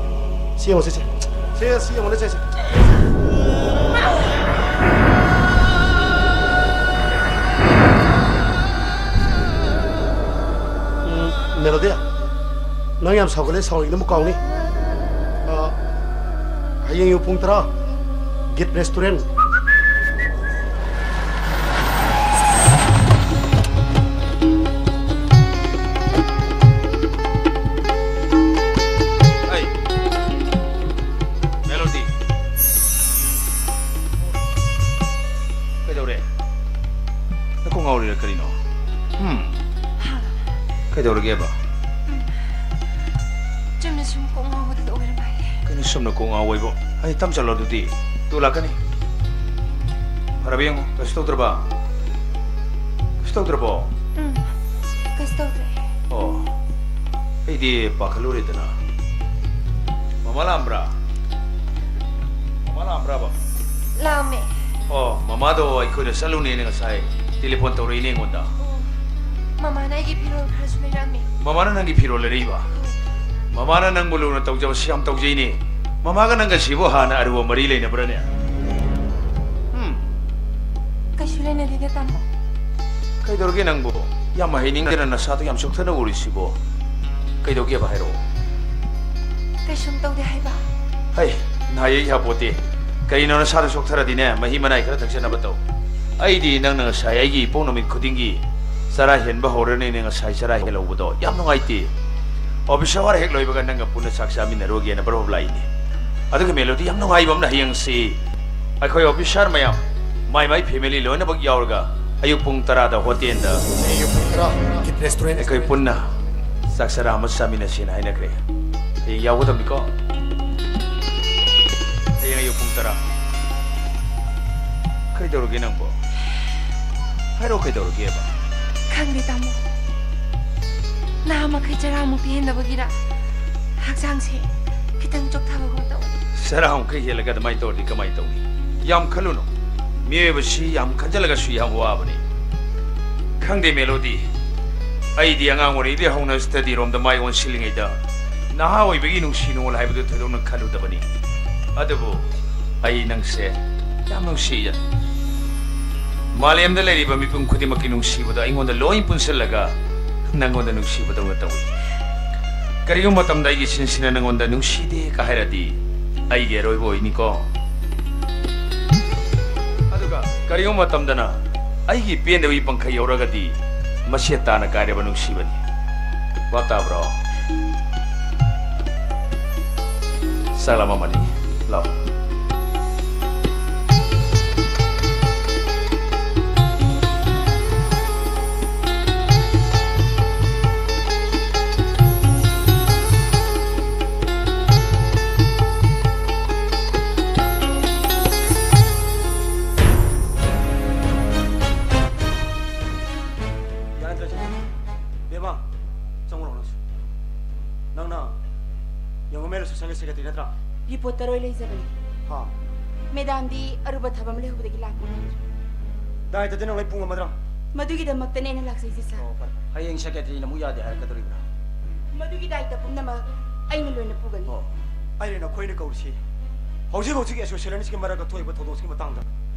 ꯁꯤ ꯌꯦꯡꯉꯣ, ꯁꯦ, ꯁꯦ꯫ ꯁꯦ, ꯁꯤ ꯌꯦꯡꯉꯣꯅꯦ, ꯁꯦ, ꯁꯦ꯫ ꯎꯝ, ꯃꯦꯂꯣꯗꯤ, ꯅꯪ ꯌꯥꯝ ꯁꯥꯎꯒꯠꯂꯦ, ꯁꯥꯎꯔꯤꯉꯩꯗ ꯑꯃꯨꯛ ꯀꯥꯎꯅꯤ꯫ ꯑ, ꯍꯌꯦꯡ ꯑꯌꯨꯛ ꯄꯨꯡ ꯇꯔꯥ, ꯒꯤꯠ ꯔꯦꯁꯇꯨꯔꯦꯟ꯫ ꯑꯩ, ꯃꯦꯂꯣꯗꯤ꯫ ꯀꯩꯗꯧꯔꯦ? ꯅꯀꯣꯛ ꯉꯥꯎꯔꯤꯔꯥ ꯀꯔꯤꯅꯣ? ꯍꯝ? ꯀꯩꯗꯧꯔꯒꯦꯕ? ꯆꯨꯝꯅ ꯁꯨꯝ ꯀꯣꯛ ꯉꯥꯎꯕꯗꯨꯗ ꯑꯣꯏꯔ ꯃꯥꯜꯂꯦ꯫ ꯀꯩꯅꯣ ꯆꯨꯝꯅ ꯀꯣꯛ ꯉꯥꯎꯕ ꯍꯥꯏꯕꯣ? ꯑꯩ ꯇꯝ ꯆꯠꯂꯣ ꯑꯗꯨꯗꯤ꯫ ꯇꯨ ꯂꯥꯛꯀꯅꯤ꯫ ꯐꯔꯕ ꯌꯦꯡꯉꯣ꯫ ꯀꯩꯁꯨ ꯇꯧꯗ꯭ꯔꯕ? ꯀꯩꯁꯨ ꯇꯧꯗ꯭ꯔꯕꯣ? ꯎꯝ꯫ ꯀꯩꯁꯨ ꯇꯧꯗ꯭ꯔꯦ꯫ ꯑꯣ꯫ ꯑꯩꯗꯤ ꯄꯥꯈꯠꯂꯨꯔꯦꯗꯅ꯫ ꯃꯃꯥ ꯂꯥꯛꯑꯝꯕ꯭ꯔꯥ? ꯃꯃꯥ ꯂꯥꯛꯑꯝꯕ꯭ꯔꯥꯕ? ꯂꯥꯛꯑꯝꯃꯦ꯫ ꯑꯣ, ꯃꯃꯥꯗꯣ ꯑꯩꯈꯣꯏꯗ ꯆꯠꯂꯨꯅꯦꯅ ꯉꯁꯥꯏ telephone ꯇꯧꯔꯛꯏꯅꯦ ꯑꯩꯉꯣꯟꯗ꯫ ꯑꯣ, ꯃꯃꯥꯅ ꯑꯩꯒꯤ ꯐꯤꯔꯣꯜ ꯈꯔꯁꯨ ꯂꯩꯔꯛꯑꯝꯃꯦ꯫ ꯃꯃꯥꯅ ꯅꯪꯒꯤ ꯐꯤꯔꯣꯜ ꯂꯩꯔꯛꯏꯕ? ꯍꯣꯏ꯫ ꯃꯃꯥꯅ ꯅꯪꯕꯨ ꯂꯨꯅ ꯇꯧꯖꯕꯁꯤ ꯌꯥꯝ ꯇꯧꯖꯩꯅꯦ꯫ ꯃꯃꯥꯒ ꯅꯪꯒꯁꯤꯕꯨ ꯍꯥꯟꯅ ꯑꯔꯨꯕ ꯃꯔꯤ ꯂꯩꯅꯕ꯭ꯔꯅꯦ? ꯎꯝ꯫ ꯀꯩꯁꯨ ꯂꯩꯅꯗꯦꯗ, ꯇꯥꯃꯣ꯫ ꯀꯩꯗꯧꯔꯒꯦ ꯅꯪꯕꯨ? ꯌꯥꯝ ꯍꯩꯅꯤꯡꯗꯅ ꯅꯁꯥꯗꯣ ꯌꯥꯝ ꯆꯣꯛꯊꯅ ꯎꯔꯤꯁꯤꯕꯣ? ꯀꯩꯗꯧꯒꯦꯕ, ꯍꯥꯏꯔꯛꯑꯣ꯫ ꯀꯩꯁꯨꯝ ꯇꯧꯗꯦ ꯍꯥꯏꯕ꯫ ꯍꯩ, ꯅꯍꯥ ꯌꯩ ꯌꯥꯄꯣꯠꯇꯦ꯫ ꯀꯔꯤꯅꯣ, ꯅꯁꯥꯗꯣ ꯆꯣꯛꯊꯔꯗꯤꯅꯦ, ꯃꯍꯤ ꯃꯅꯥꯏ ꯈꯔ ꯊꯛꯆꯅꯕ ꯇꯧ꯫ ꯑꯩꯗꯤ ꯅꯪꯅ ꯉꯁꯥꯏ ꯑꯩꯒꯤ ꯏꯄꯣꯛ ꯅꯨꯃꯤꯠ ꯈꯨꯗꯤꯡꯒꯤ ꯆꯔꯥ ꯍꯦꯟꯕ ꯍꯧꯔꯅꯤꯅ ꯉꯁꯥꯏ ꯆꯔꯥ ꯍꯦꯜꯍꯧꯕꯗꯣ ꯌꯥꯝ ꯅꯨꯡꯉꯥꯏꯇꯦ꯫ Office hour ꯍꯦꯛ ꯂꯣꯏꯕꯒ ꯅꯪꯒ ꯄꯨꯟꯅ ꯆꯥꯛ ꯆꯥꯃꯤꯟꯅꯔꯨꯒꯦꯅ ꯕꯔꯣꯕ ꯂꯥꯛꯏꯅꯦ꯫ ꯑꯗꯨꯒ ꯃꯦꯂꯣꯗꯤ, ꯌꯥꯝ ꯅꯨꯡꯉꯥꯏꯕ ꯑꯃꯅ, ꯍꯌꯦꯡꯁꯤ ꯑꯩꯈꯣꯏ officer ꯃꯌꯥꯝ, ꯃꯥꯏ ꯃꯥꯏ family ꯂꯣꯏꯅꯃꯛ ꯌꯥꯎꯔꯒ ꯑꯌꯨꯛ ꯄꯨꯡ ꯇꯔꯥꯗ ꯍꯣꯇꯦꯜꯗ ꯑꯩꯈꯣꯏ ꯄꯨꯟꯅ ꯆꯥꯛ ꯆꯔꯥ ꯑꯃ ꯆꯥꯃꯤꯟꯅꯁꯦꯅ ꯍꯥꯏꯅꯈ꯭ꯔꯦ꯫ ꯍꯌꯦꯡ ꯌꯥꯎꯒꯗꯕꯅꯤꯀꯣ? ꯍꯌꯦꯡ ꯑꯌꯨꯛ ꯄꯨꯡ ꯇꯔꯥ꯫ ꯀꯩꯗꯧꯔꯒꯦ ꯅꯪꯕꯣ? ꯍꯥꯏꯔꯛꯑꯣ, ꯀꯩꯗꯧꯔꯒꯦꯕ? ꯈꯪꯗꯦ, ꯇꯥꯃꯣ꯫ ꯅꯍꯥ ꯃꯈꯩ ꯆꯔꯥꯃꯨꯛꯇꯤ ꯍꯦꯟꯗꯕꯒꯤꯔ ꯍꯛꯆꯥꯡꯁꯦ ꯈꯤꯇꯪ ꯆꯣꯛꯊꯕꯒꯨꯝ ꯇꯧꯋꯤ꯫ ꯆꯔꯥꯃꯨꯛ ꯈꯔ ꯍꯦꯜꯂꯒ ꯑꯗꯨꯃꯥꯏꯅ ꯇꯧꯔꯗꯤ ꯀꯃꯥꯏꯅ ꯇꯧꯅꯤ? ꯌꯥꯝ ꯈꯜꯂꯨꯅꯨ꯫ ꯃꯤꯑꯣꯏꯕꯁꯤ ꯌꯥꯝ ꯈꯟꯖꯤꯜꯂꯒꯁꯨ ꯌꯥꯝ ꯋꯥꯕꯅꯤ꯫ ꯈꯪꯗꯦ, ꯃꯦꯂꯣꯗꯤ꯫ ꯑꯩꯗꯤ ꯑꯉꯥꯡ ꯑꯣꯏꯔꯤꯉꯩꯗꯒꯤ ꯍꯧꯅ study ꯔꯣꯝꯗ ꯃꯥꯏ ꯑꯣꯟꯁꯤꯜꯂꯤꯉꯩꯗ ꯅꯍꯥ ꯑꯣꯏꯕꯒꯤ ꯅꯨꯡꯁꯤ ꯅꯨꯡꯉꯣꯜ ꯍꯥꯏꯕꯗꯨ ꯊꯣꯏꯗꯣꯛꯅ ꯈꯜꯂꯨꯗꯕꯅꯤ꯫ ꯑꯗꯨꯕꯨ ꯑꯩ ꯅꯪꯁꯦ ꯌꯥꯝ ꯅꯨꯡꯁꯤꯌꯦ꯫ ꯃꯥꯂꯦꯝꯗ ꯂꯩꯔꯤꯕ ꯃꯤꯄꯨꯝ ꯈꯨꯗꯤꯡꯃꯛꯀꯤ ꯅꯨꯡꯁꯤꯕꯗꯣ ꯑꯩꯉꯣꯟꯗ ꯂꯣꯏ ꯄꯨꯟꯁꯤꯜꯂꯒ ꯅꯪꯉꯣꯟꯗ ꯅꯨꯡꯁꯤꯕꯗꯧꯅ ꯇꯧꯏ꯫ ꯀꯔꯤꯒꯨꯝꯕ ꯃꯇꯝꯗ ꯑꯩꯒꯤ ꯆꯤꯟꯁꯤꯅ ꯅꯪꯉꯣꯟꯗ "ꯅꯨꯡꯁꯤꯗꯦ"ꯀ ꯍꯥꯏꯔꯗꯤ, ꯑꯩꯒꯤ ꯑꯔꯣꯏꯕ ꯑꯣꯏꯅꯤꯀꯣ꯫ ꯑꯗꯨꯒ ꯀꯔꯤꯒꯨꯝꯕ ꯃꯇꯝꯗꯅ ꯑꯩꯒꯤ ꯄꯦꯟꯗꯕꯒꯤ ꯄꯪꯈꯩ ꯌꯧꯔꯒꯗꯤ, ꯃꯁꯤ ꯇꯥꯅ ꯀꯥꯏꯔꯕ ꯅꯨꯡꯁꯤꯕꯅꯤ꯫ ꯚꯥꯞ ꯇꯥꯕ꯭ꯔꯣ? ꯆꯥꯛ ꯂꯥꯝꯃꯝꯃꯅꯤ꯫ ꯂꯥꯛꯑꯣ꯫ ꯌꯥꯔꯗ꯭ꯔꯦ, ꯆꯠꯂꯣ꯫ ꯕꯦꯝꯃ, ꯆꯪꯉꯨꯔꯣ ꯅꯪꯁꯨ꯫ ꯅꯪꯅ ꯌꯦꯡꯉꯨ, ꯃꯦꯂꯣ ꯁꯦꯛꯁꯟꯒꯤ ꯁꯦꯀ꯭ꯔꯦꯇꯔꯤ ꯅꯠꯇ꯭ꯔꯥ? ꯔꯤꯄꯣꯔꯇꯔ ꯑꯣꯏ ꯂꯩꯖꯕꯅꯤ꯫ ꯍꯥ? ꯃꯦꯗꯥꯝꯗꯤ ꯑꯔꯨꯕ ꯊꯕꯛ ꯑꯃ ꯂꯩꯍꯧꯕꯗꯒꯤ ꯂꯥꯛꯄ ꯉꯝꯗ꯭ꯔꯦ꯫ ꯗꯥꯏꯇꯗꯤ ꯅꯪ ꯂꯣꯏ ꯄꯨꯡꯉꯝꯃꯗ꯭ꯔꯥ? ꯃꯗꯨꯒꯤꯗꯃꯛꯇꯅꯦ ꯑꯩꯅ ꯂꯥꯛꯆꯩꯁꯦ, ꯁꯥꯔ꯫ ꯑꯣ, ꯐꯔꯦ꯫ ꯍꯌꯦꯡ ꯁꯦꯀ꯭ꯔꯦꯇꯔꯤꯅ ꯑꯃꯨꯛ ꯌꯥꯗꯦ ꯍꯥꯏꯔꯛꯀꯗꯧꯔꯤꯕ꯭ꯔꯥ? ꯃꯗꯨꯒꯤ ꯗꯥꯏꯇ ꯄꯨꯝꯅꯃꯛ ꯑꯩꯅ ꯂꯣꯏꯅ ꯄꯨꯒꯅꯤ꯫ ꯑꯣ, ꯑꯩꯅ ꯅꯈꯣꯏꯅ ꯀꯧꯔꯤꯁꯤ ꯍꯧꯖꯤꯛ ꯍꯧꯖꯤꯛꯀꯤ ꯑꯦꯁꯣꯁꯤꯌꯦꯁꯟꯒꯤ ꯃꯔꯛꯇ ꯊꯣꯛꯏꯕ ꯊꯧꯗꯣꯛꯁꯤꯒꯤ ꯃꯇꯥꯡꯗ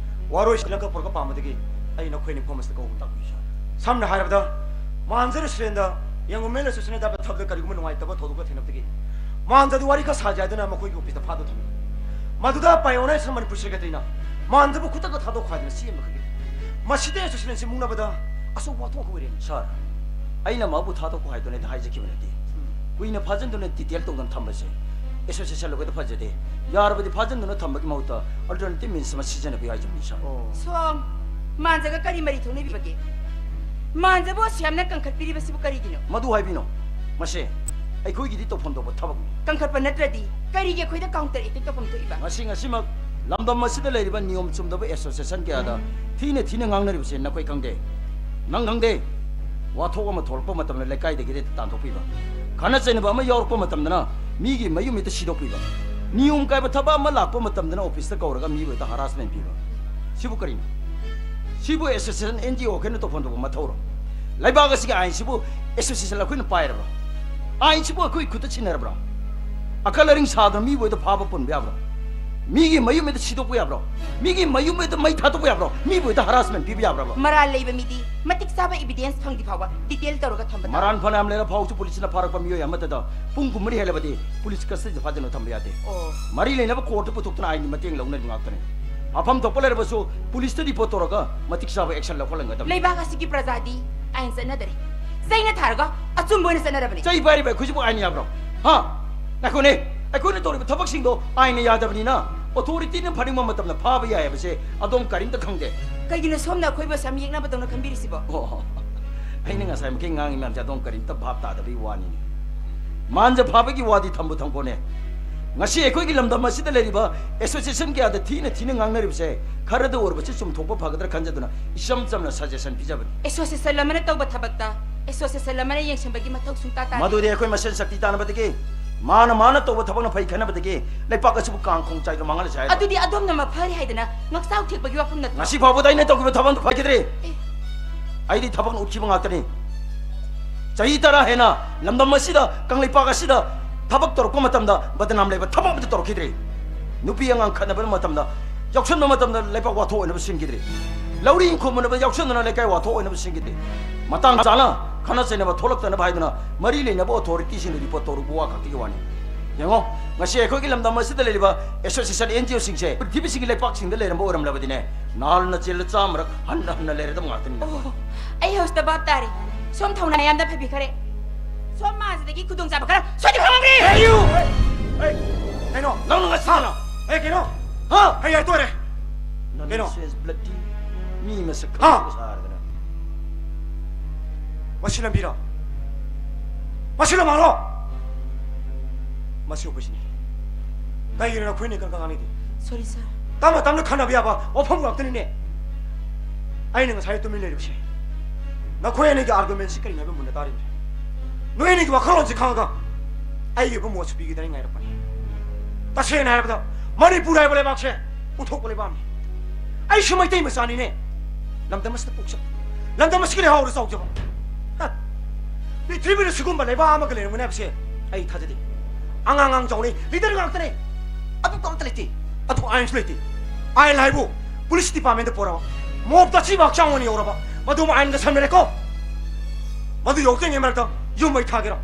ꯋꯥꯔꯣꯏꯁꯤꯟ ꯂꯧꯊꯣꯛꯄ ꯄꯥꯝꯕꯗꯒꯤ ꯑꯩ ꯅꯈꯣꯏ ꯅꯤꯡꯐꯝ ꯑꯁꯤꯗ ꯀꯧꯕ ꯇꯥꯛꯄꯤꯔꯤ, ꯁꯥꯔ꯫ ꯁꯝꯅ ꯍꯥꯏꯔꯕꯗ, ꯃꯥꯟꯖ ꯔꯦꯁꯇꯨꯔꯦꯟꯗ ꯌꯪ ꯋꯨꯃꯦꯟ ꯑꯦꯁꯣꯁꯤꯌꯦꯁꯟ ꯍꯥꯏꯕ ꯊꯕꯛꯇ ꯀꯔꯤꯒꯨꯝꯕ ꯅꯨꯡꯉꯥꯏꯇꯕ ꯊꯧꯗꯣꯛ ꯈꯔ ꯊꯦꯡꯅꯕꯗꯒꯤ ꯃꯥꯟꯖꯗꯨ ꯋꯥꯔꯤ ꯈꯔ ꯁꯥꯖꯦ ꯍꯥꯏꯗꯨꯅ ꯃꯈꯣꯏꯒꯤ ꯑꯣꯐꯤꯁꯇ ꯐꯥꯗꯨꯅ ꯊꯝꯃꯤ꯫ ꯃꯗꯨꯗ ꯄꯥꯏꯑꯣꯅꯤꯌꯔ ꯃꯅꯤꯄꯨꯔ ꯁꯦꯀ꯭ꯔꯦꯇꯔꯤꯅ ꯃꯥꯟꯖꯕꯨ ꯈꯨꯗꯛꯇ ꯊꯥꯗꯣꯛꯈꯣ ꯍꯥꯏꯗꯨꯅ ꯆꯦꯟꯕꯈꯛꯀꯤ ꯃꯁꯤꯗ ꯑꯦꯁꯣꯁꯤꯌꯦꯁꯟꯁꯤ ꯃꯨꯛꯅꯕꯗ ꯑꯆꯧꯕ ꯋꯥꯊꯣꯛ ꯑꯃ ꯑꯣꯏꯔꯦꯅꯦ꯫ ꯁꯥꯔ, ꯑꯩꯅ ꯃꯥꯕꯨ ꯊꯥꯗꯣꯛꯈꯣ ꯍꯥꯏꯗꯨꯅꯗꯤ ꯍꯥꯏꯖꯈꯤꯕ ꯅꯠꯇꯦ꯫ ꯎꯝ꯫ ꯀꯨꯏꯅ ꯐꯥꯖꯤꯟꯗꯨꯅ ꯗꯤꯇꯦꯜ ꯇꯧꯗꯨꯅ ꯊꯝꯕꯁꯦ ꯑꯦꯁꯣꯁꯤꯌꯦꯁꯟ ꯂꯧꯒꯗ ꯐꯖꯗꯦ꯫ ꯌꯥꯔꯕꯗꯤ ꯐꯥꯖꯤꯟꯗꯨꯅ ꯊꯝꯕꯒꯤ ꯃꯍꯨꯠꯇ ꯑꯜꯇꯔꯅꯦꯇꯤꯚ ꯃꯤꯟꯁ ꯑꯃ ꯁꯤꯖꯤꯟꯅꯕꯤꯌꯨ ꯍꯥꯏꯖꯕꯅꯤ, ꯁꯥꯔ꯫ ꯑꯣ꯫ ꯁꯣꯝ, ꯃꯥꯟꯖꯒ ꯀꯔꯤ ꯃꯔꯤ ꯊꯣꯛꯅꯕꯤꯕꯒꯦ? ꯃꯥꯟꯖꯕꯨ ꯑꯁꯨꯛ ꯌꯥꯝꯅ ꯀꯟꯈꯠꯄꯤꯔꯤꯕꯁꯤꯕꯨ ꯀꯔꯤꯒꯤꯅꯣ? ꯃꯗꯨ ꯍꯥꯏꯕꯤꯅꯣ꯫ ꯃꯁꯦ ꯑꯩꯈꯣꯏꯒꯤꯗꯤ ꯇꯧꯐꯝ ꯊꯣꯛꯄ ꯊꯕꯛꯅꯤ꯫ ꯀꯟꯈꯠꯄ ꯅꯠꯇ꯭ꯔꯗꯤ ꯀꯔꯤꯒꯤ ꯑꯩꯈꯣꯏꯗ ꯀꯥꯎꯟꯇꯔ ꯑꯦꯇꯦꯛ ꯇꯧꯐꯝ ꯊꯣꯛꯏꯕ? ꯉꯁꯤ ꯉꯁꯤꯃꯛ ꯂꯝꯗꯝ ꯑꯁꯤꯗ ꯂꯩꯔꯤꯕ ꯅꯤꯌꯣꯝ ꯆꯨꯝꯗꯕ ꯑꯦꯁꯣꯁꯤꯌꯦꯁꯟ ꯀꯌꯥꯗ ꯊꯤꯅ ꯊꯤꯅ ꯉꯥꯡꯅꯔꯤꯕꯁꯦ ꯅꯈꯣꯏ ꯈꯪꯗꯦ꯫ ꯅꯪ ꯈꯪꯗꯦ꯫ ꯋꯥꯊꯣꯛ ꯑꯃ ꯊꯣꯛꯂꯛꯄ ꯃꯇꯝꯗ ꯂꯩꯀꯥꯏꯗꯒꯤꯗꯤ ꯇꯥꯟꯊꯣꯛꯄꯤꯕ, ꯈꯠꯅ ꯆꯩꯅꯕ ꯑꯃ ꯌꯥꯎꯔꯛꯄ ꯃꯇꯝꯗꯅ ꯃꯤꯒꯤ ꯃꯌꯨꯝ ꯍꯦꯛꯇ ꯁꯤꯗꯣꯛꯄꯤꯕ, ꯅꯤꯌꯣꯝ ꯀꯥꯏꯕ ꯊꯕꯛ ꯑꯃ ꯂꯥꯛꯄ ꯃꯇꯝꯗꯅ ꯑꯣꯐꯤꯁꯇ ꯀꯧꯔꯒ ꯃꯤꯕꯨ ꯍꯦꯛꯇ ꯍꯔꯥꯁꯃꯦꯟ ꯄꯤꯕ꯫ ꯁꯤꯕꯨ ꯀꯔꯤꯅꯣ? ꯁꯤꯕꯨ ꯑꯦꯁꯣꯁꯤꯌꯦꯁꯟ, ꯑꯦꯟ ꯖꯤ ꯑꯣ ꯈꯩꯅ ꯇꯧꯐꯝ ꯊꯣꯛꯄ ꯃꯊꯧꯔꯣ? ꯂꯩꯕꯥꯛ ꯑꯁꯤꯒꯤ ꯑꯥꯏꯟꯁꯤꯕꯨ ꯑꯦꯁꯣꯁꯤꯌꯦꯁꯟ ꯑꯩꯈꯣꯏꯅ ꯄꯥꯏꯔꯕ꯭ꯔꯣ? ꯑꯥꯏꯟꯁꯤꯕꯨ ꯑꯩꯈꯣꯏ ꯈꯨꯠꯇ ꯁꯤꯟꯅꯔꯕ꯭ꯔꯣ? ꯑꯀꯜ ꯑꯔꯤꯡ ꯁꯥꯗꯅ ꯃꯤꯕꯨ ꯍꯦꯛꯇ ꯐꯥꯕ ꯄꯨꯟꯕ ꯌꯥꯕ꯭ꯔꯣ? ꯃꯤꯒꯤ ꯃꯌꯨꯝ ꯍꯦꯛꯇ ꯁꯤꯗꯣꯛꯄ ꯌꯥꯕ꯭ꯔꯣ? ꯃꯤꯒꯤ ꯃꯌꯨꯝ ꯍꯦꯛꯇ ꯃꯩ ꯊꯥꯗꯣꯛꯄ ꯌꯥꯕ꯭ꯔꯣ? ꯃꯤꯕꯨ ꯍꯦꯛꯇ ꯍꯔꯥꯁꯃꯦꯟ ꯄꯤꯕ ꯌꯥꯕ꯭ꯔꯕ? ꯃꯔꯥꯜ ꯂꯩꯕ ꯃꯤꯗꯤ ꯃꯇꯤꯛ ꯆꯥꯕ ꯏꯕꯤꯗꯦꯟꯁ ꯐꯪꯗ꯭ꯔꯤ ꯐꯥꯎꯕ ꯗꯤꯇꯦꯜ ꯇꯧꯔꯒ ꯊꯝꯕ ꯇꯥꯕꯅꯤ꯫ ꯃꯔꯥꯜ ꯐꯅꯌꯥꯝ ꯂꯩꯔ ꯐꯥꯎꯁꯨ ꯄꯨꯂꯤꯁꯅ ꯐꯥꯔꯛꯄ ꯃꯤꯑꯣꯏ ꯑꯃꯠꯇꯗ ꯄꯨꯡ ꯀꯨꯟꯃꯔꯤ ꯍꯦꯜꯂꯕꯗꯤ ꯄꯨꯂꯤꯁ ꯀꯁꯇꯗꯤꯗ ꯐꯥꯖꯤꯟꯗꯨꯅ ꯊꯝꯕ ꯌꯥꯗꯦ꯫ ꯑꯣ꯫ ꯃꯔꯤ ꯂꯩꯅꯕ ꯀꯣꯔꯠꯇ ꯄꯨꯊꯣꯛꯇꯨꯅ ꯑꯥꯏꯟꯒꯤ ꯃꯇꯦꯡ ꯂꯧꯅꯔꯤꯕ ꯉꯥꯛꯇꯅꯤ꯫ ꯐꯥꯐꯝ ꯊꯣꯛꯄ ꯂꯩꯔꯕꯁꯨ ꯄꯨꯂꯤꯁꯇ ꯔꯤꯄꯣꯔꯠ ꯇꯧꯔꯒ ꯃꯇꯤꯛ ꯆꯥꯕ ꯑꯦꯛꯁꯟ ꯂꯧꯈꯠꯍꯟꯒꯗꯕꯅꯤ꯫ ꯂꯩꯕꯥꯛ ꯑꯁꯤꯒꯤ ꯄ꯭ꯔꯖꯥꯗꯤ ꯑꯥꯏꯟ ꯆꯠꯅꯗꯔꯦ꯫ ꯆꯩꯅ ꯊꯥꯔꯒ ꯑꯆꯨꯝꯕ ꯑꯣꯏꯅ ꯆꯠꯅꯔꯕꯅꯤ꯫ ꯆꯩ ꯄꯥꯏꯔꯤꯕ ꯑꯩꯈꯣꯏꯁꯤꯕꯨ ꯑꯥꯏꯟ ꯌꯥꯕ꯭ꯔꯣ? ꯍꯥ? ꯉꯥꯏꯈꯣꯅꯦ, ꯑꯩꯈꯣꯏꯅ ꯇꯧꯔꯤꯕ ꯊꯕꯛꯁꯤꯡꯗꯣ ꯑꯥꯏꯟꯅ ꯌꯥꯗꯕꯅꯤꯅ ꯑꯣꯊꯣꯔꯤꯇꯤꯅ ꯐꯥꯅꯤꯡꯕ ꯃꯇꯝꯗ ꯐꯥꯕ ꯌꯥꯏ ꯍꯥꯏꯕꯁꯦ ꯑꯗꯣꯝ ꯀꯔꯤꯝꯇ ꯈꯪꯗꯦ꯫ ꯀꯩꯒꯤꯅꯣ ꯁꯣꯝꯅ ꯑꯩꯈꯣꯏꯕꯨ ꯑꯁꯨꯛ ꯌꯥꯝ ꯌꯦꯛꯅꯕꯗꯧꯅ ꯈꯟꯕꯤꯔꯤꯁꯤꯕꯣ? ꯑꯣ, ꯑꯩꯅ ꯉꯁꯥꯏ ꯃꯈꯩ ꯉꯥꯡꯉꯤ ꯃꯌꯥꯝꯁꯦ ꯑꯗꯣꯝ ꯀꯔꯤꯝꯇ ꯚꯥꯞ ꯇꯥꯗꯕꯒꯤ ꯋꯥꯅꯤꯅꯦ꯫ ꯃꯥꯟꯖ ꯐꯥꯕꯒꯤ ꯋꯥꯗꯤ ꯊꯝꯕꯨ ꯊꯝꯈꯣꯅꯦ꯫ ꯉꯁꯤ ꯑꯩꯈꯣꯏꯒꯤ ꯂꯝꯗꯝ ꯑꯁꯤꯗ ꯂꯩꯔꯤꯕ ꯑꯦꯁꯣꯁꯤꯌꯦꯁꯟ ꯀꯌꯥꯗ ꯊꯤꯅ ꯊꯤꯅ ꯉꯥꯡꯅꯔꯤꯕꯁꯦ ꯈꯔꯗ ꯑꯣꯏꯔꯕꯁꯨ ꯆꯨꯝꯊꯣꯛꯄ ꯐꯒꯗ꯭ꯔꯥ ꯈꯟꯖꯗꯨꯅ ꯏꯆꯝ ꯆꯝꯅ ꯁꯖꯦꯁꯟ ꯄꯤꯖꯕꯅꯤ꯫ ꯑꯦꯁꯣꯁꯤꯌꯦꯁꯟ ꯑꯃꯅ ꯇꯧꯕ ꯊꯕꯛꯇ ꯑꯦꯁꯣꯁꯤꯌꯦꯁꯟ ꯑꯃꯅ ꯌꯦꯡꯁꯤꯟꯕꯒꯤ ꯃꯊꯧ ꯁꯨꯡꯇꯥ ꯇꯥꯗꯦ꯫ ꯃꯗꯨꯗꯤ ꯑꯩꯈꯣꯏ ꯃꯁꯦꯟ ꯁꯛꯇꯤ ꯇꯥꯟꯅꯕꯗꯒꯤ, ꯃꯥꯅ ꯃꯥꯅ ꯇꯧꯕ ꯊꯕꯛꯅ ꯐꯩ ꯈꯟꯅꯕꯗꯒꯤ ꯂꯩꯄꯥꯛ ꯑꯁꯤꯕꯨ ꯀꯥꯡ ꯈꯣꯡ ꯆꯥꯏꯒ ꯃꯥꯡꯍꯜꯂꯁꯤ ꯍꯥꯏꯕ꯫ ꯑꯗꯨꯗꯤ ꯑꯗꯣꯝꯅ ꯃꯐꯔꯦ ꯍꯥꯏꯗꯅ ꯉꯛꯆꯥꯎ ꯊꯦꯛꯄꯒꯤ ꯋꯥꯐꯝ ꯅꯠꯇ꯭ꯔꯣ? ꯉꯁꯤ ꯐꯥꯎꯕꯗ ꯑꯩꯅ ꯇꯧꯈꯤꯕ ꯊꯕꯛ ꯑꯝꯇ ꯐꯈꯤꯗ꯭ꯔꯤ꯫ ꯑꯦ꯫ ꯑꯩꯗꯤ ꯊꯕꯛꯅ ꯎꯠꯈꯤꯕ ꯉꯥꯛꯇꯅꯤ꯫ ꯆꯍꯤ ꯇꯔꯥ ꯍꯦꯟꯅ ꯂꯝꯗꯝ ꯑꯁꯤꯗ, ꯀꯪꯂꯩꯄꯥꯛ ꯑꯁꯤꯗ ꯊꯕꯛ ꯇꯧꯔꯛꯄ ꯃꯇꯝꯗ ꯕꯗꯅꯥꯝ ꯂꯩꯕ ꯊꯕꯛ ꯑꯃꯠꯇ ꯇꯧꯔꯛꯈꯤꯗ꯭ꯔꯦ꯫ ꯅꯨꯄꯤ ꯑꯉꯥꯡ ꯈꯠꯅꯕ ꯃꯇꯝꯗ ꯌꯥꯎꯁꯟꯕ ꯃꯇꯝꯗ ꯂꯩꯄꯥꯛ ꯋꯥꯊꯣꯛ ꯑꯣꯏꯅꯕ ꯁꯤꯟꯈꯤꯗ꯭ꯔꯦ꯫ ꯂꯧꯔꯤ ꯈꯨꯝꯕꯅꯕ ꯌꯥꯎꯁꯟꯗꯨꯅ ꯂꯩꯀꯥꯏ ꯋꯥꯊꯣꯛ ꯑꯣꯏꯅꯕ ꯁꯤꯟꯈꯤꯗ꯭ꯔꯦ꯫ ꯃꯇꯥꯡ ꯆꯥꯅ ꯈꯠꯅ ꯆꯩꯅꯕ ꯊꯣꯛꯂꯛꯇꯅꯕ ꯍꯥꯏꯗꯨꯅ ꯃꯔꯤ ꯂꯩꯅꯕ ꯑꯣꯊꯣꯔꯤꯇꯤꯁꯤꯡꯗ ꯔꯤꯄꯣꯔꯠ ꯇꯧꯔꯨꯕ ꯋꯥ ꯈꯛꯇꯒꯤ ꯋꯥꯅꯤ꯫ ꯌꯦꯡꯉꯣ, ꯉꯁꯤ ꯑꯩꯈꯣꯏꯒꯤ ꯂꯝꯗꯝ ꯑꯁꯤꯗ ꯂꯩꯔꯤꯕ ꯑꯦꯁꯣꯁꯤꯌꯦꯁꯟ, ꯑꯦꯟ ꯖꯤ ꯑꯣꯁꯤꯡꯁꯦ ꯄ꯭ꯔꯤꯊꯤꯕꯤꯁꯤꯒꯤ ꯂꯩꯄꯥꯛꯁꯤꯡꯗ ꯂꯩꯔꯝꯕ ꯑꯣꯏꯔꯝꯂꯕꯗꯤꯅꯦ, ꯅꯍꯥꯟꯅ ꯖꯦꯜꯗ ꯆꯥꯝꯃꯔꯛ ꯍꯟꯅ ꯍꯟꯅ ꯂꯩꯔꯗꯕ ꯉꯥꯛꯇꯅꯤ꯫ ꯑꯣ, ꯑꯩ ꯍꯧꯖꯤꯛꯇ ꯚꯥꯞ ꯇꯥꯔꯦ꯫ ꯁꯣꯝ ꯊꯧꯅꯥ ꯌꯥꯝꯅ ꯐꯕꯤꯈꯔꯦ꯫ ꯁꯣꯝ ꯃꯥꯁꯤꯗꯒꯤ ꯈꯨꯗꯣꯡꯆꯥꯕ ꯈꯔ ꯁꯣꯏꯗꯅ ꯐꯪꯍꯧꯒꯅꯤ꯫ Hey, you! Hey, hey, ꯀꯩꯅꯣ? ꯅꯪꯅ ꯉꯁꯤ ꯍꯥ? ꯍꯥꯟꯅ ꯑꯦ, ꯀꯩꯅꯣ? ꯍꯥ? ꯍꯩ ꯌꯥꯏꯇꯣꯔꯦ꯫ ꯀꯩꯅꯣ? Nonsense, bloody. ꯃꯤ ꯃꯁꯛ ꯍꯥ? ꯈꯪꯗꯕ ꯁꯥꯔꯗꯅ꯫ ꯃꯁꯤ ꯂꯝꯕꯤꯔꯣ? ꯃꯁꯤ ꯂꯝꯍꯥꯡꯂꯣ? ꯃꯁꯤ ꯑꯣꯐꯤꯁꯅꯤ꯫ ꯀꯩꯒꯤꯅꯣ ꯅꯈꯣꯏꯅ ꯀꯔꯝ ꯀꯥꯟ ꯉꯥꯡꯅꯤꯡꯗꯦ? Sorry, sir. ꯇꯞꯅ ꯇꯞꯅ ꯈꯟꯅꯕ ꯌꯥꯕ ꯋꯥꯐꯝ ꯉꯥꯛꯇꯅꯤꯅꯦ꯫ ꯑꯩꯅ ꯉꯁꯥꯏ ꯇꯨꯃꯤꯟ ꯂꯩꯔꯤꯕꯁꯦ ꯅꯈꯣꯏ ꯑꯅꯤꯒꯤ ꯑꯥꯔꯒꯨꯃꯦꯟꯁꯤ ꯀꯔꯤꯅꯣ ꯍꯥꯏꯕ ꯃꯨꯟꯅ ꯇꯥꯔꯤꯕꯅꯤ꯫ ꯅꯣꯏ ꯑꯅꯤꯒꯤ ꯋꯥꯈꯜꯂꯣꯟꯁꯤ ꯈꯪꯉꯒ ꯑꯩꯒꯤ ꯑꯣꯏꯕ ꯃꯣꯠꯁꯨ ꯄꯤꯒꯦꯗꯅ ꯉꯥꯏꯔꯛꯄꯅꯤ꯫ ꯇꯁꯦꯡꯅ ꯍꯥꯏꯔꯕꯗ ꯃꯅꯤꯄꯨꯔ ꯍꯥꯏꯕ ꯂꯩꯕꯥꯛꯁꯦ ꯎꯟꯊꯣꯛꯄ ꯂꯩꯕꯥꯛꯅꯤ꯫ ꯑꯩꯁꯨ ꯃꯩꯇꯩ ꯃꯆꯥꯅꯤꯅꯦ꯫ ꯂꯝꯗꯝ ꯑꯁꯤꯗ ꯄꯣꯛꯆꯕ, ꯂꯝꯗꯝ ꯑꯁꯤꯒꯤ ꯂꯩꯍꯥꯎꯗ ꯆꯥꯎꯖꯕ꯫ ꯍ! ꯄ꯭ꯔꯤꯊꯤꯕꯤꯗ ꯁꯤꯒꯨꯝꯕ ꯂꯩꯕꯥꯛ ꯑꯃꯒ ꯂꯩꯔꯝꯒꯅꯤ ꯍꯥꯏꯕꯁꯦ ꯑꯩ ꯊꯥꯖꯗꯦ꯫ ꯑꯉꯥꯡ ꯑꯉꯥꯡ ꯆꯥꯎꯅꯩ, ꯂꯤꯗꯔ ꯉꯥꯛꯇꯅꯦ꯫ ꯑꯗꯨ ꯑꯝꯇ ꯂꯩꯇꯦ꯫ ꯑꯗꯨ ꯑꯥꯏꯟꯁꯨ ꯂꯩꯇꯦ꯫ ꯑꯥꯏꯟ ꯍꯥꯏꯕꯨ ꯄꯨꯂꯤꯁ ꯗꯤꯄꯥꯔꯠꯃꯦꯟꯗ ꯄꯣꯔꯕ, ꯃꯣꯞꯇ ꯑꯆꯤꯕ ꯍꯛꯆꯥꯡ ꯑꯣꯏꯅ ꯌꯧꯔꯕ, ꯃꯗꯨ ꯑꯥꯏꯟꯒ ꯁꯝꯅꯔꯦꯀꯣ꯫ ꯃꯗꯨ ꯌꯧꯗ꯭ꯔꯤꯉꯩ ꯃꯔꯛꯇ ꯌꯨꯝ ꯃꯩ ꯊꯥꯒꯦꯔꯥ,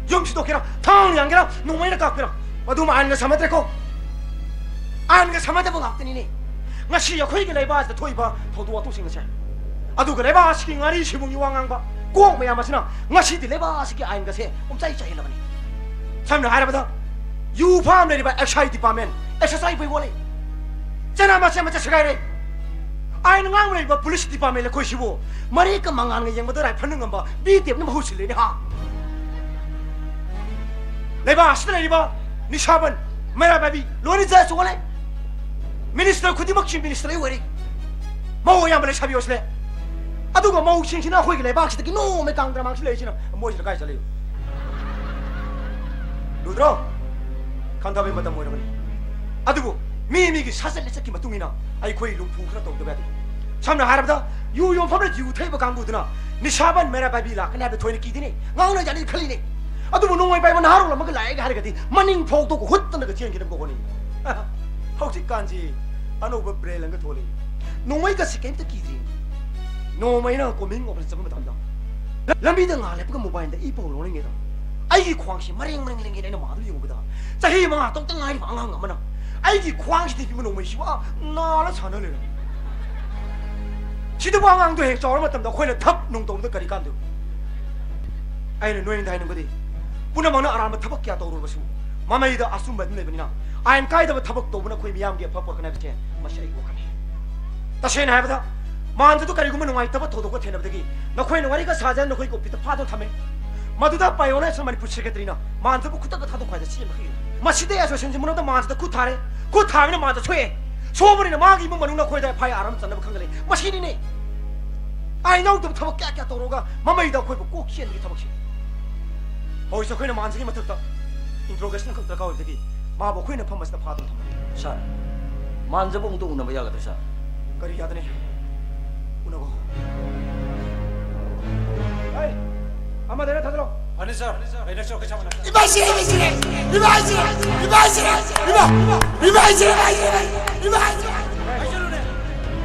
ꯌꯨꯝ ꯁꯤꯗꯣꯛꯀꯦꯔꯥ, ꯊꯥꯡꯅ ꯌꯥꯟꯒꯦꯔꯥ, ꯅꯣꯡꯃꯩꯅ ꯀꯥꯞꯀꯦꯔꯥ, ꯃꯗꯨꯃ ꯑꯥꯏꯟꯒ ꯁꯝꯅꯗ꯭ꯔꯦꯀꯣ꯫ ꯑꯥꯏꯟꯒ ꯁꯝꯅꯗꯕ ꯉꯥꯛꯇꯅꯤꯅꯦ ꯉꯁꯤ ꯑꯩꯈꯣꯏꯒꯤ ꯂꯩꯕꯥꯛ ꯑꯁꯤꯗ ꯊꯣꯛꯏꯕ ꯊꯧꯗꯣꯛ ꯋꯥꯊꯣꯛꯁꯤꯡ ꯑꯁꯦ꯫ ꯑꯗꯨꯒ ꯂꯩꯕꯥꯛ ꯑꯁꯤꯒꯤ ꯉꯥꯔꯤ ꯁꯤꯕꯨꯡꯒꯤ ꯋꯥ ꯉꯥꯡꯕ ꯀꯣꯛ ꯃꯌꯥꯝ ꯑꯁꯤꯅ ꯉꯁꯤꯗꯤ ꯂꯩꯕꯥꯛ ꯑꯁꯤꯒꯤ ꯑꯥꯏꯟꯒꯁꯦ ꯄꯨꯝꯆꯥꯏ ꯆꯥꯏꯍꯜꯂꯕꯅꯤ꯫ ꯁꯝꯅ ꯍꯥꯏꯔꯕꯗ, ꯌꯨ ꯐꯥꯔꯝ ꯂꯩꯔꯤꯕ ꯑꯦꯛꯁꯥꯏꯖ ꯗꯤꯄꯥꯔꯠꯃꯦꯟ, ꯑꯦꯁ ꯑꯦꯁ ꯑꯥꯏ ꯕꯣꯏ ꯋꯥꯂꯦ꯫ ꯆꯦꯅꯥ ꯃꯆꯦ ꯃꯆꯦ ꯁꯦꯒꯥꯏꯔꯦ꯫ ꯑꯥꯏꯟ ꯉꯥꯡꯕ ꯂꯩꯔꯤꯕ ꯄꯨꯂꯤꯁ ꯗꯤꯄꯥꯔꯠꯃꯦꯟ ꯑꯩꯈꯣꯏꯁꯤꯕꯨ ꯃꯔꯦꯛꯀ ꯃꯉꯥꯜꯒ ꯌꯦꯡꯕꯗ ꯔꯥꯏꯐꯜꯅ ꯉꯝꯕ ꯕꯤ ꯇꯦꯞꯅ ꯃꯍꯨꯠ ꯁꯤꯜꯂꯦꯅꯦ ꯍꯥ꯫ ꯂꯩꯕꯥꯛ ꯑꯁꯤꯗ ꯂꯩꯔꯤꯕ ꯅꯤꯁꯥꯕꯟ, ꯃꯩꯔꯥ ꯄꯥꯏꯕꯤ ꯂꯣꯏꯅ ꯖꯁ ꯑꯣꯜꯂꯦ꯫ ꯃꯤꯅꯤꯁꯇꯔ ꯈꯨꯗꯤꯡꯃꯛ ꯆꯤꯐ ꯃꯤꯅꯤꯁꯇꯔ ꯑꯣꯏꯔꯦ꯫ ꯃꯧ ꯑꯌꯥꯝꯕ ꯂꯩꯁꯥꯕꯤ ꯑꯣꯏꯁꯤꯜꯂꯦ꯫ ꯑꯗꯨꯒ ꯃꯧꯁꯤꯡꯁꯤꯅ ꯑꯩꯈꯣꯏꯒꯤ ꯂꯩꯕꯥꯛꯁꯤꯗꯒꯤ ꯅꯣꯡꯃꯩ ꯀꯥꯡꯗ꯭ꯔ ꯃꯥꯡꯁꯤꯜꯂꯛꯏꯁꯤꯅ ꯃꯣꯏꯁꯤꯅ ꯀꯥꯏ ꯆꯠꯂꯤꯅꯣ? ꯂꯨꯗ꯭ꯔꯣ? ꯈꯟꯊꯕꯒꯤ ꯃꯇꯝ ꯑꯣꯏꯔꯕꯅꯤ꯫ ꯑꯗꯨꯕꯨ ꯃꯤ ꯃꯤꯒꯤ ꯁꯥꯖꯠ ꯂꯤꯆꯠꯀꯤ ꯃꯇꯨꯡ ꯏꯟꯅ ꯑꯩꯈꯣꯏ ꯂꯨꯝꯐꯨ ꯈꯔ ꯇꯧꯗꯕ ꯌꯥꯗꯦ꯫ ꯁꯝꯅ ꯍꯥꯏꯔꯕꯗ, ꯌꯨ ꯌꯣꯟꯐꯝꯗ ꯌꯨ ꯊꯛꯏꯕ ꯀꯥꯡꯕꯨꯗꯨꯅ ꯅꯤꯁꯥꯕꯟ ꯃꯩꯔꯥ ꯄꯥꯏꯕꯤ ꯂꯥꯛꯀꯅꯤ ꯍꯥꯏꯕꯗ ꯊꯣꯏꯅ ꯀꯤꯗꯦꯅꯦ, ꯉꯥꯡꯅ ꯌꯥꯅꯤ ꯈꯜꯂꯤꯅꯦ꯫ ꯑꯗꯨꯕꯨ ꯅꯣꯡꯃꯩ ꯄꯥꯏꯕ ꯅꯍꯥꯔꯣꯜ ꯑꯃꯒ ꯂꯥꯛꯑꯦꯒ ꯍꯥꯏꯔꯒꯗꯤ ꯃꯅꯤꯡ ꯐꯥꯎꯗꯣꯛꯇꯣꯛ ꯍꯨꯠꯇꯅꯒ ꯆꯦꯟꯈꯤꯅꯕ ꯍꯣꯠꯅꯩ꯫ ꯍꯧꯖꯤꯛꯀꯥꯟꯁꯤ ꯑꯅꯧꯕ brand ꯑꯃꯒ ꯊꯣꯛꯂꯛꯏ꯫ ꯅꯣꯡꯃꯩꯒꯁꯤ ꯀꯩꯝꯇ ꯀꯤꯗ꯭ꯔꯤ꯫ ꯅꯣꯡꯃ ꯑꯩꯅ combing operation ꯆꯠꯄ ꯃꯇꯝꯗ ꯂꯝꯕꯤꯗ ꯉꯥꯏꯍꯥꯛ ꯂꯦꯞꯄꯒ mobileꯗ ꯏ ꯄꯥꯎ ꯂꯧꯔꯤꯉꯩꯗ ꯑꯩꯒꯤ ꯈ꯭ꯋꯥꯡꯁꯤ ꯃꯔꯦꯡ ꯃꯔꯦꯡ ꯂꯦꯡꯉꯦꯅ ꯑꯩꯅ ꯃꯥꯗꯨ ꯌꯦꯡꯉꯨꯕꯗ ꯆꯍꯤ ꯃꯉꯥ ꯇꯔꯨꯛꯇ ꯉꯥꯏꯔꯤꯕ ꯑꯉꯥꯡ ꯑꯃꯅ ꯑꯩꯒꯤ ꯈ꯭ꯋꯥꯡꯁꯤꯗ ꯄꯤꯕ ꯅꯣꯡꯃꯩꯁꯤꯕꯨ ꯅꯥꯜꯂ ꯁꯥꯟꯅ ꯂꯩꯔꯝꯃꯤ꯫ ꯁꯤꯗꯕꯨ ꯑꯉꯥꯡꯗꯣ ꯍꯦꯛ ꯆꯥꯎꯔ ꯃꯇꯝꯗ ꯑꯩꯈꯣꯏꯅ ꯊꯛ ꯅꯨꯡ ꯇꯧꯕꯗ ꯀꯔꯤ ꯀꯥꯟꯗꯣꯏꯕ? ꯑꯩꯅ ꯅꯣꯏꯗ ꯍꯥꯏꯅꯤꯡꯕꯗꯤ, ꯄꯨꯝꯅꯃꯛꯅ ꯑꯔꯥꯟꯕ ꯊꯕꯛ ꯀꯌꯥ ꯇꯧꯔꯨꯔꯕꯁꯨ ꯃꯃꯩꯗ ꯑꯆꯨꯝꯕ ꯑꯗꯨꯝ ꯂꯩꯕꯅꯤꯅ, ꯑꯥꯏꯟ ꯀꯥꯏꯗꯕ ꯊꯕꯛ ꯇꯧꯕꯅ ꯑꯩꯈꯣꯏ ꯃꯤꯌꯥꯝꯒꯤ ꯑꯐꯕ ꯄꯨꯔꯛꯀꯅꯤ ꯍꯥꯏꯕꯁꯦ ꯃꯁꯤ ꯑꯩꯒꯤ ꯋꯥꯈꯜꯅꯤ꯫ ꯇꯁꯦꯡꯅ ꯍꯥꯏꯔꯕꯗ, ꯃꯥꯟꯖꯗꯨ ꯀꯔꯤꯒꯨꯝꯕ ꯅꯨꯡꯉꯥꯏꯇꯕ ꯊꯧꯗꯣꯛꯀ ꯊꯦꯡꯅꯕꯗꯒꯤ ꯅꯈꯣꯏꯅ ꯋꯥꯔꯤꯒ ꯁꯥꯖꯅ ꯅꯈꯣꯏꯒꯤ ꯑꯣꯐꯤꯁꯇ ꯐꯥꯗꯨꯅ ꯊꯝꯃꯦ꯫ ꯃꯗꯨꯗ pioneer ꯃꯅꯤꯄꯨꯔ secretaryꯅ ꯃꯥꯟꯖꯕꯨ ꯈꯨꯗꯛꯇ ꯊꯥꯗꯣꯛꯈꯣ ꯍꯥꯏꯗꯅ ꯆꯦꯟꯕ ꯈꯛꯀꯤꯅꯤ꯫ ꯃꯁꯤꯗ associationꯁꯤ ꯃꯅꯨꯡꯗ ꯃꯥꯟꯖꯗ ꯈꯨꯠ ꯊꯥꯔꯦ, ꯈꯨꯠ ꯊꯥꯕꯅ ꯃꯥꯟꯖ ꯁꯣꯛꯑꯦ, ꯁꯣꯛꯑꯕꯅꯤꯅ ꯃꯥꯒꯤ ꯏꯃꯨꯡ ꯃꯅꯨꯡꯅ ꯑꯩꯈꯣꯏꯗ F I R ꯑꯃ ꯆꯟꯅꯕ ꯈꯪꯍꯜꯂꯦ꯫ ꯃꯁꯤꯅꯤꯅꯦ ꯑꯥꯏꯟ ꯌꯥꯎꯗꯕ ꯊꯕꯛ ꯀꯌꯥ ꯀꯌꯥ ꯇꯧꯔꯒ ꯃꯃꯩꯗ ꯑꯩꯈꯣꯏꯕꯨ ꯀꯣꯛ ꯆꯦꯟꯕꯒꯤ ꯊꯕꯛꯁꯦ꯫ ꯍꯧꯖꯤꯛ ꯑꯩꯈꯣꯏꯅ ꯃꯥꯟꯖꯒꯤ ꯃꯊꯛꯇ interrogation ꯈꯛ ꯗꯔꯀꯥꯔ ꯑꯣꯏꯕꯗꯒꯤ ꯃꯥꯕꯨ ꯑꯩꯈꯣꯏꯅ ꯐꯝ ꯑꯁꯤꯗ ꯐꯥꯗꯨꯅ ꯊꯝꯃꯦ꯫ ꯁꯥꯔ, ꯃꯥꯟꯖꯕ ꯑꯃꯨꯛꯇ ꯎꯅꯕ ꯌꯥꯒꯗ꯭ꯔꯥ, ꯁꯥꯔ? ꯀꯔꯤ ꯌꯥꯗꯅꯤ? ꯎꯅꯒꯣ꯫ ꯍꯩ! ꯑꯃꯗ ꯊꯥꯗꯔꯣ꯫ ꯐꯅꯤ, ꯁꯥꯔ꯫ ꯑꯩꯅ ꯁꯣꯛꯀꯦ ꯁꯥꯃꯟꯅ꯫ ꯏꯃꯥꯏꯁꯦ, ꯏꯃꯥꯏꯁꯦ, ꯏꯃꯥꯏꯁꯦ, ꯏꯃꯥꯏꯁꯦ, ꯏꯃꯥ, ꯏꯃꯥꯏꯁꯦ, ꯏꯃꯥꯏꯁꯦ, ꯏꯃꯥꯏꯁꯦ꯫ ꯍꯥꯏꯖꯜꯂꯨꯅꯦ꯫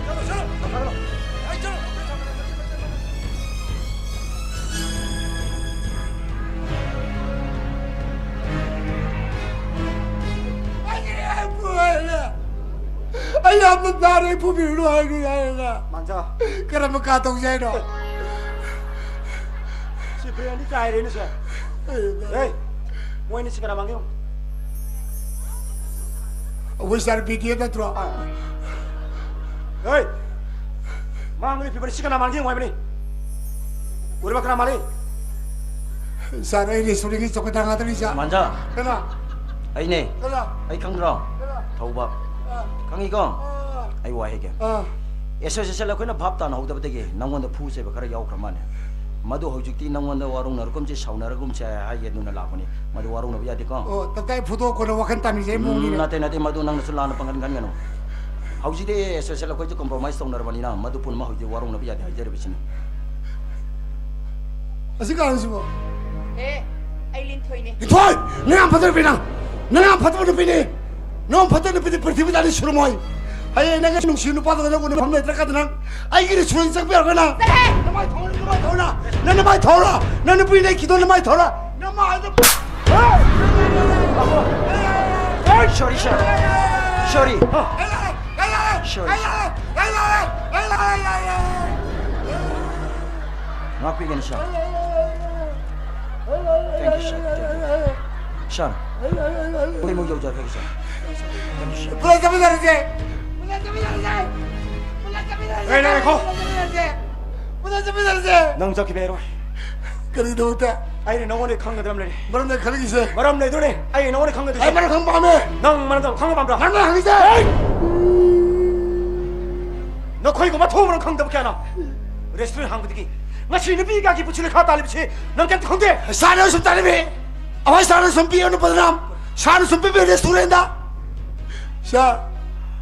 ꯆꯠꯂꯣ, ꯆꯠꯂꯣ꯫ ꯊꯥꯗꯔꯣ꯫ ꯍꯥꯏꯖꯜꯂꯨ꯫ ꯑꯩ ꯌꯥꯝꯅ ꯅꯥꯔꯦ, ꯐꯨꯕꯤꯔꯨꯅꯨ ꯍꯥꯏꯅꯤ ꯍꯥꯏꯔꯒ꯫ ꯃꯥꯟꯖ꯫ ꯀꯔꯝꯕ ꯀꯥ ꯇꯧꯁꯦ ꯍꯥꯏꯅꯣ? ꯁꯤ ꯐꯤꯔꯦꯟꯗꯤ ꯆꯥꯏꯔꯦꯅꯦ, ꯁꯦ꯫ ꯑꯩ ꯍꯦ, ꯃꯣꯏꯅꯤ ꯁꯤ ꯀꯅꯥ ꯃꯥꯡꯒꯦ ꯌꯦꯡꯉꯨ꯫ ꯑꯩꯈꯣꯏ ꯁꯥꯔ ꯕꯤ ꯗꯤ ꯑꯦꯐ ꯅꯠꯇ꯭ꯔꯣ? ꯑꯥ꯫ ꯍꯦ, ꯃꯥꯡꯕꯗꯤ ꯐꯤꯕꯔ ꯁꯤ ꯀꯅꯥ ꯃꯥꯡꯒꯦ ꯌꯦꯡꯉꯨ ꯍꯥꯏꯕꯅꯤ꯫ ꯎꯔꯕ ꯀꯅꯥ ꯃꯥꯜꯂꯤ? ꯁꯥꯔ, ꯑꯩ ꯔꯦꯁꯇꯨꯔꯦꯟꯒꯤ ꯆꯧꯀꯤꯗꯥꯔ ꯉꯥꯛꯇꯅꯤ, ꯁꯥꯔ꯫ ꯃꯥꯟꯖ꯫ ꯀꯅꯥ? ꯑꯩꯅꯦ꯫ ꯀꯅꯥ? ꯑꯩ ꯈꯪꯗ꯭ꯔꯣ? ꯀꯅꯥ? ꯊꯧꯕ꯫ ꯑꯥ꯫ ꯈꯪꯉꯤꯀꯣ? ꯑꯥ꯫ ꯑꯩ ꯋꯥ ꯍꯥꯏꯒꯦ꯫ ꯑꯥ꯫ ꯑꯦꯁꯣꯁꯤꯌꯦꯁꯟ ꯑꯩꯈꯣꯏꯅ ꯚꯥꯞ ꯇꯥꯅꯍꯧꯗꯕꯗꯒꯤ ꯅꯪꯉꯣꯟꯗ ꯐꯨ ꯆꯩꯕ ꯈꯔ ꯌꯥꯎꯈ꯭ꯔ ꯃꯥꯜꯂꯦ꯫ ꯃꯗꯨ ꯍꯧꯖꯤꯛꯇꯤ ꯅꯪꯉꯣꯟꯗ ꯋꯥꯔꯧꯅꯔꯒꯨꯝꯁꯤ, ꯁꯥꯎꯅꯔꯒꯨꯝꯁꯤ ꯍꯥꯏꯒꯦ ꯑꯗꯨꯅ ꯂꯥꯛꯄꯅꯤ꯫ ꯃꯗꯨ ꯋꯥꯔꯧꯅꯕ ꯌꯥꯗꯦꯀꯣ? ꯑꯣ, ꯇꯞꯇꯥꯏ ꯐꯨꯗꯣꯛꯑꯣ, ꯀꯣꯟꯅ ꯋꯥꯈꯜ ꯇꯥꯃꯤꯟꯅꯁꯦ ꯍꯥꯏꯕ ꯎꯝ, ꯃꯑꯣꯡꯅꯤꯅꯦ꯫ ꯅꯠꯇꯦ, ꯅꯠꯇꯦ, ꯃꯗꯨ ꯅꯪꯅꯁꯨ ꯂꯥꯟꯅ ꯄꯥꯡꯒꯟ ꯈꯟꯒꯅꯨ꯫ ꯍꯧꯖꯤꯛꯇꯤ ꯑꯦꯁꯣꯁꯤꯌꯦꯁꯟ ꯑꯩꯈꯣꯏꯁꯨ compromise ꯇꯧꯅꯔꯕꯅꯤꯅ ꯃꯗꯨ ꯄꯨꯝꯅꯃꯛ ꯍꯧꯖꯤꯛ ꯋꯥꯔꯧꯅꯕ ꯌꯥꯗꯦ ꯍꯥꯏꯖꯔꯤꯕꯁꯤꯅꯤ꯫ ꯑꯁꯤ ꯀꯥꯡꯁꯤꯕꯣ? ꯑꯦ, ꯑꯩ ꯂꯤꯟꯊꯣꯏꯅꯦ꯫ ꯂꯤꯟꯊꯣꯏ! ꯅꯪ ꯌꯥꯝ ꯐꯠꯇꯕ ꯅꯨꯄꯤꯅ! ꯅꯪ ꯌꯥꯝ ꯐꯠꯇꯕ ꯅꯨꯄꯤꯅꯦ! ꯅꯪ ꯐꯠꯇꯕ ꯅꯨꯄꯤꯗꯤ ꯄ꯭ꯔꯤꯊꯤꯕꯤꯗ ꯑꯅꯤ ꯁꯨꯔꯝꯃꯣꯏ꯫ ꯍꯌꯦꯡ ꯅꯪꯒꯤ ꯅꯨꯡꯁꯤꯕ ꯅꯨꯄꯥꯗꯨꯒ ꯅꯪ ꯎꯅꯐꯝ ꯂꯩꯇ꯭ꯔꯀꯥꯟꯗ ꯅꯪ ꯑꯩꯒꯤ ꯔꯦꯁꯇꯨꯔꯦꯟ ꯆꯪꯕ ꯌꯥꯔꯣꯏ ꯅꯪ! ꯆꯠꯂꯍꯦ! ꯅꯃꯥꯏ ꯊꯧꯔ, ꯅꯃꯥꯏ ꯊꯧꯔ! ꯅꯪ ꯅꯃꯥꯏ ꯊꯧꯔ! ꯅꯪ ꯅꯨꯄꯤ ꯂꯩꯈꯤꯗꯣ ꯅꯃꯥꯏ ꯊꯧꯔ! ꯅꯃꯥꯏ ꯑꯗꯨ Sorry, sir. Sorry. Sorry. ꯉꯥꯛꯄꯤꯒꯅꯤ, sir. Thank you, sir. Thank you. Sir. ꯑꯩ ꯑꯃꯨꯛ ꯌꯧꯖꯔꯛꯀꯦ, sir. Thank you, sir. ꯄꯨꯂꯞ ꯆꯠꯃꯤꯟꯅꯔꯁꯦ! ꯄꯨꯂꯞ ꯆꯠꯃꯤꯟꯅꯔꯁꯦ! ꯄꯨꯂꯞ ꯆꯠꯃꯤꯟꯅꯔꯁꯦ! ꯑꯦ, ꯉꯥꯏꯈꯣ! ꯄꯨꯂꯞ ꯆꯠꯃꯤꯟꯅꯔꯁꯦ! ꯄꯨꯂꯞ ꯆꯠꯃꯤꯟꯅꯔꯁꯦ! ꯅꯪ ꯆꯠꯈꯤꯕ ꯌꯥꯔꯣꯏ꯫ ꯀꯔꯤꯒꯤꯗꯃꯛꯇ? ꯑꯩꯅ ꯅꯉꯣꯟꯗ ꯈꯪꯒꯗꯕ ꯂꯩꯔꯦ꯫ ꯃꯔꯝꯗ ꯈꯜꯂꯤꯁꯦ꯫ ꯃꯔꯝ ꯂꯩꯗꯣꯏꯅꯦ꯫ ꯑꯩ ꯅꯉꯣꯟꯗ ꯈꯪꯒꯗꯣꯏꯁꯦ꯫ ꯑꯩ ꯃꯔꯝ ꯈꯪꯕ ꯄꯥꯝꯃꯦ꯫ ꯅꯪ ꯃꯔꯝꯗ ꯈꯪꯕ ꯄꯥꯝꯕ꯭ꯔꯥ? ꯅꯪꯅ ꯍꯪꯉꯤꯁꯦ꯫ ꯅꯈꯣꯏꯒꯨꯝꯕ ꯊꯣꯡ ꯃꯔꯝ ꯈꯪꯗꯕ ꯀꯌꯥꯅ ꯔꯦꯁꯇꯨꯔꯦꯟ ꯍꯥꯡꯕꯗꯒꯤ ꯉꯁꯤ ꯅꯨꯄꯤ ꯀꯌꯥꯒꯤ ꯄꯨꯟꯁꯤ ꯂꯩꯈꯥ ꯇꯥꯜꯂꯤꯕꯁꯤ ꯅꯪ ꯀꯩꯝꯇ ꯈꯪꯗꯦ꯫ ꯁꯥꯔꯅ ꯁꯨꯝ ꯇꯥꯜꯂꯤꯕꯤ꯫ ꯑꯩꯈꯣꯏ ꯁꯥꯔꯅ ꯁꯨꯝ ꯄꯤꯌꯨ ꯅꯨꯄꯥꯗꯨꯅ꯫ ꯁꯥꯔꯅ ꯁꯨꯝ ꯄꯤꯕꯤ ꯔꯦꯁꯇꯨꯔꯦꯟꯗ꯫ ꯁꯥꯔ,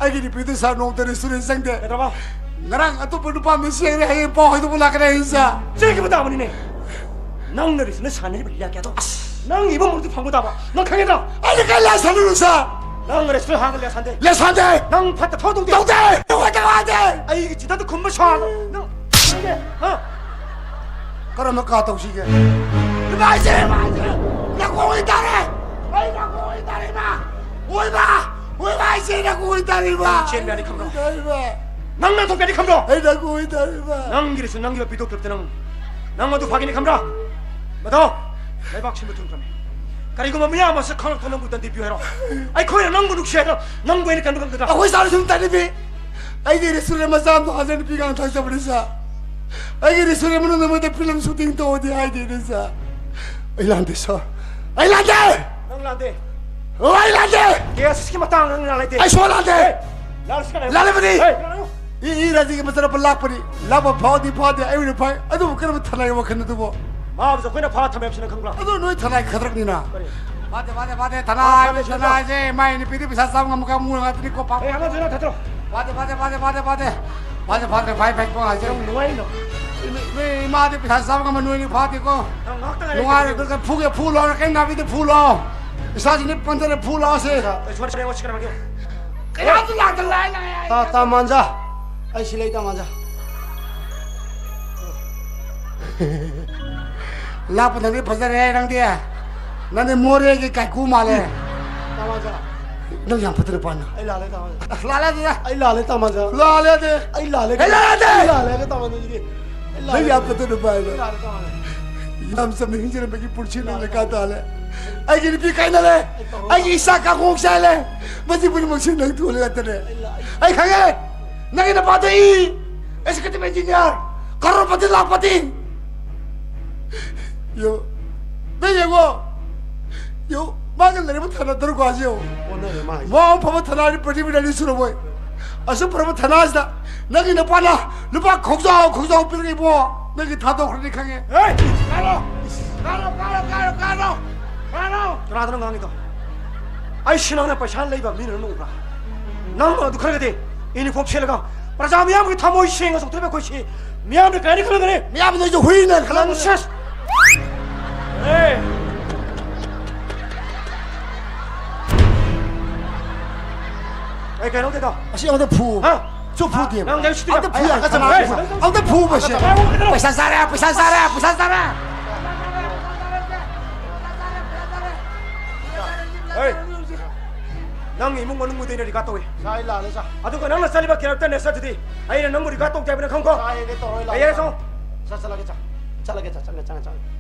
ꯑꯩꯒꯤ ꯅꯨꯄꯤꯗꯨ ꯁꯥꯔ ꯅꯣꯡꯃꯇ ꯔꯦꯁꯇꯨꯔꯦꯟ ꯆꯪꯗꯦ꯫ ꯀꯩꯗꯧꯔꯕ? ꯉꯔꯥꯡ ꯑꯇꯣꯞꯄ ꯅꯨꯄꯥ ꯑꯃ ꯆꯦꯟꯈ꯭ꯔꯦ, ꯍꯌꯦꯡ ꯄꯥꯎ ꯍꯥꯏꯗꯣꯛꯄ ꯂꯥꯛꯀꯅꯤ ꯍꯥꯏ, ꯁꯥꯔ꯫ ꯆꯦꯟꯈꯤꯕ ꯇꯥꯕꯅꯤꯅꯦ꯫ ꯅꯪꯅ ꯔꯦꯁꯇꯨꯔꯦꯟ ꯁꯥꯟꯅꯔꯤꯕ ꯂꯤꯂꯥ ꯀꯌꯥꯗꯣ, ꯑꯁ, ꯅꯪ ꯏꯕ ꯃꯨꯔꯇꯤ ꯐꯪꯕ ꯇꯥꯕ꯫ ꯅꯪ ꯈꯪꯉꯦꯗꯣ? ꯑꯩꯅ ꯀꯩ ꯂꯥꯟ ꯁꯥꯟꯅꯔꯨꯅꯣ, ꯁꯥꯔ? ꯅꯪ ꯔꯦꯁꯇꯨꯔꯦꯟ ꯍꯥꯡꯉ ꯂꯤꯂꯥ ꯁꯥꯟꯗꯦ꯫ ꯂꯤꯂꯥ ꯁꯥꯟꯗꯦ꯫ ꯅꯪ ꯐꯠꯇ ꯊꯕꯛ ꯇꯧꯗꯦ꯫ ꯇꯧꯗꯦ꯫ ꯅꯨꯡꯉꯥꯏꯇꯕ ꯉꯥꯡꯗꯦ꯫ ꯑꯩꯒꯤ ꯆꯤꯊꯗ ꯈꯨꯝꯕ ꯁꯥꯔꯗꯣ ꯅꯪ ꯈꯪꯗꯦ, ꯍꯥ? ꯀꯔꯝꯅ ꯀꯥ ꯇꯧꯁꯤꯒꯦ? ꯏꯃꯥ ꯏꯆꯦ, ꯏꯃꯥ ꯏꯆꯦ, ꯅꯥꯀꯣꯡ ꯑꯣꯏ ꯇꯥꯔꯦ꯫ ꯑꯩ ꯅꯥꯀꯣꯡ ꯑꯣꯏ ꯇꯥꯔꯦ, ꯏꯃꯥ꯫ ꯑꯣꯏꯃꯥ, ꯑꯣꯏꯃꯥ, ꯏꯆꯦ ꯅꯥꯀꯣꯡ ꯑꯣꯏ ꯇꯥꯔꯦ, ꯏꯃꯥ꯫ ꯅꯪ ꯆꯦꯟꯕ ꯌꯥꯅꯤ ꯈꯪꯕ꯭ꯔꯣ? ꯏꯃꯥ, ꯏꯃꯥ꯫ ꯅꯪ ꯅꯥꯟꯊꯣꯛꯄ ꯌꯥꯅꯤ ꯈꯪꯕ꯭ꯔꯣ? ꯑꯩ ꯅꯥꯀꯣꯡ ꯑꯣꯏ ꯇꯥꯔꯦ, ꯏꯃꯥ꯫ ꯅꯪꯒꯤꯗꯁꯨ ꯅꯪꯒꯤ ꯄꯤꯊꯣꯛꯇ꯭ꯔꯕꯗ ꯅꯪ, ꯅꯪ ꯑꯗꯨ ꯐꯥꯒꯤꯅꯤ ꯈꯪꯕ꯭ꯔꯥ? ꯃꯗꯣ, ꯂꯩꯕꯥꯛ ꯁꯤꯟꯕ ꯊꯨꯡꯈ꯭ꯔꯅꯤ꯫ ꯀꯔꯤꯒꯨꯝꯕ ꯃꯤꯌꯥꯝ ꯑꯃꯁꯨ ꯈꯪꯂꯛꯇ ꯅꯪꯕꯨ ꯗꯟꯗꯤ ꯄꯤꯌꯨ ꯍꯥꯏꯔꯣ? ꯑꯩꯈꯣꯏꯅ ꯅꯪꯕꯨ ꯅꯨꯡꯁꯤ ꯍꯥꯏꯗꯣ ꯅꯪꯕꯨ ꯑꯩꯅ ꯀꯟꯕ ꯉꯝꯒꯗ꯭ꯔꯥ? ꯑꯩꯈꯣꯏ ꯁꯥꯔ ꯁꯨꯝ ꯇꯥꯅꯤꯡꯗꯦ꯫ ꯑꯩꯒꯤ ꯔꯦꯁꯇꯨꯔꯦꯟ ꯃꯆꯥ ꯑꯃꯗꯣ ꯍꯥꯟꯅ ꯅꯨꯄꯤ ꯑꯉꯥꯡ ꯊꯥꯖꯕꯅꯤ, ꯁꯥꯔ꯫ ꯑꯩꯒꯤ ꯔꯦꯁꯇꯨꯔꯦꯟ ꯃꯅꯨꯡꯗ ꯃꯣꯏꯗ ꯐꯤꯂꯝ ꯁꯨꯇꯤꯡ ꯇꯧꯑꯣꯗꯤ ꯍꯥꯏꯗꯦꯅꯦ, ꯁꯥꯔ꯫ ꯑꯩ ꯂꯥꯟꯗꯦ, ꯁꯥꯔ꯫ ꯑꯩ ꯂꯥꯟꯗꯦ! ꯅꯪ ꯂꯥꯟꯗꯦ꯫ ꯑꯣ, ꯑꯩ ꯂꯥꯟꯗꯦ! ꯀꯦꯁꯀꯤ ꯃꯇꯥꯡꯗ ꯅꯪ ꯂꯥꯟ ꯂꯩꯇꯦ꯫ ꯑꯩ ꯁꯨꯡꯂꯥꯟ ꯂꯥꯟꯗꯦ! ꯑꯦ, ꯂꯥꯜꯂꯁꯤ ꯀꯅꯥ? ꯂꯥꯜꯂꯕꯅꯤ! ꯑꯦ, ꯀꯅꯥꯅꯣ? ꯏ, ꯏ ꯔꯥꯖꯤꯒꯤ ꯃꯆꯥꯅꯨꯄꯥ ꯂꯥꯛꯄꯅꯤ꯫ ꯂꯥꯛꯄ ꯐꯥꯎꯗꯤ ꯐꯥꯗꯦ, ꯑꯩ ꯑꯣꯏꯅ ꯐꯥꯏ꯫ ꯑꯗꯨꯕꯨ ꯀꯔꯝꯕ ꯊꯅꯥꯏ ꯋꯥꯈꯜ ꯑꯗꯨꯕꯣ? ꯃꯥꯕꯨꯁꯨ ꯑꯩꯈꯣꯏꯅ ꯐꯥ ꯊꯝꯃꯦ ꯍꯥꯏꯕꯁꯤ ꯅꯪ ꯈꯪꯕ꯭ꯔꯥ? ꯑꯗꯨ ꯅꯣꯏ ꯊꯅꯥꯏ ꯈꯗ꯭ꯔꯛꯅꯤꯅ꯫ ꯀꯔꯤ? ꯐꯥꯗꯦ, ꯐꯥꯗꯦ, ꯐꯥꯗꯦ, ꯊꯅꯥꯏ, ꯑꯥ, ꯐꯥꯗꯦ, ꯊꯅꯥꯏꯁꯦ ꯃꯥꯏ ꯅꯨꯄꯤꯗꯤ ꯄꯩꯁꯥ ꯆꯥꯕ ꯉꯝꯕ ꯀꯥꯡꯕꯨ ꯉꯥꯛꯇꯅꯤꯀꯣ, ꯄꯥꯞ꯫ ꯑꯦ, ꯑꯃꯗꯨꯅ ꯊꯥꯗ꯭ꯔꯣ? ꯐꯥꯗꯦ, ꯐꯥꯗꯦ, ꯐꯥꯗꯦ, ꯐꯥꯗꯦ, ꯐꯥꯗꯦ꯫ ꯐꯥꯗꯦ, ꯐꯥꯗꯦ, ꯐꯥꯏ, ꯐꯥꯏ, ꯀꯣ ꯍꯥꯏꯁꯦ꯫ ꯅꯪ ꯅꯨꯡꯉꯥꯏꯅꯣ? ꯅꯣꯏ ꯏꯃꯥꯗꯤ ꯄꯩꯁꯥ ꯆꯥꯕ ꯉꯝꯕ ꯅꯣꯏꯅꯤ ꯐꯥꯗꯦꯀꯣ꯫ ꯅꯪ ꯉꯥꯏꯍꯥꯛꯇ ꯉꯥꯏꯔꯦ꯫ ꯅꯨꯡꯉꯥꯏꯔꯦ, ꯑꯗꯨꯒ ꯐꯨꯒꯦ ꯐꯨ ꯂꯥꯎꯔ ꯀꯩꯝ ꯅꯥꯕꯤꯗ ꯐꯨ ꯂꯥꯎ꯫ ꯏꯁꯥꯁꯤꯅꯦ ꯄꯟꯊꯔꯦ, ꯐꯨ ꯂꯥꯎꯁꯦ꯫ ꯑꯩ ꯁꯣꯔ ꯁꯣꯔ ꯌꯦꯡꯉꯣ, ꯁꯤ ꯀꯩꯅꯣ ꯃꯥꯒꯤ꯫ ꯀꯩꯅꯣꯝꯇ ꯂꯥꯛꯇ ꯂꯥꯏ ꯂꯥꯏ ꯍꯥꯏ꯫ ꯇꯥ-, ꯇꯥ ꯃꯥꯟꯖꯥ꯫ ꯑꯩ ꯁꯤ ꯂꯩ, ꯇꯥ ꯃꯥꯟꯖꯥ꯫ ꯂꯥꯞꯄꯗꯗꯤ ꯐꯖꯔꯦ ꯅꯪꯗꯤ꯫ ꯅꯪꯗꯤ ꯃꯣꯔꯦꯒꯤ ꯀꯥꯏꯀꯨ ꯃꯥꯜꯂꯦ꯫ ꯇꯥ ꯃꯥꯟꯖꯥ꯫ ꯅꯪ ꯌꯥꯝ ꯐꯠꯇ꯭ꯔ ꯄꯥꯟꯅ꯫ ꯑꯩ ꯂꯥꯜꯂꯦ, ꯇꯥ ꯃꯥꯟꯖꯥ꯫ ꯑꯁ, ꯂꯥꯜꯂꯦ ꯑꯗꯨꯅ꯫ ꯑꯩ ꯂꯥꯜꯂꯦ, ꯇꯥ ꯃꯥꯟꯖꯥ꯫ ꯂꯥꯜꯂꯦ ꯑꯗꯨ꯫ ꯑꯩ ꯂꯥꯜꯂꯦ꯫ ꯑꯩ ꯂꯥꯜꯂꯦ ꯑꯗꯨ꯫ ꯑꯩ ꯂꯥꯜꯂꯦ, ꯇꯥ ꯃꯥꯟꯖꯥ, ꯁꯤꯗꯤ꯫ ꯑꯩ ꯂꯥꯜꯂꯦ꯫ ꯅꯪ ꯌꯥꯝ ꯐꯠꯇ꯭ꯔ ꯄꯥꯟꯅ꯫ ꯑꯩ ꯂꯥꯜꯂꯦ, ꯇꯥ ꯃꯥꯟꯖꯥ꯫ ꯌꯥꯝ ꯆꯝꯅ ꯍꯤꯡꯖꯔꯝꯕꯒꯤ ꯄꯨꯟꯁꯤ ꯅꯪ ꯂꯩꯀꯥ ꯇꯥꯜꯂꯦ꯫ ꯑꯩꯒꯤ ꯅꯨꯄꯤ ꯀꯥꯏꯅꯔꯦ꯫ ꯑꯩ ꯇꯧꯔꯣꯏ꯫ ꯑꯩꯒꯤ ꯏꯆꯥ ꯀꯥꯡꯈꯣꯡ ꯆꯥꯏꯂꯦ꯫ ꯃꯁꯤ ꯄꯨꯝꯅꯃꯛꯁꯤ ꯅꯪ ꯊꯣꯛꯍꯜꯂꯦ ꯉꯥꯛꯇꯅꯦ꯫ ꯑꯩ ꯂꯥ-, ꯑꯩ ꯈꯪꯉꯦ꯫ ꯅꯪꯒꯤ ꯅꯨꯄꯥꯗꯣ ꯏ ꯑꯦꯛꯖꯤꯀ꯭ꯌꯨꯇꯤꯚ ꯏꯟꯖꯤꯅꯤꯌꯥꯔ, ꯀꯔꯣꯔꯄꯇꯤ ꯂꯥꯛꯄꯇꯤ꯫ ꯌꯦꯡꯉꯣ꯫ ꯅꯪ ꯌꯦꯡꯉꯣ꯫ ꯌꯦꯡꯉꯣ꯫ ꯃꯥꯒ ꯂꯩꯔꯝꯕ ꯊꯥꯅ ꯇꯔꯨꯛ ꯀꯥꯁꯤ ꯌꯦꯡꯉꯣ꯫ ꯑꯣꯟꯅꯔꯦ ꯃꯥ ꯍꯥꯏꯁꯦ꯫ ꯃꯥ ꯑꯃ ꯐꯕ ꯊꯥꯅ ꯍꯥꯏꯗꯤ ꯄ꯭ꯔꯤꯊꯤꯕꯤꯗ ꯑꯅꯤ ꯁꯨꯔꯝꯃꯣꯏ꯫ ꯑꯁꯨꯛ ꯐꯔꯕ ꯊꯥꯅ ꯑꯁꯤꯗ ꯅꯪꯒꯤ ꯅꯨꯄꯥꯅ ꯂꯨꯄꯥ ꯈꯣꯡꯖꯥꯎ ꯈꯣꯡꯖꯥꯎ ꯄꯤꯔꯛꯏꯕꯣ꯫ ꯅꯪꯒꯤ ꯊꯥꯗꯣꯛꯈ꯭ꯔꯅꯤ ꯈꯪꯉꯦ꯫ ꯍꯦ! ꯀꯥꯔꯣ! ꯀꯥꯔꯣ, ꯀꯥꯔꯣ, ꯀꯥꯔꯣ, ꯀꯥꯔꯣ! ꯀꯥꯔꯣ! ꯀꯅꯥꯗꯅꯣ ꯉꯥꯡꯉꯤꯗꯣ? ꯑꯩ ꯁꯤ ꯅꯪꯅ ꯄꯩꯁꯥ ꯂꯩꯕ ꯃꯤꯅ ꯅꯪ ꯎꯕ꯭ꯔꯥ? ꯅꯪ ꯑꯗꯨ ꯈꯔꯒꯗꯤ ꯌꯨꯅꯤꯐꯣꯔꯝ ꯁꯦꯠꯂꯒ ꯄ꯭ꯔꯖꯥ ꯃꯤꯌꯥꯝꯒꯤ ꯊꯃꯣꯏ ꯁꯦꯡꯅ ꯆꯣꯛꯊꯔꯤꯕ ꯑꯩꯈꯣꯏꯁꯤ ꯃꯤꯌꯥꯝꯅ ꯀꯔꯤ ꯍꯥꯏꯅ ꯈꯜꯂꯝꯒꯅꯤ? ꯃꯤꯌꯥꯝꯅ ꯑꯩꯁꯨ ꯍꯨꯏꯅ ꯈꯜꯂꯝꯒꯅꯤ꯫ ꯅꯪ ꯁꯦꯁ! ꯑꯦ! ꯑꯩ ꯀꯩꯅꯣ ꯇꯧꯗꯣ꯫ ꯑꯁꯤ ꯑꯃꯗ ꯐꯨ꯫ ꯍꯥ? ꯆꯨꯞ ꯐꯨꯗꯦꯕ꯫ ꯅꯪ ꯂꯩꯁꯤꯗꯤ ꯑꯝꯇ ꯐꯨ ꯌꯥꯝ ꯌꯥꯒꯗ꯭ꯔꯥ? ꯀꯠꯆꯕ ꯑꯝꯇ ꯐꯨ꯫ ꯑꯝꯇ ꯐꯨꯕ ꯁꯦ꯫ ꯀꯠꯆꯕ ꯍꯥꯏꯕ ꯀꯩꯅꯣ? ꯄꯩꯁꯥ ꯆꯥꯔꯦ, ꯄꯩꯁꯥ ꯆꯥꯔꯦ, ꯄꯩꯁꯥ ꯆꯥꯔꯦ꯫ ꯍꯣꯏ꯫ ꯅꯪ ꯏꯃꯨꯡ ꯃꯅꯨꯡꯕꯨꯗꯤ ꯑꯩꯅ ꯔꯤꯒꯥꯔꯗ ꯇꯧꯏ꯫ ꯁꯥ, ꯑꯩ ꯂꯥꯜꯂꯦ, ꯁꯥ꯫ ꯑꯗꯨꯒ ꯅꯪꯅ ꯆꯠꯂꯤꯕ ꯀꯦꯔꯦꯛꯇꯔ ꯅꯦꯆꯔꯗꯨꯗꯤ ꯑꯩꯅ ꯅꯪꯕꯨ ꯔꯤꯒꯥꯔꯗ ꯇꯧꯗꯦ ꯍꯥꯏꯕ ꯅꯪ ꯈꯪꯀꯣ? ꯁꯥ, ꯑꯩ ꯇꯧꯔꯣꯏ, ꯂꯥꯜꯂꯦ, ꯑꯩ ꯁꯥ꯫ ꯁꯥ, ꯆꯠꯂꯒꯦ, ꯁꯥ꯫ ꯆꯠꯂꯒꯦ, ꯁꯥ, ꯆꯠꯂꯒꯦ, ꯆꯠꯂꯒꯦ, ꯆꯠꯂꯒꯦ꯫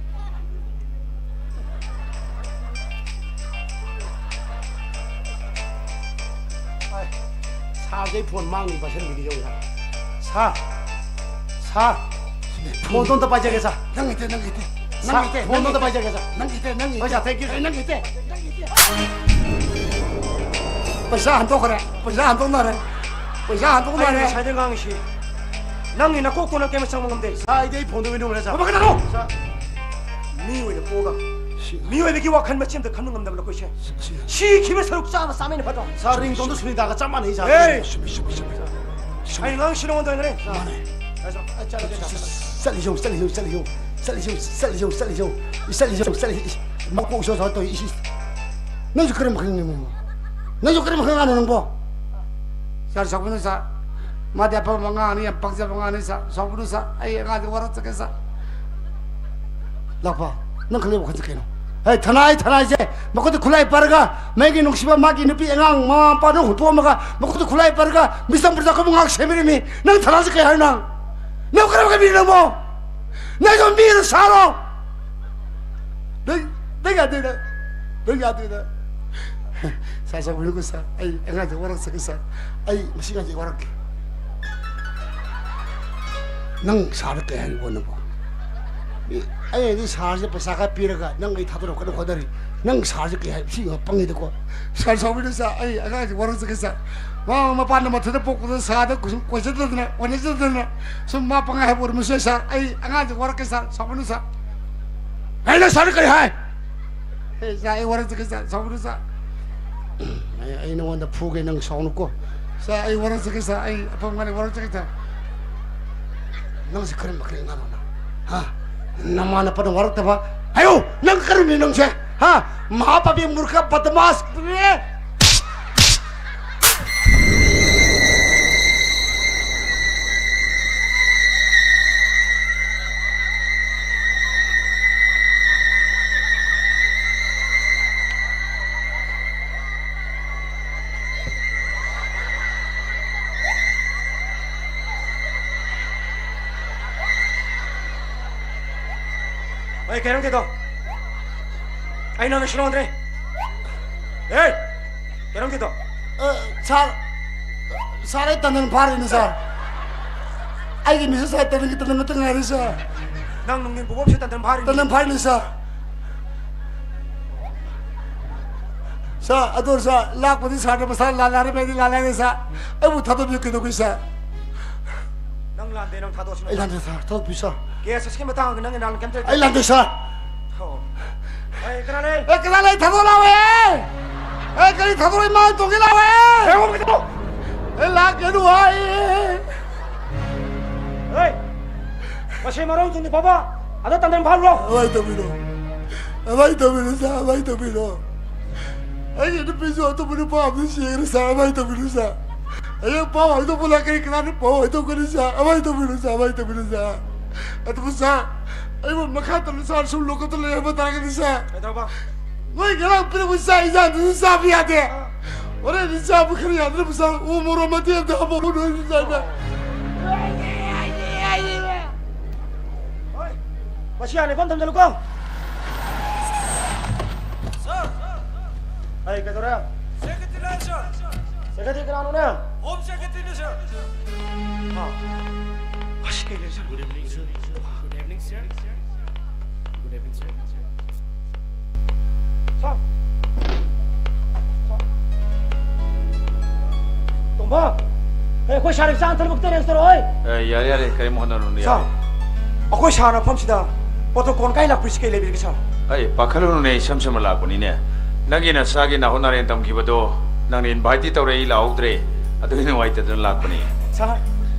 ꯁꯥꯔꯁꯦ ꯑꯩ ꯐꯣꯟ ꯃꯥꯡꯅꯤ ꯄꯥꯏꯁꯟꯕꯤꯒꯦ ꯌꯧꯅ꯫ ꯁꯥꯔ! ꯁꯥꯔ! ꯐꯣꯟꯗꯣ ꯑꯝꯇ ꯄꯥꯏꯖꯒꯦ, ꯁꯥꯔ꯫ ꯅꯪ ꯏꯇꯦ, ꯅꯪ ꯏꯇꯦ꯫ ꯁꯥꯔ, ꯅꯪ ꯏꯇꯦ, ꯐꯣꯟꯗꯣ ꯅꯪ ꯑꯝꯇ ꯏꯇꯦ꯫ ꯄꯥꯏꯖꯒꯦ, ꯁꯥꯔ꯫ ꯅꯪ ꯏꯇꯦ, ꯅꯪ ꯏꯇꯦ꯫ ꯍꯣꯏ, ꯁꯥꯔ, thank you, ꯁꯥꯔ꯫ ꯅꯪ ꯏꯇꯦ, ꯅꯪ ꯏꯇꯦ꯫ ꯄꯩꯁꯥ ꯍꯟꯗꯣꯛꯈ꯭ꯔꯦ꯫ ꯄꯩꯁꯥ ꯍꯟꯗꯣꯛꯅꯔꯦ꯫ ꯄꯩꯁꯥ ꯑꯩꯅ ꯍꯟꯗꯣꯛꯅꯔꯦ꯫ ꯉꯁꯥꯏꯗꯩ ꯉꯥꯡꯉꯤꯁꯤ꯫ ꯅꯪꯒꯤ ꯅꯀꯣꯛꯇꯣ ꯅꯪ ꯀꯩꯝꯇ ꯆꯪꯕ ꯉꯝꯗꯦ꯫ ꯁꯥꯔ, ꯑꯩꯗꯤ ꯑꯩ ꯐꯣꯟꯗꯣ ꯋꯤꯟꯗꯣ ꯂꯩ, ꯁꯥꯔ꯫ ꯃꯃꯥ ꯀꯩꯗꯧꯔꯣ? ꯁꯥꯔ꯫ ꯃꯤ ꯑꯣꯏꯅ ꯄꯣꯛꯑꯒ ꯁꯤ ꯃꯤꯑꯣꯏꯕꯒꯤ ꯋꯥꯈꯜ ꯃꯆꯦ ꯑꯃꯇ ꯈꯟꯕ ꯉꯝꯗꯕ ꯅꯈꯣꯏꯁꯦ꯫ ꯁꯤ, ꯁꯤ꯫ ꯁꯤꯈꯤꯕ ꯁꯔꯨꯛ ꯆꯥꯝꯃ ꯆꯥꯝꯃꯩꯅ ꯐꯠꯇ꯭ꯔꯣ? ꯁꯥꯔ, ꯔꯤꯡꯇꯣꯟꯗꯣ ꯁꯨꯅꯤꯇꯥꯒ ꯆꯞ ꯃꯥꯟꯅꯩ, ꯁꯥꯔ꯫ ꯑꯦ! ꯆꯨꯝꯃꯤ, ꯆꯨꯝꯃꯤ, ꯆꯨꯝꯃꯤ, ꯆꯨꯝꯃꯤ꯫ ꯑꯩꯅ ꯉꯥꯡꯉꯤꯁꯤ ꯅꯉꯣꯟꯗ ꯑꯣꯏꯔꯝꯒꯅꯤ꯫ ꯃꯥꯅꯦ꯫ ꯆꯠꯂꯤꯁꯤ ꯌꯦꯡꯉꯨ, ꯆꯠꯂꯤꯁꯤ ꯌꯦꯡꯉꯨ, ꯆꯠꯂꯤꯁꯤ ꯌꯦꯡꯉꯨ, ꯆꯠꯂꯤꯁꯤ ꯌꯦꯡꯉꯨ, ꯆꯠꯂꯤꯁꯤ ꯌꯦꯡꯉꯨ, ꯆꯠꯂꯤꯁꯤ ꯌꯦꯡꯉꯨ, ꯆꯠꯂꯤꯁꯤ ꯌꯦꯡꯉꯨ, ꯏꯁ, ꯏꯁ, ꯃꯀꯣꯛ ꯏꯁꯣ ꯁꯣ ꯇꯧꯏ, ꯏꯁ, ꯏꯁ꯫ ꯅꯪꯁꯨ ꯀꯔꯝꯕ ꯈꯪꯉꯤꯅꯣ? ꯅꯪꯁꯨ ꯀꯔꯝꯕ ꯈꯪꯉꯤꯅꯣ ꯅꯪꯕꯣ? ꯁꯥꯔ, ꯁꯥꯎꯕꯤꯅꯨ ꯁꯥꯔ, ꯃꯥꯗꯤ ꯑꯐꯕ ꯑꯉꯥꯡꯅꯤ, ꯌꯥꯝ ꯄꯪꯖꯕ ꯑꯉꯥꯡꯅꯤ ꯁꯥꯔ, ꯁꯥꯎꯕꯤꯅꯨ ꯁꯥꯔ, ꯑꯩ ꯑꯉꯥꯡꯁꯦ ꯋꯥꯔꯧꯖꯒꯦ ꯁꯥꯔ꯫ ꯂꯥꯛꯄ, ꯅꯪ ꯈꯜꯂꯤꯕ ꯋꯥꯈꯜꯁꯦ ꯀꯩꯅꯣ? ꯍꯦ, ꯊꯅꯥꯏ, ꯊꯅꯥꯏꯁꯦ ꯃꯈꯨꯠꯇ ꯈꯨꯠꯂꯥꯏ ꯄꯥꯏꯔꯒ, ꯃꯥꯒꯤ ꯅꯨꯡꯁꯤꯕ ꯃꯥꯒꯤ ꯅꯨꯄꯤ ꯑꯉꯥꯡ ꯃꯃꯥ ꯃꯄꯥꯗ ꯍꯨꯟꯇꯣꯛꯑꯝꯃꯒ, ꯃꯈꯨꯠꯇ ꯈꯨꯠꯂꯥꯏ ꯄꯥꯏꯔꯒ ꯃꯤꯁ ꯇꯝꯄ꯭ꯔꯖꯥ ꯀꯧꯕ ꯉꯥꯏꯍꯥꯛ ꯁꯦꯝꯕꯤꯔꯝꯃꯤ꯫ ꯅꯪ ꯊꯅꯥꯁꯦ ꯀꯩ ꯍꯥꯏꯅꯣ ꯅꯪ? ꯅꯪ ꯀꯔꯝ ꯀꯥꯏ ꯃꯤꯅꯣ ꯅꯪꯕꯣ? ꯅꯪꯁꯨ ꯃꯤꯅ ꯁꯥꯔꯣ꯫ ꯅꯪ, ꯅꯪ ꯌꯥꯗꯦ ꯅꯪ꯫ ꯅꯪ ꯌꯥꯗꯦ ꯅꯪ꯫ ꯁꯥꯔ, ꯁꯥꯎꯕꯤꯅꯨꯀꯣ ꯁꯥꯔ꯫ ꯑꯩ ꯑꯉꯥꯡꯁꯦ ꯋꯥꯔꯛꯆꯒꯦ ꯁꯥꯔ꯫ ꯑꯩ ꯃꯁꯤ ꯑꯉꯥꯡꯁꯦ ꯋꯥꯔꯛꯀꯦ꯫ ꯅꯪ ꯁꯥꯔꯗ ꯀꯩ ꯍꯥꯏꯔꯤꯕꯣ ꯅꯪꯕꯣ? ꯑꯦ, ꯑꯩ ꯍꯥꯏꯗꯤ ꯁꯥꯔꯁꯦ ꯄꯩꯁꯥ ꯈꯔ ꯄꯤꯔꯒ ꯅꯪ ꯑꯩ ꯊꯥꯗꯣꯔꯛꯀꯅꯨ ꯍꯣꯠꯅꯔꯤ꯫ ꯅꯪ ꯁꯥꯔꯁꯦ ꯀꯩ ꯍꯥꯏ? ꯁꯤ ꯄꯪꯉꯤꯗꯀꯣ꯫ ꯁꯥꯔ, ꯁꯥꯎꯕꯤꯅꯨ ꯁꯥꯔ, ꯑꯩ ꯑꯉꯥꯡꯁꯦ ꯋꯥꯔꯛꯆꯒꯦ ꯁꯥꯔ꯫ ꯃꯃꯥ ꯃꯄꯥꯅ ꯃꯊꯟꯇ ꯄꯣꯛꯄꯗ ꯁꯥꯔꯗ ꯀꯣꯏꯆꯠꯇꯗꯅ, ꯀꯣꯏꯆꯠꯇꯗꯅ ꯁꯨꯝ ꯃꯥ ꯄꯪꯉꯥꯏ ꯍꯥꯏꯕ ꯑꯣꯏꯔꯝꯕꯁꯨ ꯌꯥꯏ ꯁꯥꯔ꯫ ꯑꯩ ꯑꯉꯥꯡꯁꯦ ꯋꯥꯔꯛꯀꯦ ꯁꯥꯔ, ꯁꯥꯎꯕꯤꯅꯨ ꯁꯥꯔ꯫ ꯑꯩꯅ ꯁꯥꯔꯗ ꯀꯔꯤ ꯍꯥꯏ? ꯑꯦ, ꯁꯥꯔ, ꯑꯩ ꯋꯥꯔꯛꯆꯒꯦ ꯁꯥꯔ, ꯁꯥꯎꯕꯤꯅꯨ ꯁꯥꯔ꯫ ꯑꯩ, ꯑꯩ ꯅꯉꯣꯟꯗ ꯐꯨꯒꯦ, ꯅꯪ ꯁꯥꯎꯅꯨꯀꯣ꯫ ꯁꯥꯔ, ꯑꯩ ꯋꯥꯔꯛꯆꯒꯦ ꯁꯥꯔ, ꯑꯩ ꯑꯐꯕ ꯉꯥꯡꯅ ꯋꯥꯔꯛꯆꯒꯦ ꯁꯥꯔ꯫ ꯅꯪꯁꯦ ꯀꯔꯝꯕ ꯀꯔꯤ ꯑꯉꯥꯡꯅꯣ ꯅꯪ? ꯍꯥ? ꯅꯃꯥ ꯅꯄꯥꯅ ꯋꯥꯔꯛꯇꯕ? ꯍꯥꯏꯌꯨ! ꯅꯪ ꯀꯔꯝꯕꯅꯣ ꯅꯪꯁꯦ? ꯍꯥ? ꯃꯍꯥꯄꯥꯄꯤ ꯃꯨꯔꯈ ꯕꯗꯃꯥꯁ! ꯑꯩ ꯀꯩꯅꯣꯝ ꯀꯤꯗꯣ꯫ ꯑꯩ ꯅꯪ ꯅꯨꯡꯁꯤꯅꯣꯗ꯭ꯔꯦ꯫ ꯑꯦ! ꯀꯩꯅꯣꯝ ꯀꯤꯗꯣ꯫ ꯑ, ꯁꯥꯔ, ꯁꯥꯔ, ꯑꯩ ꯇꯟꯗꯟ ꯐꯥꯔꯤꯅꯤ, ꯁꯥꯔ꯫ ꯑꯩꯒꯤ ꯃꯤꯁꯦꯁ ꯁꯥꯔ ꯇꯟꯗꯟꯒꯤ ꯇꯟꯗꯟ ꯉꯥꯛꯇ ꯉꯥꯏꯔꯦ, ꯁꯥꯔ꯫ ꯅꯪ ꯅꯨꯡꯊꯤꯟ ꯄꯨꯡ ꯑꯍꯨꯝꯁꯦ ꯇꯟꯗꯟ ꯐꯥꯔꯤꯅꯤ꯫ ꯇꯟꯗꯟ ꯐꯥꯔꯤꯅꯤ, ꯁꯥꯔ꯫ ꯁꯥꯔ, ꯑꯗꯣ ꯁꯥꯔ, ꯂꯥꯛꯄꯗꯤ ꯁꯥꯔꯅ ꯃꯁꯥ ꯂꯥꯜꯂꯦ ꯍꯥꯏꯔꯝꯃꯦ, ꯑꯩꯗꯤ ꯂꯥꯜꯂꯦ ꯍꯥꯏꯔꯦ, ꯁꯥꯔ꯫ ꯑꯩꯕꯨ ꯊꯥꯗꯣꯛꯄꯤꯌꯨ ꯀꯩꯗꯧꯒꯦ, ꯁꯥꯔ? ꯅꯪ ꯂꯥꯟꯗꯦ, ꯅꯪ ꯊꯥꯗꯣꯛꯑꯁꯤ꯫ ꯑꯩ ꯂꯥꯟꯗꯦ, ꯁꯥꯔ, ꯊꯥꯗꯣꯛꯄꯤꯌꯨ, ꯁꯥꯔ꯫ ꯀꯦꯁ ꯑꯁꯤꯒꯤ ꯃꯇꯥꯡꯗ ꯅꯪꯒꯤ ꯅꯍꯥꯟ ꯀꯩꯝꯇ ꯂꯩꯇꯦ꯫ ꯑꯩ ꯂꯥꯟꯗꯦ, ꯁꯥꯔ꯫ ꯑꯣ꯫ ꯑꯩ ꯀꯅꯥ ꯂꯩ? ꯑꯦ, ꯀꯅꯥ ꯂꯩ? ꯊꯥꯗꯣꯛ ꯂꯥꯎꯋꯦ! ꯑꯦ, ꯀꯔꯤ ꯊꯥꯗꯣꯛ ꯂꯥꯎꯋꯦ? ꯃꯥ ꯇꯣꯡꯒꯦ ꯂꯥꯎꯋꯦ! ꯑꯦ, ꯑꯣ, ꯀꯩꯗꯧꯕ? ꯑꯦ, ꯂꯥꯛꯀꯅꯨ ꯍꯥꯏ! ꯃꯁꯤ ꯃꯔꯣꯟ ꯊꯨꯝꯗꯤ ꯐꯕ, ꯑꯗꯣ ꯇꯟꯗꯟ ꯐꯥꯜꯂꯣ꯫ ꯑꯗꯨꯃꯥꯏꯅ ꯇꯧꯕꯤꯅꯣ, ꯑꯗꯨꯃꯥꯏꯅ ꯇꯧꯕꯤꯅꯣ ꯁꯥꯔ, ꯑꯗꯨꯃꯥꯏꯅ ꯇꯧꯕꯤꯅꯣ꯫ ꯑꯩꯒꯤ ꯅꯨꯄꯤꯁꯨ ꯑꯇꯣꯞꯄ ꯅꯨꯄꯥ ꯑꯃꯗ ꯆꯦꯟꯈ꯭ꯔꯦ ꯁꯥꯔ, ꯑꯗꯨꯃꯥꯏꯅ ꯇꯧꯕꯤꯅꯣ ꯁꯥꯔ꯫ ꯍꯌꯦꯡ ꯄꯥꯎ ꯍꯥꯏꯗꯣꯛꯄꯗ ꯀꯔꯤ ꯀꯅꯥꯅ ꯄꯥꯎ ꯍꯥꯏꯗꯣꯛꯀꯅꯤ ꯁꯥꯔ, ꯑꯗꯨꯃꯥꯏꯅ ꯇꯧꯕꯤꯅꯣ ꯁꯥꯔ, ꯑꯗꯨꯃꯥꯏꯅ ꯇꯧꯕꯤꯅꯣ ꯁꯥꯔ꯫ ꯑꯗꯨꯕꯨ ꯁꯥꯔ, ꯑꯩꯕꯨ ꯃꯈꯥ ꯇꯝꯅ ꯁꯥꯔ ꯁꯨꯝ ꯂꯣꯀꯞꯇ ꯂꯩꯍꯟꯕ ꯇꯥꯔꯒꯗꯤ ꯁꯥꯔ, ꯀꯩꯗꯧꯕ? ꯅꯣꯏ ꯉꯔꯥꯡ ꯄꯤꯔꯛꯄ ꯆꯥꯛ ꯏꯟꯖꯥꯡꯗꯨꯁꯨ ꯆꯥꯕ ꯌꯥꯗꯦ꯫ ꯍꯣꯔꯦꯟꯗꯤ ꯆꯥꯕ ꯈꯔ ꯌꯥꯗ꯭ꯔꯕ ꯁꯥꯔ, ꯎ ꯃꯣꯔꯣꯛ ꯃꯇꯦꯛ ꯑꯝꯇ ꯍꯥꯞꯄꯛꯎ ꯅꯣꯏ ꯏꯟꯖꯥꯡꯗ꯫ ꯍꯣꯏ, ꯃꯁꯤ ꯍꯥꯟꯅ ꯏꯐꯝ ꯊꯝꯖꯜꯂꯨꯀꯣ꯫ ꯁꯥꯔ! ꯑꯩ ꯀꯩꯗꯧꯔꯦ? ꯁꯦꯀ꯭ꯔꯦꯇꯔꯤ ꯂꯥꯛꯑꯦ, ꯁꯥꯔ꯫ ꯁꯦꯀ꯭ꯔꯦꯇꯔꯤ ꯀꯅꯥꯅꯣꯅꯦ? ꯍꯣꯝ ꯁꯦꯀ꯭ꯔꯦꯇꯔꯤꯅꯦ, ꯁꯥꯔ꯫ ꯍꯥ? ꯑꯁ, ꯀꯩ ꯂꯩꯔꯦ, ꯁꯥꯔ? Good evening, sir. Good evening, sir. Good evening, sir. ꯁꯥꯔ꯫ ꯁꯥꯔ꯫ ꯇꯣꯝꯕ! ꯑꯦ, ꯑꯩꯈꯣꯏ ꯁꯥꯔꯒꯤ ꯆꯥꯅ ꯊꯛꯅꯕ ꯈꯤꯇ arrange ꯇꯧꯔꯛꯑꯣ, ꯍꯣꯏ꯫ ꯑꯦ, ꯌꯥꯔꯦ, ꯌꯥꯔꯦ, ꯀꯔꯤꯝ ꯍꯣꯠꯅꯔꯨꯅꯨ, ꯁꯥꯔ, ꯌꯥꯔꯦ꯫ ꯑꯩꯈꯣꯏ ꯁꯥꯔ ꯃꯐꯝꯁꯤꯗ protocol ꯀꯥꯏ ꯂꯥꯛꯄꯤꯔꯤꯁꯤ ꯀꯩ ꯂꯩꯕꯤꯔꯒꯦ, ꯁꯥꯔ? ꯑꯩ ꯄꯥꯈꯠꯂꯨꯅꯨꯅꯦ, ꯏꯁꯝ ꯁꯝꯅ ꯂꯥꯛꯄꯅꯤꯅꯦ꯫ ꯅꯪꯒꯤ ꯅꯆꯥꯒꯤ ꯅꯥꯍꯨꯠ ꯅꯥꯔꯦꯟ ꯇꯝꯈꯤꯕꯗꯣ ꯅꯪꯅ invite ꯇꯧꯔꯛꯏ, ꯂꯥꯛꯍꯧꯗ꯭ꯔꯦ꯫ ꯑꯗꯨꯒꯤ ꯅꯨꯡꯉꯥꯏꯇꯗꯅ ꯂꯥꯛꯄꯅꯤ꯫ ꯁꯥꯔ꯫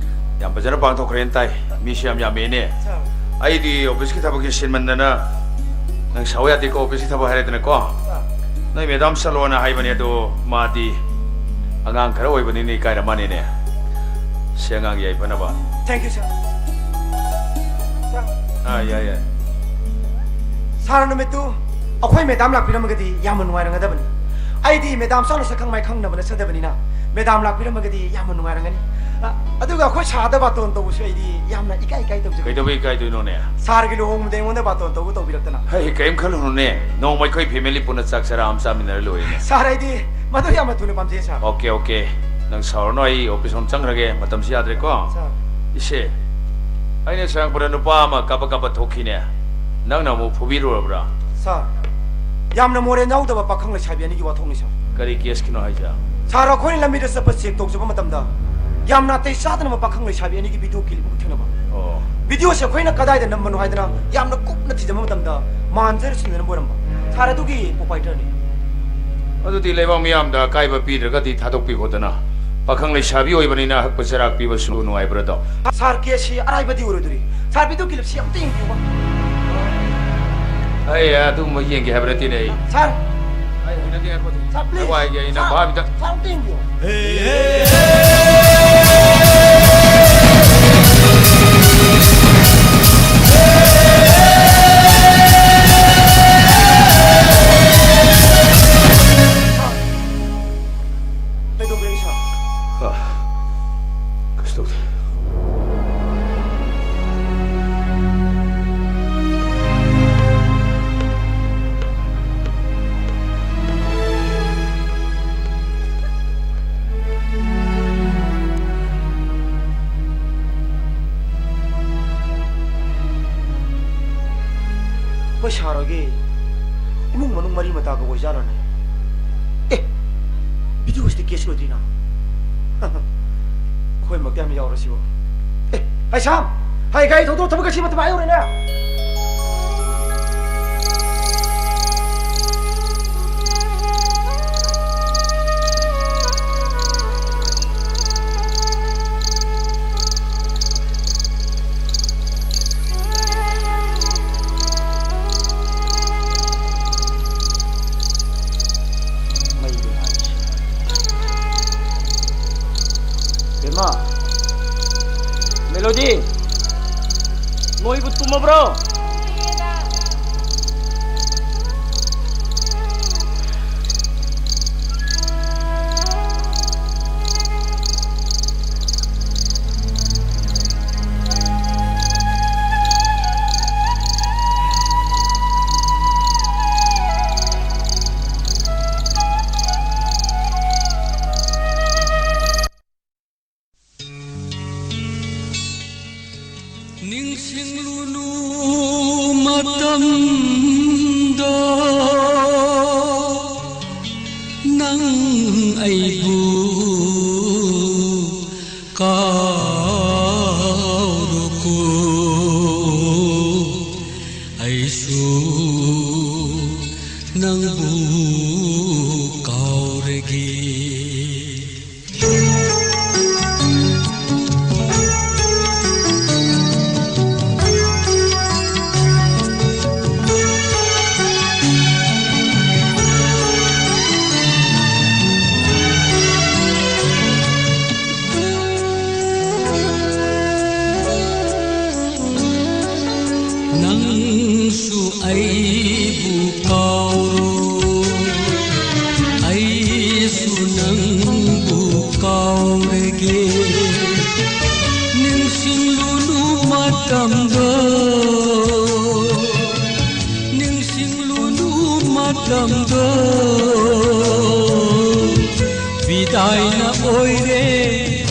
ꯌꯥꯝ ꯐꯖꯅ ꯄꯥꯡꯊꯣꯛꯈ꯭ꯔꯦꯅ ꯇꯥꯏ꯫ ꯃꯤꯁꯨ ꯌꯥꯝ ꯌꯥꯝꯃꯦꯅꯦ꯫ ꯁꯥꯔ꯫ ꯑꯩꯗꯤ office ꯀꯤ ꯊꯕꯛꯁꯦ ꯁꯤꯟꯃꯟꯗꯅ ꯅꯪ ꯁꯥꯎ ꯌꯥꯗꯦꯀꯣ, office ꯀꯤ ꯊꯕꯛ ꯍꯥꯏꯔꯦꯗꯅꯀꯣ꯫ ꯁꯥꯔ꯫ ꯅꯣꯏ madam ꯆꯠꯂꯣꯅ ꯍꯥꯏꯕꯅꯦ, ꯑꯗꯣ ꯃꯥꯗꯤ ꯑꯉꯥꯡ ꯈꯔ ꯑꯣꯏꯕꯅꯤꯅ ꯏꯀꯥꯏꯔ ꯃꯥꯅꯦꯅꯦ꯫ ꯁꯤ ꯑꯉꯥꯡ ꯌꯥꯏꯐꯅꯕ꯫ Thank you, sir. ꯁꯥꯔ꯫ ꯑꯥ, ꯌꯥꯏ, ꯌꯥꯏ꯫ ꯁꯥꯔ, ꯅꯨꯃꯤꯠꯇꯨ ꯑꯩꯈꯣꯏ madam ꯂꯥꯛꯄꯤꯔꯝꯃꯒꯗꯤ ꯌꯥꯝꯅ ꯅꯨꯡꯉꯥꯏꯔꯝꯒꯗꯕꯅꯤ꯫ ꯑꯩꯗꯤ madam ꯁꯥꯔ ꯁꯛꯈꯪ ꯃꯥꯏꯈꯪꯅꯕ ꯅꯠꯆꯗꯕꯅꯤꯅ, madam ꯂꯥꯛꯄꯤꯔꯝꯃꯒꯗꯤ ꯌꯥꯝꯅ ꯅꯨꯡꯉꯥꯏꯔꯝꯒꯅꯤ꯫ ꯑ, ꯑꯗꯨꯒ ꯑꯩꯈꯣꯏ ꯁꯥꯔꯗ ꯕꯥꯇꯣꯟ ꯇꯧꯕꯁꯨ ꯑꯩꯗꯤ ꯌꯥꯝꯅ ꯏꯀꯥꯏ ꯏꯀꯥꯏ ꯇꯧꯖꯕꯅꯤ꯫ ꯀꯩꯗꯧꯕꯩ ꯏꯀꯥꯏꯗꯣꯏꯅꯣꯅꯦ? ꯁꯥꯔꯒꯤ ꯂꯨꯍꯣꯡꯕꯗ ꯑꯩꯉꯣꯟꯗ ꯕꯥꯇꯣꯟ ꯇꯧꯕ ꯇꯧꯕꯤꯔꯛꯇꯅ꯫ ꯍꯩ, ꯀꯔꯤꯝ ꯈꯜꯂꯨꯅꯨꯅꯦ꯫ ꯅꯣꯡꯃ ꯑꯩꯈꯣꯏ family ꯄꯨꯟꯅ ꯆꯥꯛ ꯆꯔꯥ ꯑꯃ ꯆꯥꯃꯤꯟꯅꯔ ꯂꯣꯏꯔꯦꯅꯦ꯫ ꯁꯥꯔ, ꯑꯩꯗꯤ ꯃꯗꯨ ꯌꯥꯝꯅ ꯊꯨꯅ ꯄꯥꯝꯖꯩ, ꯁꯥꯔ꯫ Okay, okay. ꯅꯪ ꯁꯥꯎꯔꯅꯨ, ꯑꯩ office ꯔꯣꯝ ꯆꯪꯈ꯭ꯔꯒꯦ꯫ ꯃꯇꯝꯁꯤ ꯌꯥꯗ꯭ꯔꯦꯀꯣ꯫ ꯁꯥꯔ꯫ ꯏꯆꯦ, ꯑꯩꯅ ꯁꯥꯡꯕꯗ ꯅꯨꯄꯥ ꯑꯃ ꯀꯥꯞꯄ ꯀꯥꯞꯄ ꯊꯣꯛꯈꯤꯅꯦ꯫ ꯅꯪꯅ ꯑꯃꯨꯛ ꯐꯨꯕꯤꯔꯨꯔꯕ꯭ꯔꯥ? ꯁꯥꯔ, ꯌꯥꯝꯅ ꯃꯣꯔꯦ ꯌꯥꯎꯗꯕ ꯄꯥꯈꯪ ꯂꯩꯁꯥꯕꯤ ꯑꯅꯤꯒꯤ ꯋꯥꯊꯣꯛꯅꯤ, ꯁꯥꯔ꯫ ꯀꯔꯤ case ꯀꯤꯅꯣ ꯍꯥꯏꯁꯦ? ꯁꯥꯔ, ꯑꯩꯈꯣꯏꯅ ꯂꯝꯕꯤꯗ ꯆꯠꯄ check ꯇꯧꯖꯕ ꯃꯇꯝꯗ ꯌꯥꯝ ꯅꯥꯇꯩ ꯆꯥꯗꯅ ꯄꯥꯈꯪ ꯂꯩꯁꯥꯕꯤ ꯑꯅꯤꯒꯤ video clip ꯑꯃ ꯊꯦꯡꯅꯕ꯫ ꯑꯣ꯫ Video ꯁꯦ ꯑꯩꯈꯣꯏꯅ ꯀꯗꯥꯏꯗ ꯅꯝꯕꯅꯣ ꯍꯥꯏꯗꯅ ꯌꯥꯝꯅ ꯀꯨꯞꯅ ꯊꯤꯖꯤꯟꯕ ꯃꯇꯝꯗ ꯃꯥꯟꯖꯔ ꯁꯤꯟꯅꯔꯝꯕ ꯑꯣꯏꯔꯝꯕ꯫ ꯁꯥꯔ, ꯑꯗꯨꯒꯤ proprietor ꯅꯤ꯫ ꯑꯗꯨꯗꯤ ꯂꯩꯕꯥꯛ ꯃꯤꯌꯥꯝꯗ ꯑꯀꯥꯏꯕ ꯄꯤꯗ꯭ꯔꯒꯗꯤ ꯊꯥꯗꯣꯛꯄꯤꯈꯣꯗꯅ꯫ ꯄꯥꯈꯪ ꯂꯩꯁꯥꯕꯤ ꯑꯣꯏꯕꯅꯤꯅ ꯑꯍꯛꯄ ꯆꯩꯔꯥꯛ ꯄꯤꯕꯁꯨ ꯅꯨꯡꯉꯥꯏꯕ꯭ꯔꯗꯣ? ꯁꯥꯔ, ꯀꯦꯁꯁꯤ ꯑꯔꯥꯏꯕꯗꯤ ꯑꯣꯏꯔꯣꯏꯗꯣꯔꯤ꯫ ꯁꯥꯔ, ꯚꯤꯗꯤꯑꯣ ꯀ꯭ꯂꯤꯞꯁꯤ ꯑꯝꯇ ꯌꯦꯡꯕꯤꯌꯨꯕ꯫ ꯑꯩ ꯑꯗꯨꯒꯨꯝꯕ ꯌꯦꯡꯒꯦ ꯍꯥꯏꯕ ꯅꯠꯇꯦꯅꯦ ꯑꯩ꯫ ꯁꯥꯔ! ꯑꯩ ꯍꯩꯅꯗꯦ ꯍꯥꯏꯕꯗꯤ꯫ ꯁꯥꯔ, please꯫ ꯅꯋꯥꯏꯒꯦ ꯑꯩꯅ ꯁꯥꯔ, ꯚꯥꯕꯤꯗ꯫ ꯁꯥꯔ, ꯑꯝꯇ ꯌꯦꯡꯕꯤꯌꯨ꯫ ꯀꯩꯗꯧꯕꯤꯔꯒꯦ, ꯁꯥꯔ? ꯑ, ꯀꯩꯁꯨ ꯇꯧꯗꯦ꯫ ꯑꯩꯈꯣꯏ ꯁꯥꯔ ꯍꯣꯏꯒꯤ ꯏꯃꯨꯡ ꯃꯅꯨꯡ ꯃꯔꯤ ꯃꯇꯥꯒ ꯑꯣꯏꯖꯥꯠꯂꯅꯦ? ꯑꯦ, ꯚꯤꯗꯤꯑꯣꯁꯤꯗꯤ ꯀꯦꯁ ꯑꯣꯏꯗ꯭ꯔꯤꯅ꯫ ꯑꯩꯈꯣꯏꯃꯛꯇꯤ ꯌꯥꯝ ꯌꯥꯎꯔꯁꯤꯕꯣ꯫ ꯑꯦ, ꯍꯩ ꯁꯥꯝ! ꯍꯩ, ꯒꯥꯔꯤ ꯊꯧꯗꯣꯛ, ꯊꯕꯛ ꯑꯁꯤ ꯃꯇꯝ ꯌꯧꯔꯦꯅꯦ꯫ ꯃꯩꯗꯤ ꯂꯥꯛꯏ꯫ ꯕꯦꯝꯃ, ꯃꯦꯂꯣꯗꯤ, ꯅꯣꯏꯕꯨ ꯇꯨꯝꯃꯕ꯭ꯔꯣ? ꯅꯤꯡꯁꯤꯡꯂꯨꯅꯨ ꯃꯇꯝꯗꯣ, ꯅꯪ ꯑꯩꯕꯨ ꯀꯥꯎꯔꯣꯀꯣ, ꯑꯩꯁꯨ ꯅꯪꯕꯨ ꯀꯥꯎꯔꯒꯦ꯫ ꯅꯪꯕꯨ ꯀꯥꯎꯔꯒꯦ꯫ ꯅꯤꯡꯁꯤꯡꯂꯨꯅꯨ ꯃꯇꯝꯗꯣ, ꯅꯤꯡꯁꯤꯡꯂꯨꯅꯨ ꯃꯇꯝꯗꯣ꯫ ꯕꯤꯗꯥꯏꯅ ꯑꯣꯏꯔꯦ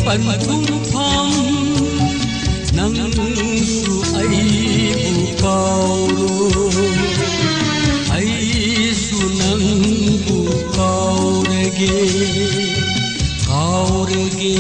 ꯄꯟꯊꯨꯡꯐꯝ꯫ ꯅꯪꯁꯨ ꯑꯩꯕꯨ ꯀꯥꯎꯔꯣ, ꯑꯩꯁꯨ ꯅꯪꯕꯨ ꯀꯥꯎꯔꯒꯦ, ꯀꯥꯎꯔꯒꯦ꯫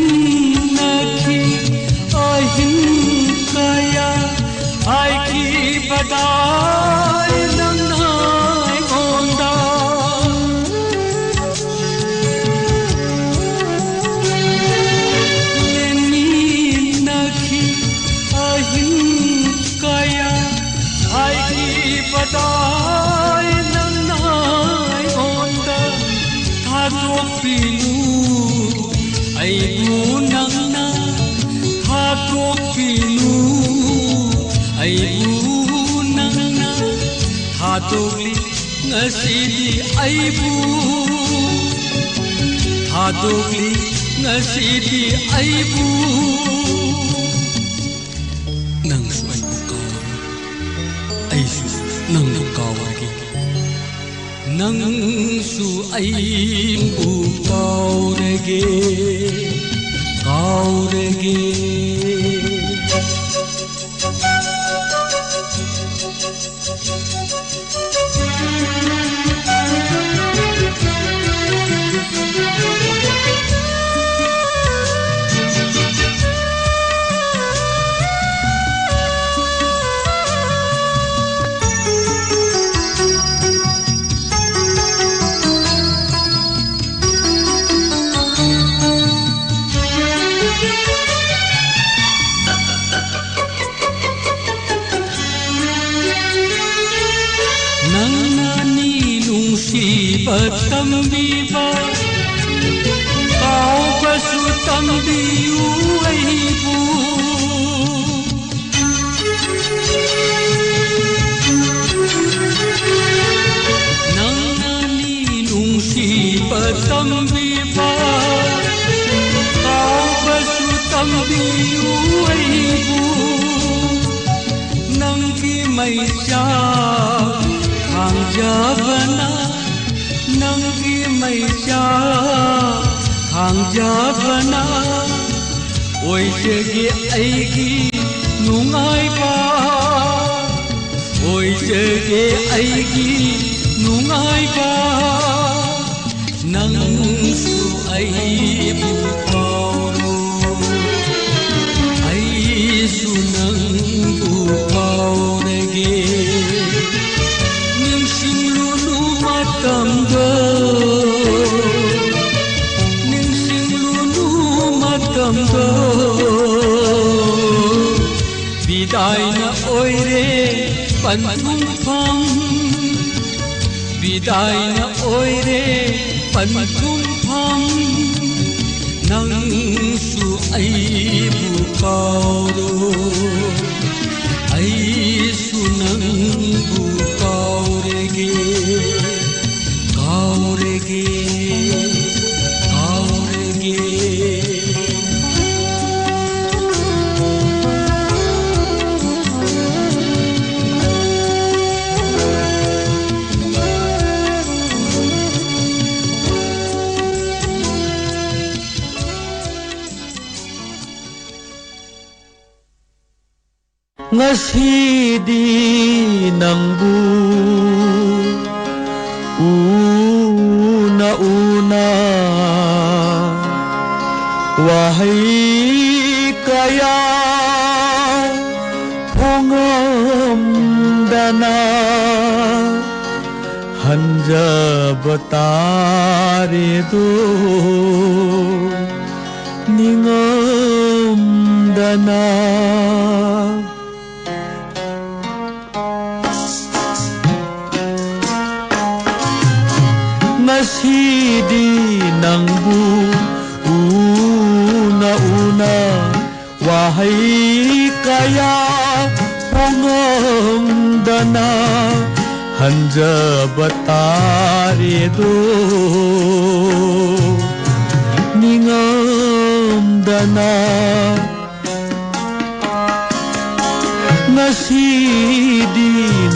ꯂꯦꯟꯃꯤꯟꯅꯈꯤ ꯑꯍꯤꯡ ꯀꯌꯥ, ꯍꯥꯏꯈꯤꯕꯗꯥꯏ ꯅꯪꯅ ꯑꯩꯉꯣꯟꯗ꯫ ꯂꯦꯟꯃꯤꯟꯅꯈꯤ ꯑꯍꯤꯡ ꯀꯌꯥ, ꯍꯥꯏꯈꯤꯕꯗꯥꯏ ꯅꯪꯅ ꯑꯩꯉꯣꯟꯗ꯫ ꯊꯥꯗꯣꯛꯄꯤꯅꯨ ꯑꯩꯕꯨ ꯅꯪꯅ, ꯊꯥꯗꯣꯛꯄꯤꯅꯨ ꯑꯩꯕꯨ ꯅꯪꯅ꯫ ꯊꯥꯗꯣꯛꯂꯤ ꯉꯁꯤꯗꯤ ꯑꯩꯕꯨ, ꯊꯥꯗꯣꯛꯂꯤ ꯉꯁꯤꯗꯤ ꯑꯩꯕꯨ꯫ ꯅꯪꯁꯨ ꯑꯩꯕꯨ ꯀꯥꯎꯔꯣ, ꯑꯩꯁꯨ ꯅꯪꯕꯨ ꯀꯥꯎꯔꯒꯦ꯫ ꯅꯪꯁꯨ ꯑꯩꯕꯨ ꯀꯥꯎꯔꯒꯦ, ꯀꯥꯎꯔꯒꯦ꯫ ꯅꯨꯡꯁꯤꯕ ꯇꯝꯕꯤꯕ, ꯀꯥꯎꯕꯁꯨ ꯇꯝꯕꯤꯌꯨ ꯑꯩꯕꯨ꯫ ꯅꯪꯅꯅꯤ ꯅꯨꯡꯁꯤꯕ ꯇꯝꯕꯤꯕ, ꯀꯥꯎꯕꯁꯨ ꯇꯝꯕꯤꯌꯨ ꯑꯩꯕꯨ꯫ ꯅꯪꯒꯤ ꯃꯩꯆꯥꯛ ꯈꯥꯡꯖꯕꯅ, ꯅꯪꯒꯤ ꯃꯩꯆꯥꯛ ꯈꯥꯡꯖꯕꯅ ꯑꯣꯏꯖꯒꯦ ꯑꯩꯒꯤ ꯅꯨꯡꯉꯥꯏꯕ, ꯑꯣꯏꯖꯒꯦ ꯑꯩꯒꯤ ꯅꯨꯡꯉꯥꯏꯕ꯫ ꯅꯪꯁꯨ ꯑꯩꯕꯨ ꯀꯥꯎꯔꯣ, ꯑꯩꯁꯨ ꯅꯪꯕꯨ ꯀꯥꯎꯔꯒꯦ꯫ ꯅꯤꯡꯁꯤꯡꯂꯨꯅꯨ ꯃꯇꯝꯗꯣ, ꯅꯤꯡꯁꯤꯡꯂꯨꯅꯨ ꯃꯇꯝꯗꯣ꯫ ꯕꯤꯗꯥꯏꯅ ꯑꯣꯏꯔꯦ ꯄꯟꯊꯨꯡꯐꯝ, ꯕꯤꯗꯥꯏꯅ ꯑꯣꯏꯔꯦ ꯄꯟꯊꯨꯡꯐꯝ꯫ ꯅꯪꯁꯨ ꯑꯩꯕꯨ ꯀꯥꯎꯔꯣ, ꯑꯩꯁꯨ ꯅꯪꯕꯨ ꯀꯥꯎꯔꯒꯦ, ꯀꯥꯎꯔꯒꯦ, ꯀꯥꯎꯔꯒꯦ꯫ ꯉꯁꯤꯗꯤ ꯅꯪꯕꯨ ꯎꯅ ꯎꯅ ꯋꯥꯍꯩ ꯀꯌꯥ ꯐꯣꯡꯉꯝꯗꯅ ꯍꯟꯖꯕ ꯇꯥꯔꯦꯗꯣ ꯅꯤꯡꯉꯝꯗꯅ꯫ ꯉꯁꯤꯗꯤ ꯅꯪꯕꯨ ꯎꯅ ꯎꯅ ꯋꯥꯍꯩ ꯀꯌꯥ ꯐꯣꯡꯉꯝꯗꯅ ꯍꯟꯖꯕ ꯇꯥꯔꯦꯗꯣ ꯅꯤꯡꯉꯝꯗꯅ꯫ ꯉꯁꯤꯗꯤ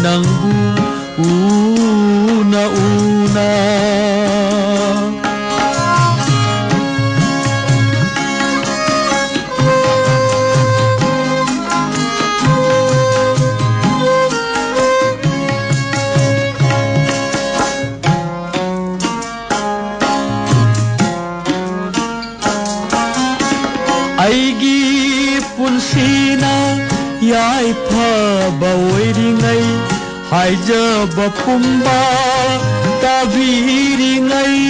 ꯅꯪꯕꯨ ꯎꯅ ꯎꯅ ꯑꯩꯒꯤ ꯄꯨꯟꯁꯤꯅ ꯌꯥꯏꯐꯕ ꯑꯣꯏꯔꯤꯉꯩ, ꯍꯥꯏꯖꯕ ꯄꯨꯝꯕ ꯇꯥꯕꯤꯔꯤꯉꯩ,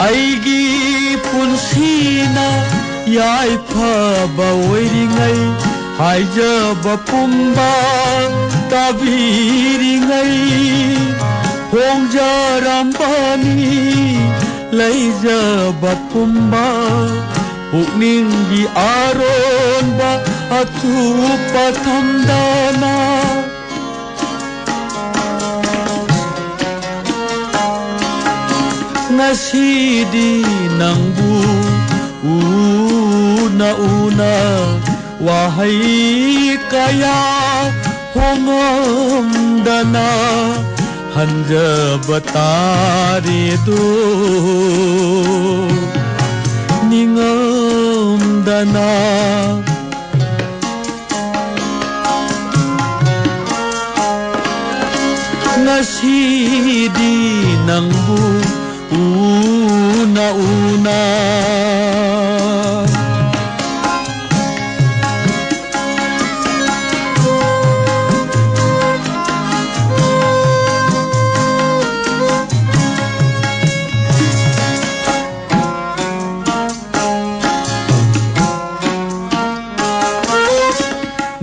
ꯑꯩꯒꯤ ꯄꯨꯟꯁꯤꯅ ꯌꯥꯏꯐꯕ ꯑꯣꯏꯔꯤꯉꯩ, ꯍꯥꯏꯖꯕ ꯄꯨꯝꯕ ꯇꯥꯕꯤꯔꯤꯉꯩ, ꯐꯣꯡꯖꯔꯝꯕꯅꯤ ꯂꯩꯖꯕ ꯄꯨꯝꯕ꯫ ꯄꯨꯛꯅꯤꯡꯒꯤ ꯑꯔꯣꯟꯕ ꯑꯊꯨꯞꯄ ꯊꯝꯗꯅ, ꯉꯁꯤꯗꯤ ꯅꯪꯕꯨ ꯎꯅ ꯎꯅ ꯋꯥꯍꯩ ꯀꯌꯥ ꯐꯣꯡꯉꯝꯗꯅ ꯍꯟꯖꯕ ꯇꯥꯔꯦꯗꯣ ꯅꯤꯡꯉꯝꯗꯅ꯫ ꯉꯁꯤꯗꯤ ꯅꯪꯕꯨ ꯎꯅ ꯎꯅ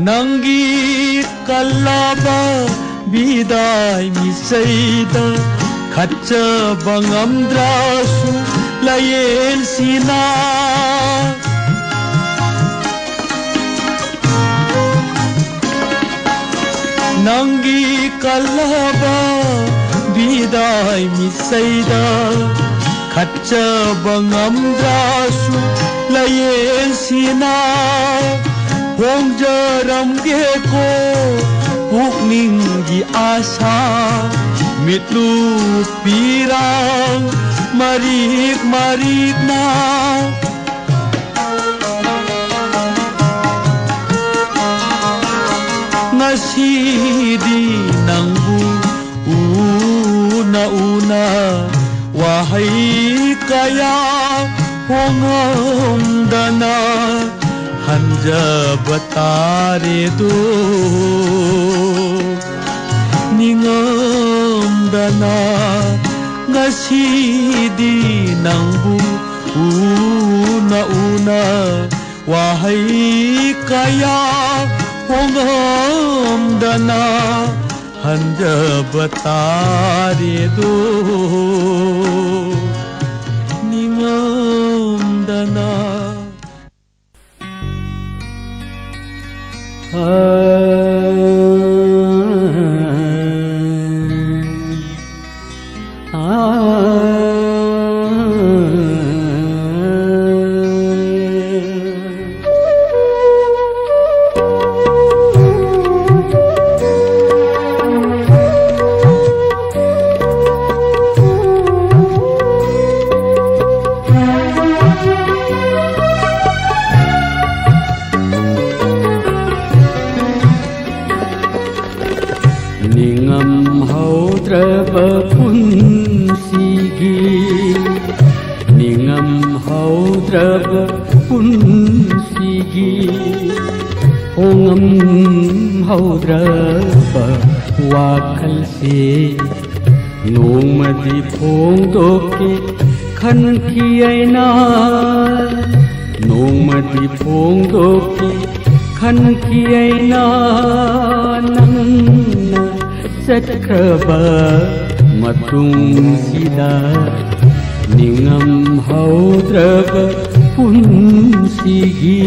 ꯅꯪꯒꯤ ꯀꯜꯂꯕ ꯕꯤꯗꯥꯏ ꯃꯤꯁꯩꯗ ꯈꯠꯆꯕ ꯉꯝꯗ꯭ꯔꯁꯨ ꯂꯌꯦꯜꯁꯤꯅ ꯅꯪꯒꯤ ꯀꯜꯂꯕ ꯕꯤꯗꯥꯏ ꯃꯤꯁꯩꯗ ꯈꯠꯆꯕ ꯉꯝꯗ꯭ꯔꯁꯨ ꯂꯌꯦꯜꯁꯤꯅ ꯍꯣꯡꯖꯔꯝꯒꯦꯀꯣ ꯄꯨꯛꯅꯤꯡꯒꯤ ꯑꯥꯁꯥ ꯃꯤꯠꯂꯨ ꯄꯤꯔꯥꯡ ꯃꯔꯤꯛ ꯃꯔꯤꯛꯅ ꯉꯁꯤꯗꯤ ꯅꯪꯕꯨ ꯎꯅ ꯎꯅ ꯋꯥꯍꯩ ꯀꯌꯥ ꯍꯣꯡꯉꯝꯗꯅ ꯍꯟꯖꯕ ꯇꯥꯔꯦꯗꯣ ꯅꯤꯡꯉꯝꯗꯅ ꯉꯁꯤꯗꯤ ꯅꯪꯕꯨ ꯎꯅ ꯎꯅ ꯋꯥꯍꯩ ꯀꯌꯥ ꯍꯣꯡꯉꯝꯗꯅ ꯍꯟꯖꯕ ꯇꯥꯔꯦꯗꯣ ꯅꯤꯡꯉꯝꯗꯅ ꯅꯤꯡꯉꯝꯍꯧꯗ꯭ꯔꯕ ꯄꯨꯟꯁꯤꯒꯤ ꯅꯤꯡꯉꯝꯍꯧꯗ꯭ꯔꯕ ꯄꯨꯟꯁꯤꯒꯤ ꯍꯣꯡꯉꯝꯍꯧꯗ꯭ꯔꯕ ꯋꯥꯈꯜꯁꯦ ꯅꯣꯡꯃꯗꯤ ꯐꯣꯡꯗꯣꯛꯀꯦ ꯈꯟꯈꯤ ꯑꯩꯅ ꯅꯣꯡꯃꯗꯤ ꯐꯣꯡꯗꯣꯛꯀꯦ ꯍꯟꯈꯤ ꯑꯩꯅ ꯅꯪꯅ ꯆꯠꯈ꯭ꯔꯕ ꯃꯇꯨꯡꯁꯤꯗ, ꯅꯤꯡꯉꯝ ꯍꯧꯗ꯭ꯔꯕ ꯄꯨꯟꯁꯤꯒꯤ꯫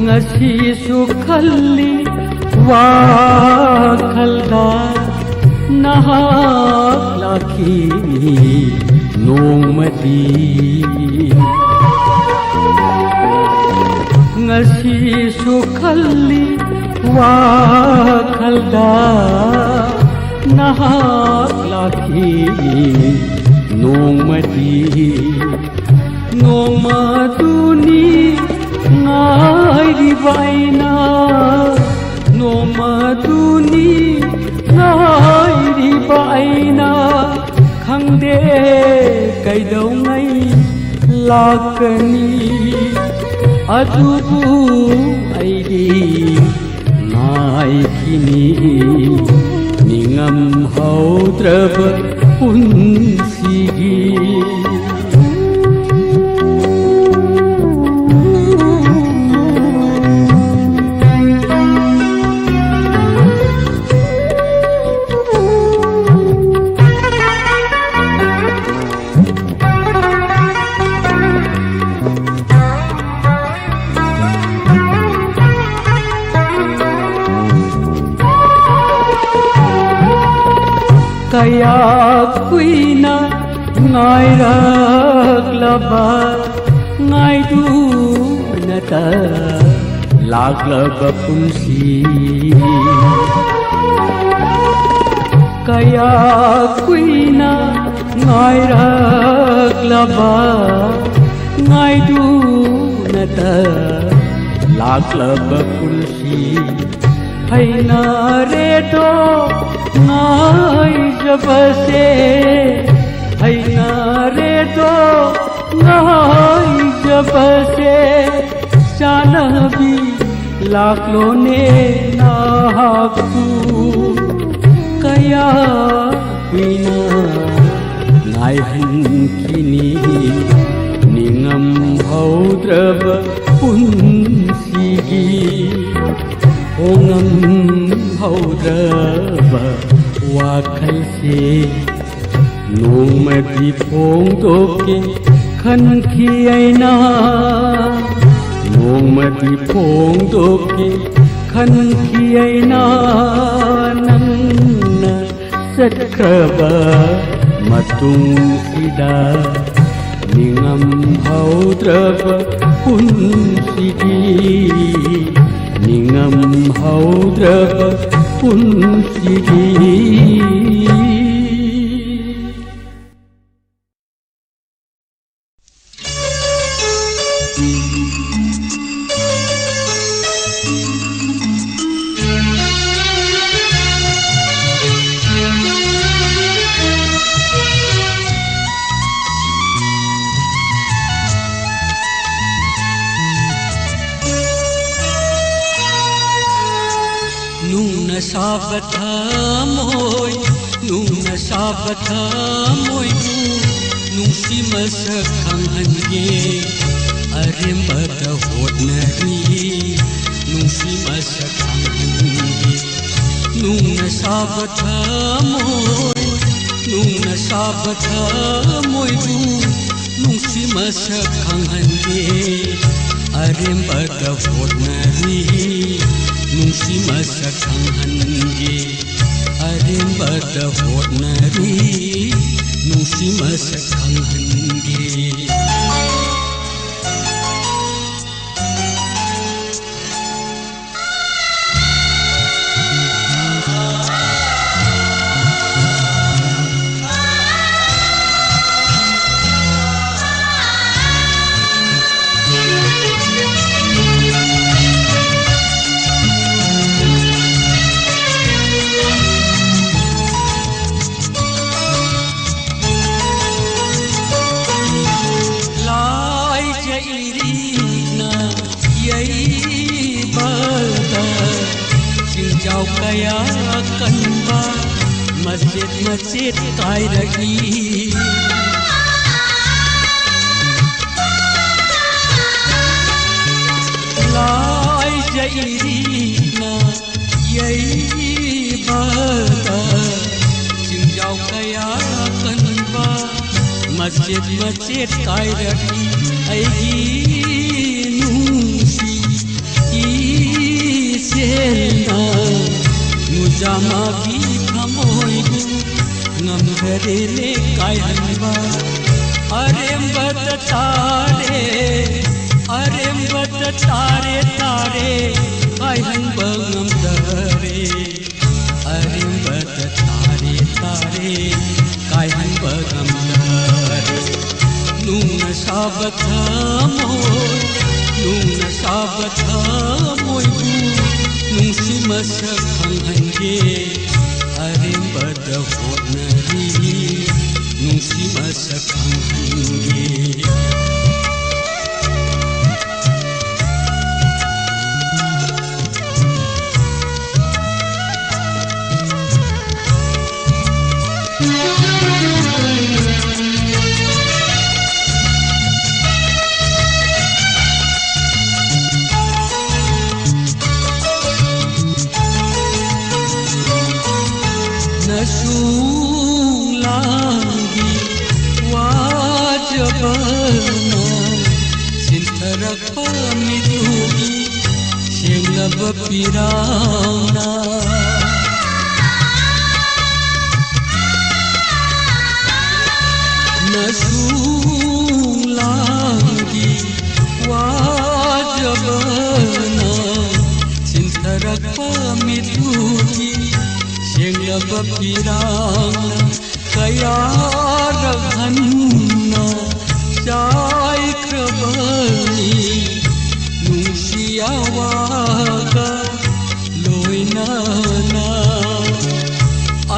ꯉꯁꯤꯁꯨ ꯈꯜꯂꯤ ꯋꯥꯈꯜꯗ ꯅꯍꯥꯛ ꯂꯥꯛꯈꯤꯅꯤ ꯅꯣꯡꯃꯗꯤ꯫ ꯉꯁꯤꯁꯨ ꯈꯜꯂꯤ ꯋꯥꯈꯜꯗ ꯅꯍꯥꯛ ꯂꯥꯛꯈꯤꯅꯤ ꯅꯣꯡꯃꯗꯤ꯫ ꯅꯣꯡꯃꯗꯨꯅꯤ ꯉꯥꯏꯔꯤꯕ ꯑꯩꯅ, ꯅꯣꯡꯃꯗꯨꯅꯤ ꯉꯥꯏꯔꯤꯕ ꯑꯩꯅ, ꯈꯪꯗꯦ ꯀꯩꯗꯧꯉꯩ ꯂꯥꯛꯀꯅꯤ, ꯑꯗꯨꯕꯨ ꯑꯩꯗꯤ ꯉꯥꯏꯈꯤꯅꯤ ꯅꯤꯡꯉꯝ ꯍꯧꯗ꯭ꯔꯕ ꯄꯨꯟꯁꯤꯒꯤ꯫ ꯀꯌꯥ ꯀꯨꯏꯅ ꯉꯥꯏꯔꯛꯂꯕ ꯉꯥꯏꯗꯨꯅꯇ ꯂꯥꯛꯂꯕ ꯄꯨꯟꯁꯤ꯫ ꯀꯌꯥ ꯀꯨꯏꯅ ꯉꯥꯏꯔꯛꯂꯕ ꯉꯥꯏꯗꯨꯅꯇ ꯂꯥꯛꯂꯕ ꯄꯨꯟꯁꯤ꯫ ꯍꯩꯅꯔꯦꯗꯣ ꯉꯥꯏꯖꯕꯁꯦ, ꯍꯩꯅꯔꯦꯗꯣ ꯉꯥꯏꯖꯕꯁꯦ꯫ ꯆꯥꯅꯕꯤ ꯂꯥꯛꯂꯣꯅꯦ ꯅꯍꯥꯛꯄꯨ꯫ ꯀꯌꯥ ꯀꯨꯏꯅ ꯉꯥꯏꯍꯟꯈꯤꯅꯤ ꯅꯤꯡꯉꯝꯍꯧꯗ꯭ꯔꯕ ꯄꯨꯟꯁꯤꯒꯤ ꯍꯣꯡꯉꯝꯍꯧꯗ꯭ꯔꯕ ꯋꯥꯈꯜꯁꯦ꯫ ꯅꯣꯡꯃꯗꯤ ꯐꯣꯡꯗꯣꯛꯀꯦ ꯈꯟꯈꯤ ꯑꯩꯅ, ꯅꯣꯡꯃꯗꯤ ꯐꯣꯡꯗꯣꯛꯀꯦ ꯈꯟꯈꯤ ꯑꯩꯅ, ꯅꯪꯅ ꯆꯠꯈ꯭ꯔꯕ ꯃꯇꯨꯡꯁꯤꯗ꯫ ꯅꯤꯡꯉꯝꯍꯧꯗ꯭ꯔꯕ ꯄꯨꯟꯁꯤꯒꯤ, ꯅꯤꯡꯉꯝꯍꯧꯗ꯭ꯔꯕ ꯄꯨꯟꯁꯤꯒꯤ꯫ ꯅꯨꯡꯅ ꯁꯥꯕ ꯊꯃꯣꯏ, ꯅꯨꯡꯅ ꯁꯥꯕ ꯊꯃꯣꯏꯕꯨ ꯅꯨꯡꯁꯤ ꯃꯁꯛ ꯈꯪꯍꯟꯒꯦ꯫ ꯑꯔꯦꯝꯕꯗ ꯍꯣꯠꯅꯔꯤ, ꯅꯨꯡꯁꯤ ꯃꯁꯛ ꯈꯪꯍꯟꯒꯦ꯫ ꯅꯨꯡꯅ ꯁꯥꯕ ꯊꯃꯣꯏ, ꯅꯨꯡꯅ ꯁꯥꯕ ꯊꯃꯣꯏꯕꯨ ꯅꯨꯡꯁꯤ ꯃꯁꯛ ꯈꯪꯍꯟꯒꯦ꯫ ꯑꯔꯦꯝꯕꯗ ꯍꯣꯠꯅꯔꯤ, ꯅꯨꯡꯁꯤ ꯃꯁꯛ ꯈꯪꯍꯟꯒꯦ꯫ ꯑꯔꯦꯝꯕꯗ ꯍꯣꯠꯅꯔꯤ, ꯅꯨꯡꯁꯤ ꯃꯁꯛ ꯈꯪꯍꯟꯒꯦ꯫ ꯌꯥꯎ ꯀꯌꯥ ꯀꯟꯕ ꯃꯆꯦꯠ ꯃꯆꯦꯠ ꯀꯥꯏꯔꯛꯏ꯫ ꯂꯥꯏꯖ ꯏꯔꯤꯅ ꯌꯩꯕꯗ ꯆꯤꯡꯖꯥꯎ ꯀꯌꯥ ꯀꯟꯕ ꯃꯆꯦꯠ ꯃꯆꯦꯠ ꯀꯥꯏꯔꯛꯏ꯫ ꯑꯩꯒꯤ ꯅꯨꯡꯁꯤ ꯏꯆꯦꯜꯅ ꯅꯨꯖꯥꯃꯥꯒꯤ ꯊꯃꯣꯏꯕꯨ ꯉꯝꯗꯔꯦꯅꯦ ꯀꯥꯏꯍꯟꯕ꯫ ꯑꯔꯦꯝꯕꯗ ꯇꯥꯔꯦ, ꯑꯔꯦꯝꯕꯗ ꯇꯥꯔꯦ, ꯇꯥꯔꯦ, ꯀꯥꯏꯍꯟꯕ ꯉꯝꯗꯔꯦ꯫ ꯑꯔꯦꯝꯕꯗ ꯇꯥꯔꯦ, ꯇꯥꯔꯦ, ꯀꯥꯏꯍꯟꯕ ꯉꯝꯗꯔꯦ꯫ ꯅꯨꯡꯅ ꯁꯥꯕ ꯊꯃꯣꯏ, ꯅꯨꯡꯅ ꯁꯥꯕ ꯊꯃꯣꯏꯕꯨ ꯅꯨꯡꯁꯤ ꯃꯁꯛ ꯈꯪꯍꯟꯒꯦ꯫ ꯑꯔꯦꯝꯕꯗ ꯍꯣꯠꯅꯔꯤ, ꯅꯨꯡꯁꯤ ꯃꯁꯛ ꯈꯪꯍꯟꯒꯦ꯫ ꯅꯁꯨ ꯂꯥꯡꯕꯤ ꯋꯥꯖꯕꯅ ꯆꯤꯟꯊꯔꯛꯄ ꯃꯤꯠꯇꯨꯒꯤ ꯁꯦꯡꯂꯕ ꯄꯤꯔꯥꯡꯅ꯫ ꯅꯁꯨ ꯂꯥꯡꯒꯤ ꯋꯥꯖꯕꯅ ꯆꯤꯟꯊꯔꯛꯄ ꯃꯤꯠꯇꯨꯒꯤ ꯁꯦꯡꯂꯕ ꯄꯤꯔꯥꯡꯅ ꯀꯌꯥꯔꯛ ꯍꯟꯅ ꯆꯥꯏꯈ꯭ꯔꯕꯅꯤ ꯅꯨꯡꯁꯤ ꯑꯋꯥꯒ ꯂꯣꯏꯅꯅ꯫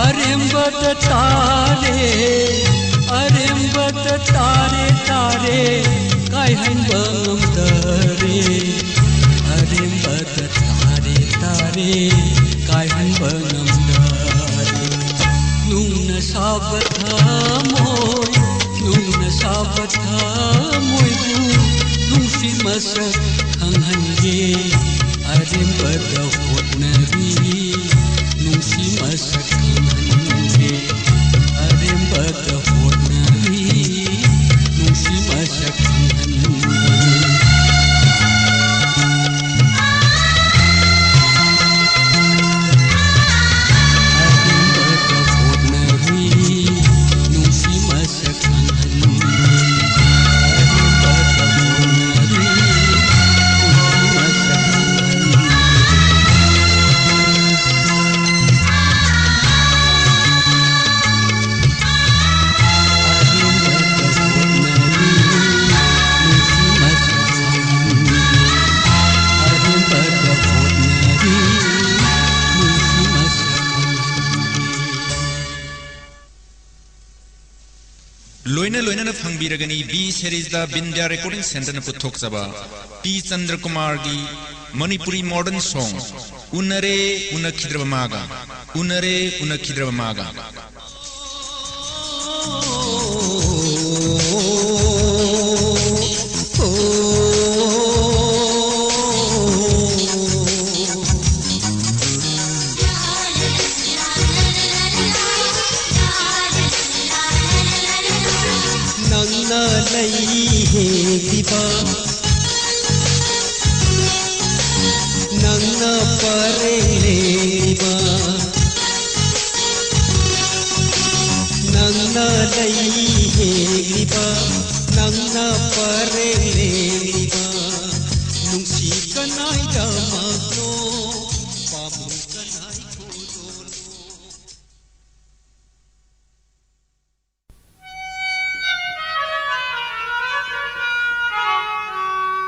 ꯑꯔꯦꯝꯕꯗ ꯇꯥꯔꯦ, ꯑꯔꯦꯝꯕꯗ ꯇꯥꯔꯦ, ꯇꯥꯔꯦ, ꯀꯥꯏꯍꯟꯕ ꯉꯝꯗꯔꯦ꯫ ꯑꯔꯦꯝꯕꯗ ꯇꯥꯔꯦ, ꯇꯥꯔꯦ, ꯄꯥꯏꯍꯟꯕ ꯉꯝꯗꯦ꯫ ꯅꯨꯡꯅ ꯁꯥꯕ ꯊꯃꯣꯏ, ꯅꯨꯡꯅ ꯁꯥꯕ ꯊꯃꯣꯏꯕꯨ ꯅꯨꯡꯁꯤ ꯃꯁꯛ ꯈꯪꯍꯟꯒꯦ꯫ ꯑꯔꯦꯝꯕꯗ ꯍꯣꯠꯅꯔꯤ, ꯅꯨꯡꯁꯤ ꯃꯁꯛ ꯈꯪꯍꯟꯒꯦ꯫ ꯑꯔꯦꯝꯕꯗ ꯍꯣꯠꯅꯔꯤ, ꯅꯨꯡꯁꯤ ꯃꯁꯛ ꯈꯪꯍꯟꯒꯦ꯫ ꯂꯣꯏꯅ ꯂꯣꯏꯅꯅ ꯐꯪꯕꯤꯔꯒꯅꯤ ꯕꯤ ꯁꯦꯔꯤꯁꯇ ꯕꯤꯟꯗ꯭ꯌꯥ ꯔꯦꯀꯣꯔꯗꯤꯡ ꯁꯦꯟꯇꯔꯅ ꯄꯨꯊꯣꯛꯆꯕ ꯄꯤ ꯆꯟꯗ꯭ꯔꯀꯨꯃꯥꯔꯒꯤ ꯃꯅꯤꯄꯨꯔꯤ ꯃꯣꯗꯔꯟ ꯁꯣꯡ, ꯎꯅꯔꯦ ꯎꯅꯈꯤꯗ꯭ꯔꯕ ꯃꯥꯒ, ꯎꯅꯔꯦ ꯎꯅꯈꯤꯗ꯭ꯔꯕ ꯃꯥꯒ꯫ ꯅꯪꯅ ꯂꯩ ꯍꯦꯛꯂꯤꯕ, ꯅꯪꯅ ꯄꯔꯦꯡ ꯂꯦꯡꯂꯤꯕ, ꯅꯪꯅ ꯂꯩ ꯍꯦꯛꯂꯤꯕ, ꯅꯪꯅ ꯄꯔꯦꯡ ꯂꯦꯡꯂꯤꯕ, ꯅꯨꯡꯁꯤ ꯀꯅꯥꯏꯗꯃꯛꯅꯣ, ꯄꯥꯝꯃꯨ ꯀꯅꯥꯏ ꯈꯨꯗꯣꯜꯅꯣ?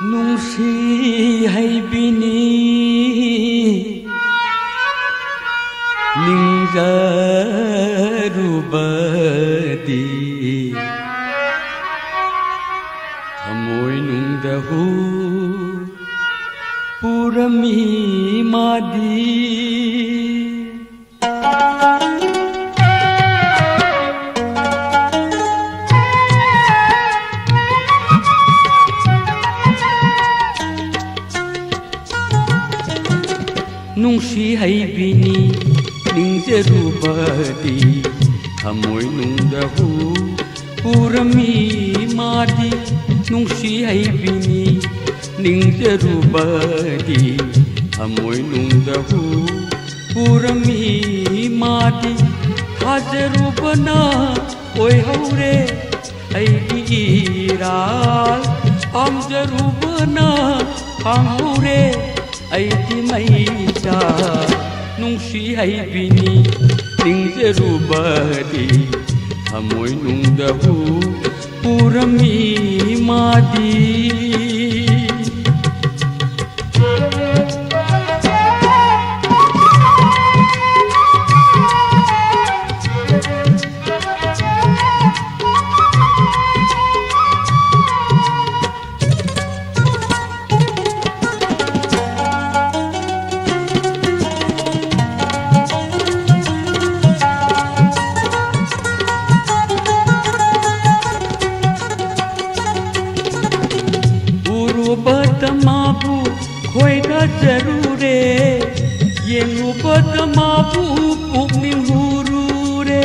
ꯅꯨꯡꯁꯤ ꯍꯩꯕꯤꯅꯤ ꯅꯤꯡꯖꯔꯨꯕꯗꯤ, ꯊꯃꯣꯏꯅꯨꯡꯗ ꯍꯨ ꯄꯨꯔꯝꯃꯤ ꯃꯥꯗꯤ꯫ ꯅꯤꯡꯖꯔꯨꯕꯗꯤ ꯊꯃꯣꯏꯅꯨꯡꯗ ꯍꯨ ꯄꯨꯔꯝꯃꯤ꯫ ꯃꯥꯗꯤ ꯅꯨꯡꯁꯤ ꯍꯩꯕꯤꯅꯤ꯫ ꯅꯤꯡꯖꯔꯨꯕꯗꯤ ꯊꯃꯣꯏꯅꯨꯡꯗ ꯍꯨ ꯄꯨꯔꯝꯃꯤ꯫ ꯃꯥꯗꯤ ꯊꯥꯖꯔꯨꯕꯅ ꯑꯣꯏꯍꯧꯔꯦ ꯑꯩꯒꯤ ꯏꯔꯥꯜ꯫ ꯄꯥꯝꯖꯔꯨꯕꯅ ꯐꯪꯍꯧꯔꯦ ꯑꯩꯒꯤ ꯃꯩꯆꯥ꯫ ꯅꯨꯡꯁꯤ ꯍꯩꯕꯤꯅꯤ꯫ ꯅꯤꯡꯖꯔꯨꯕꯗꯤ ꯊꯃꯣꯏꯅꯨꯡꯗ ꯍꯨ ꯄꯨꯔꯝꯃꯤ꯫ ꯃꯥꯗꯤ ꯎꯔꯨꯕꯗ ꯃꯥꯕꯨ ꯈꯣꯏꯗꯥꯖꯔꯨꯔꯦ, ꯌꯦꯡꯂꯨꯕꯗ ꯃꯥꯕꯨ ꯄꯨꯛꯅꯤꯡ ꯍꯨꯔꯨꯔꯦ꯫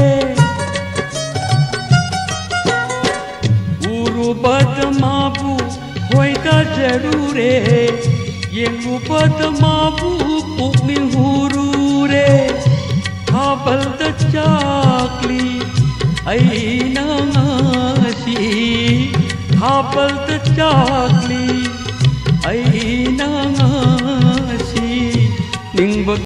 ꯎꯔꯨꯕꯗ ꯃꯥꯕꯨ ꯈꯣꯏꯗꯥꯖꯔꯨꯔꯦ, ꯌꯦꯡꯂꯨꯕꯗ ꯃꯥꯕꯨ ꯄꯨꯛꯅꯤꯡ ꯍꯨꯔꯨꯔꯦ꯫ ꯊꯥꯕꯜꯗ ꯆꯥꯛꯂꯤ ꯑꯩꯅ ꯉꯁꯤ, ꯊꯥꯕꯜꯗ ꯆꯥꯛꯂꯤ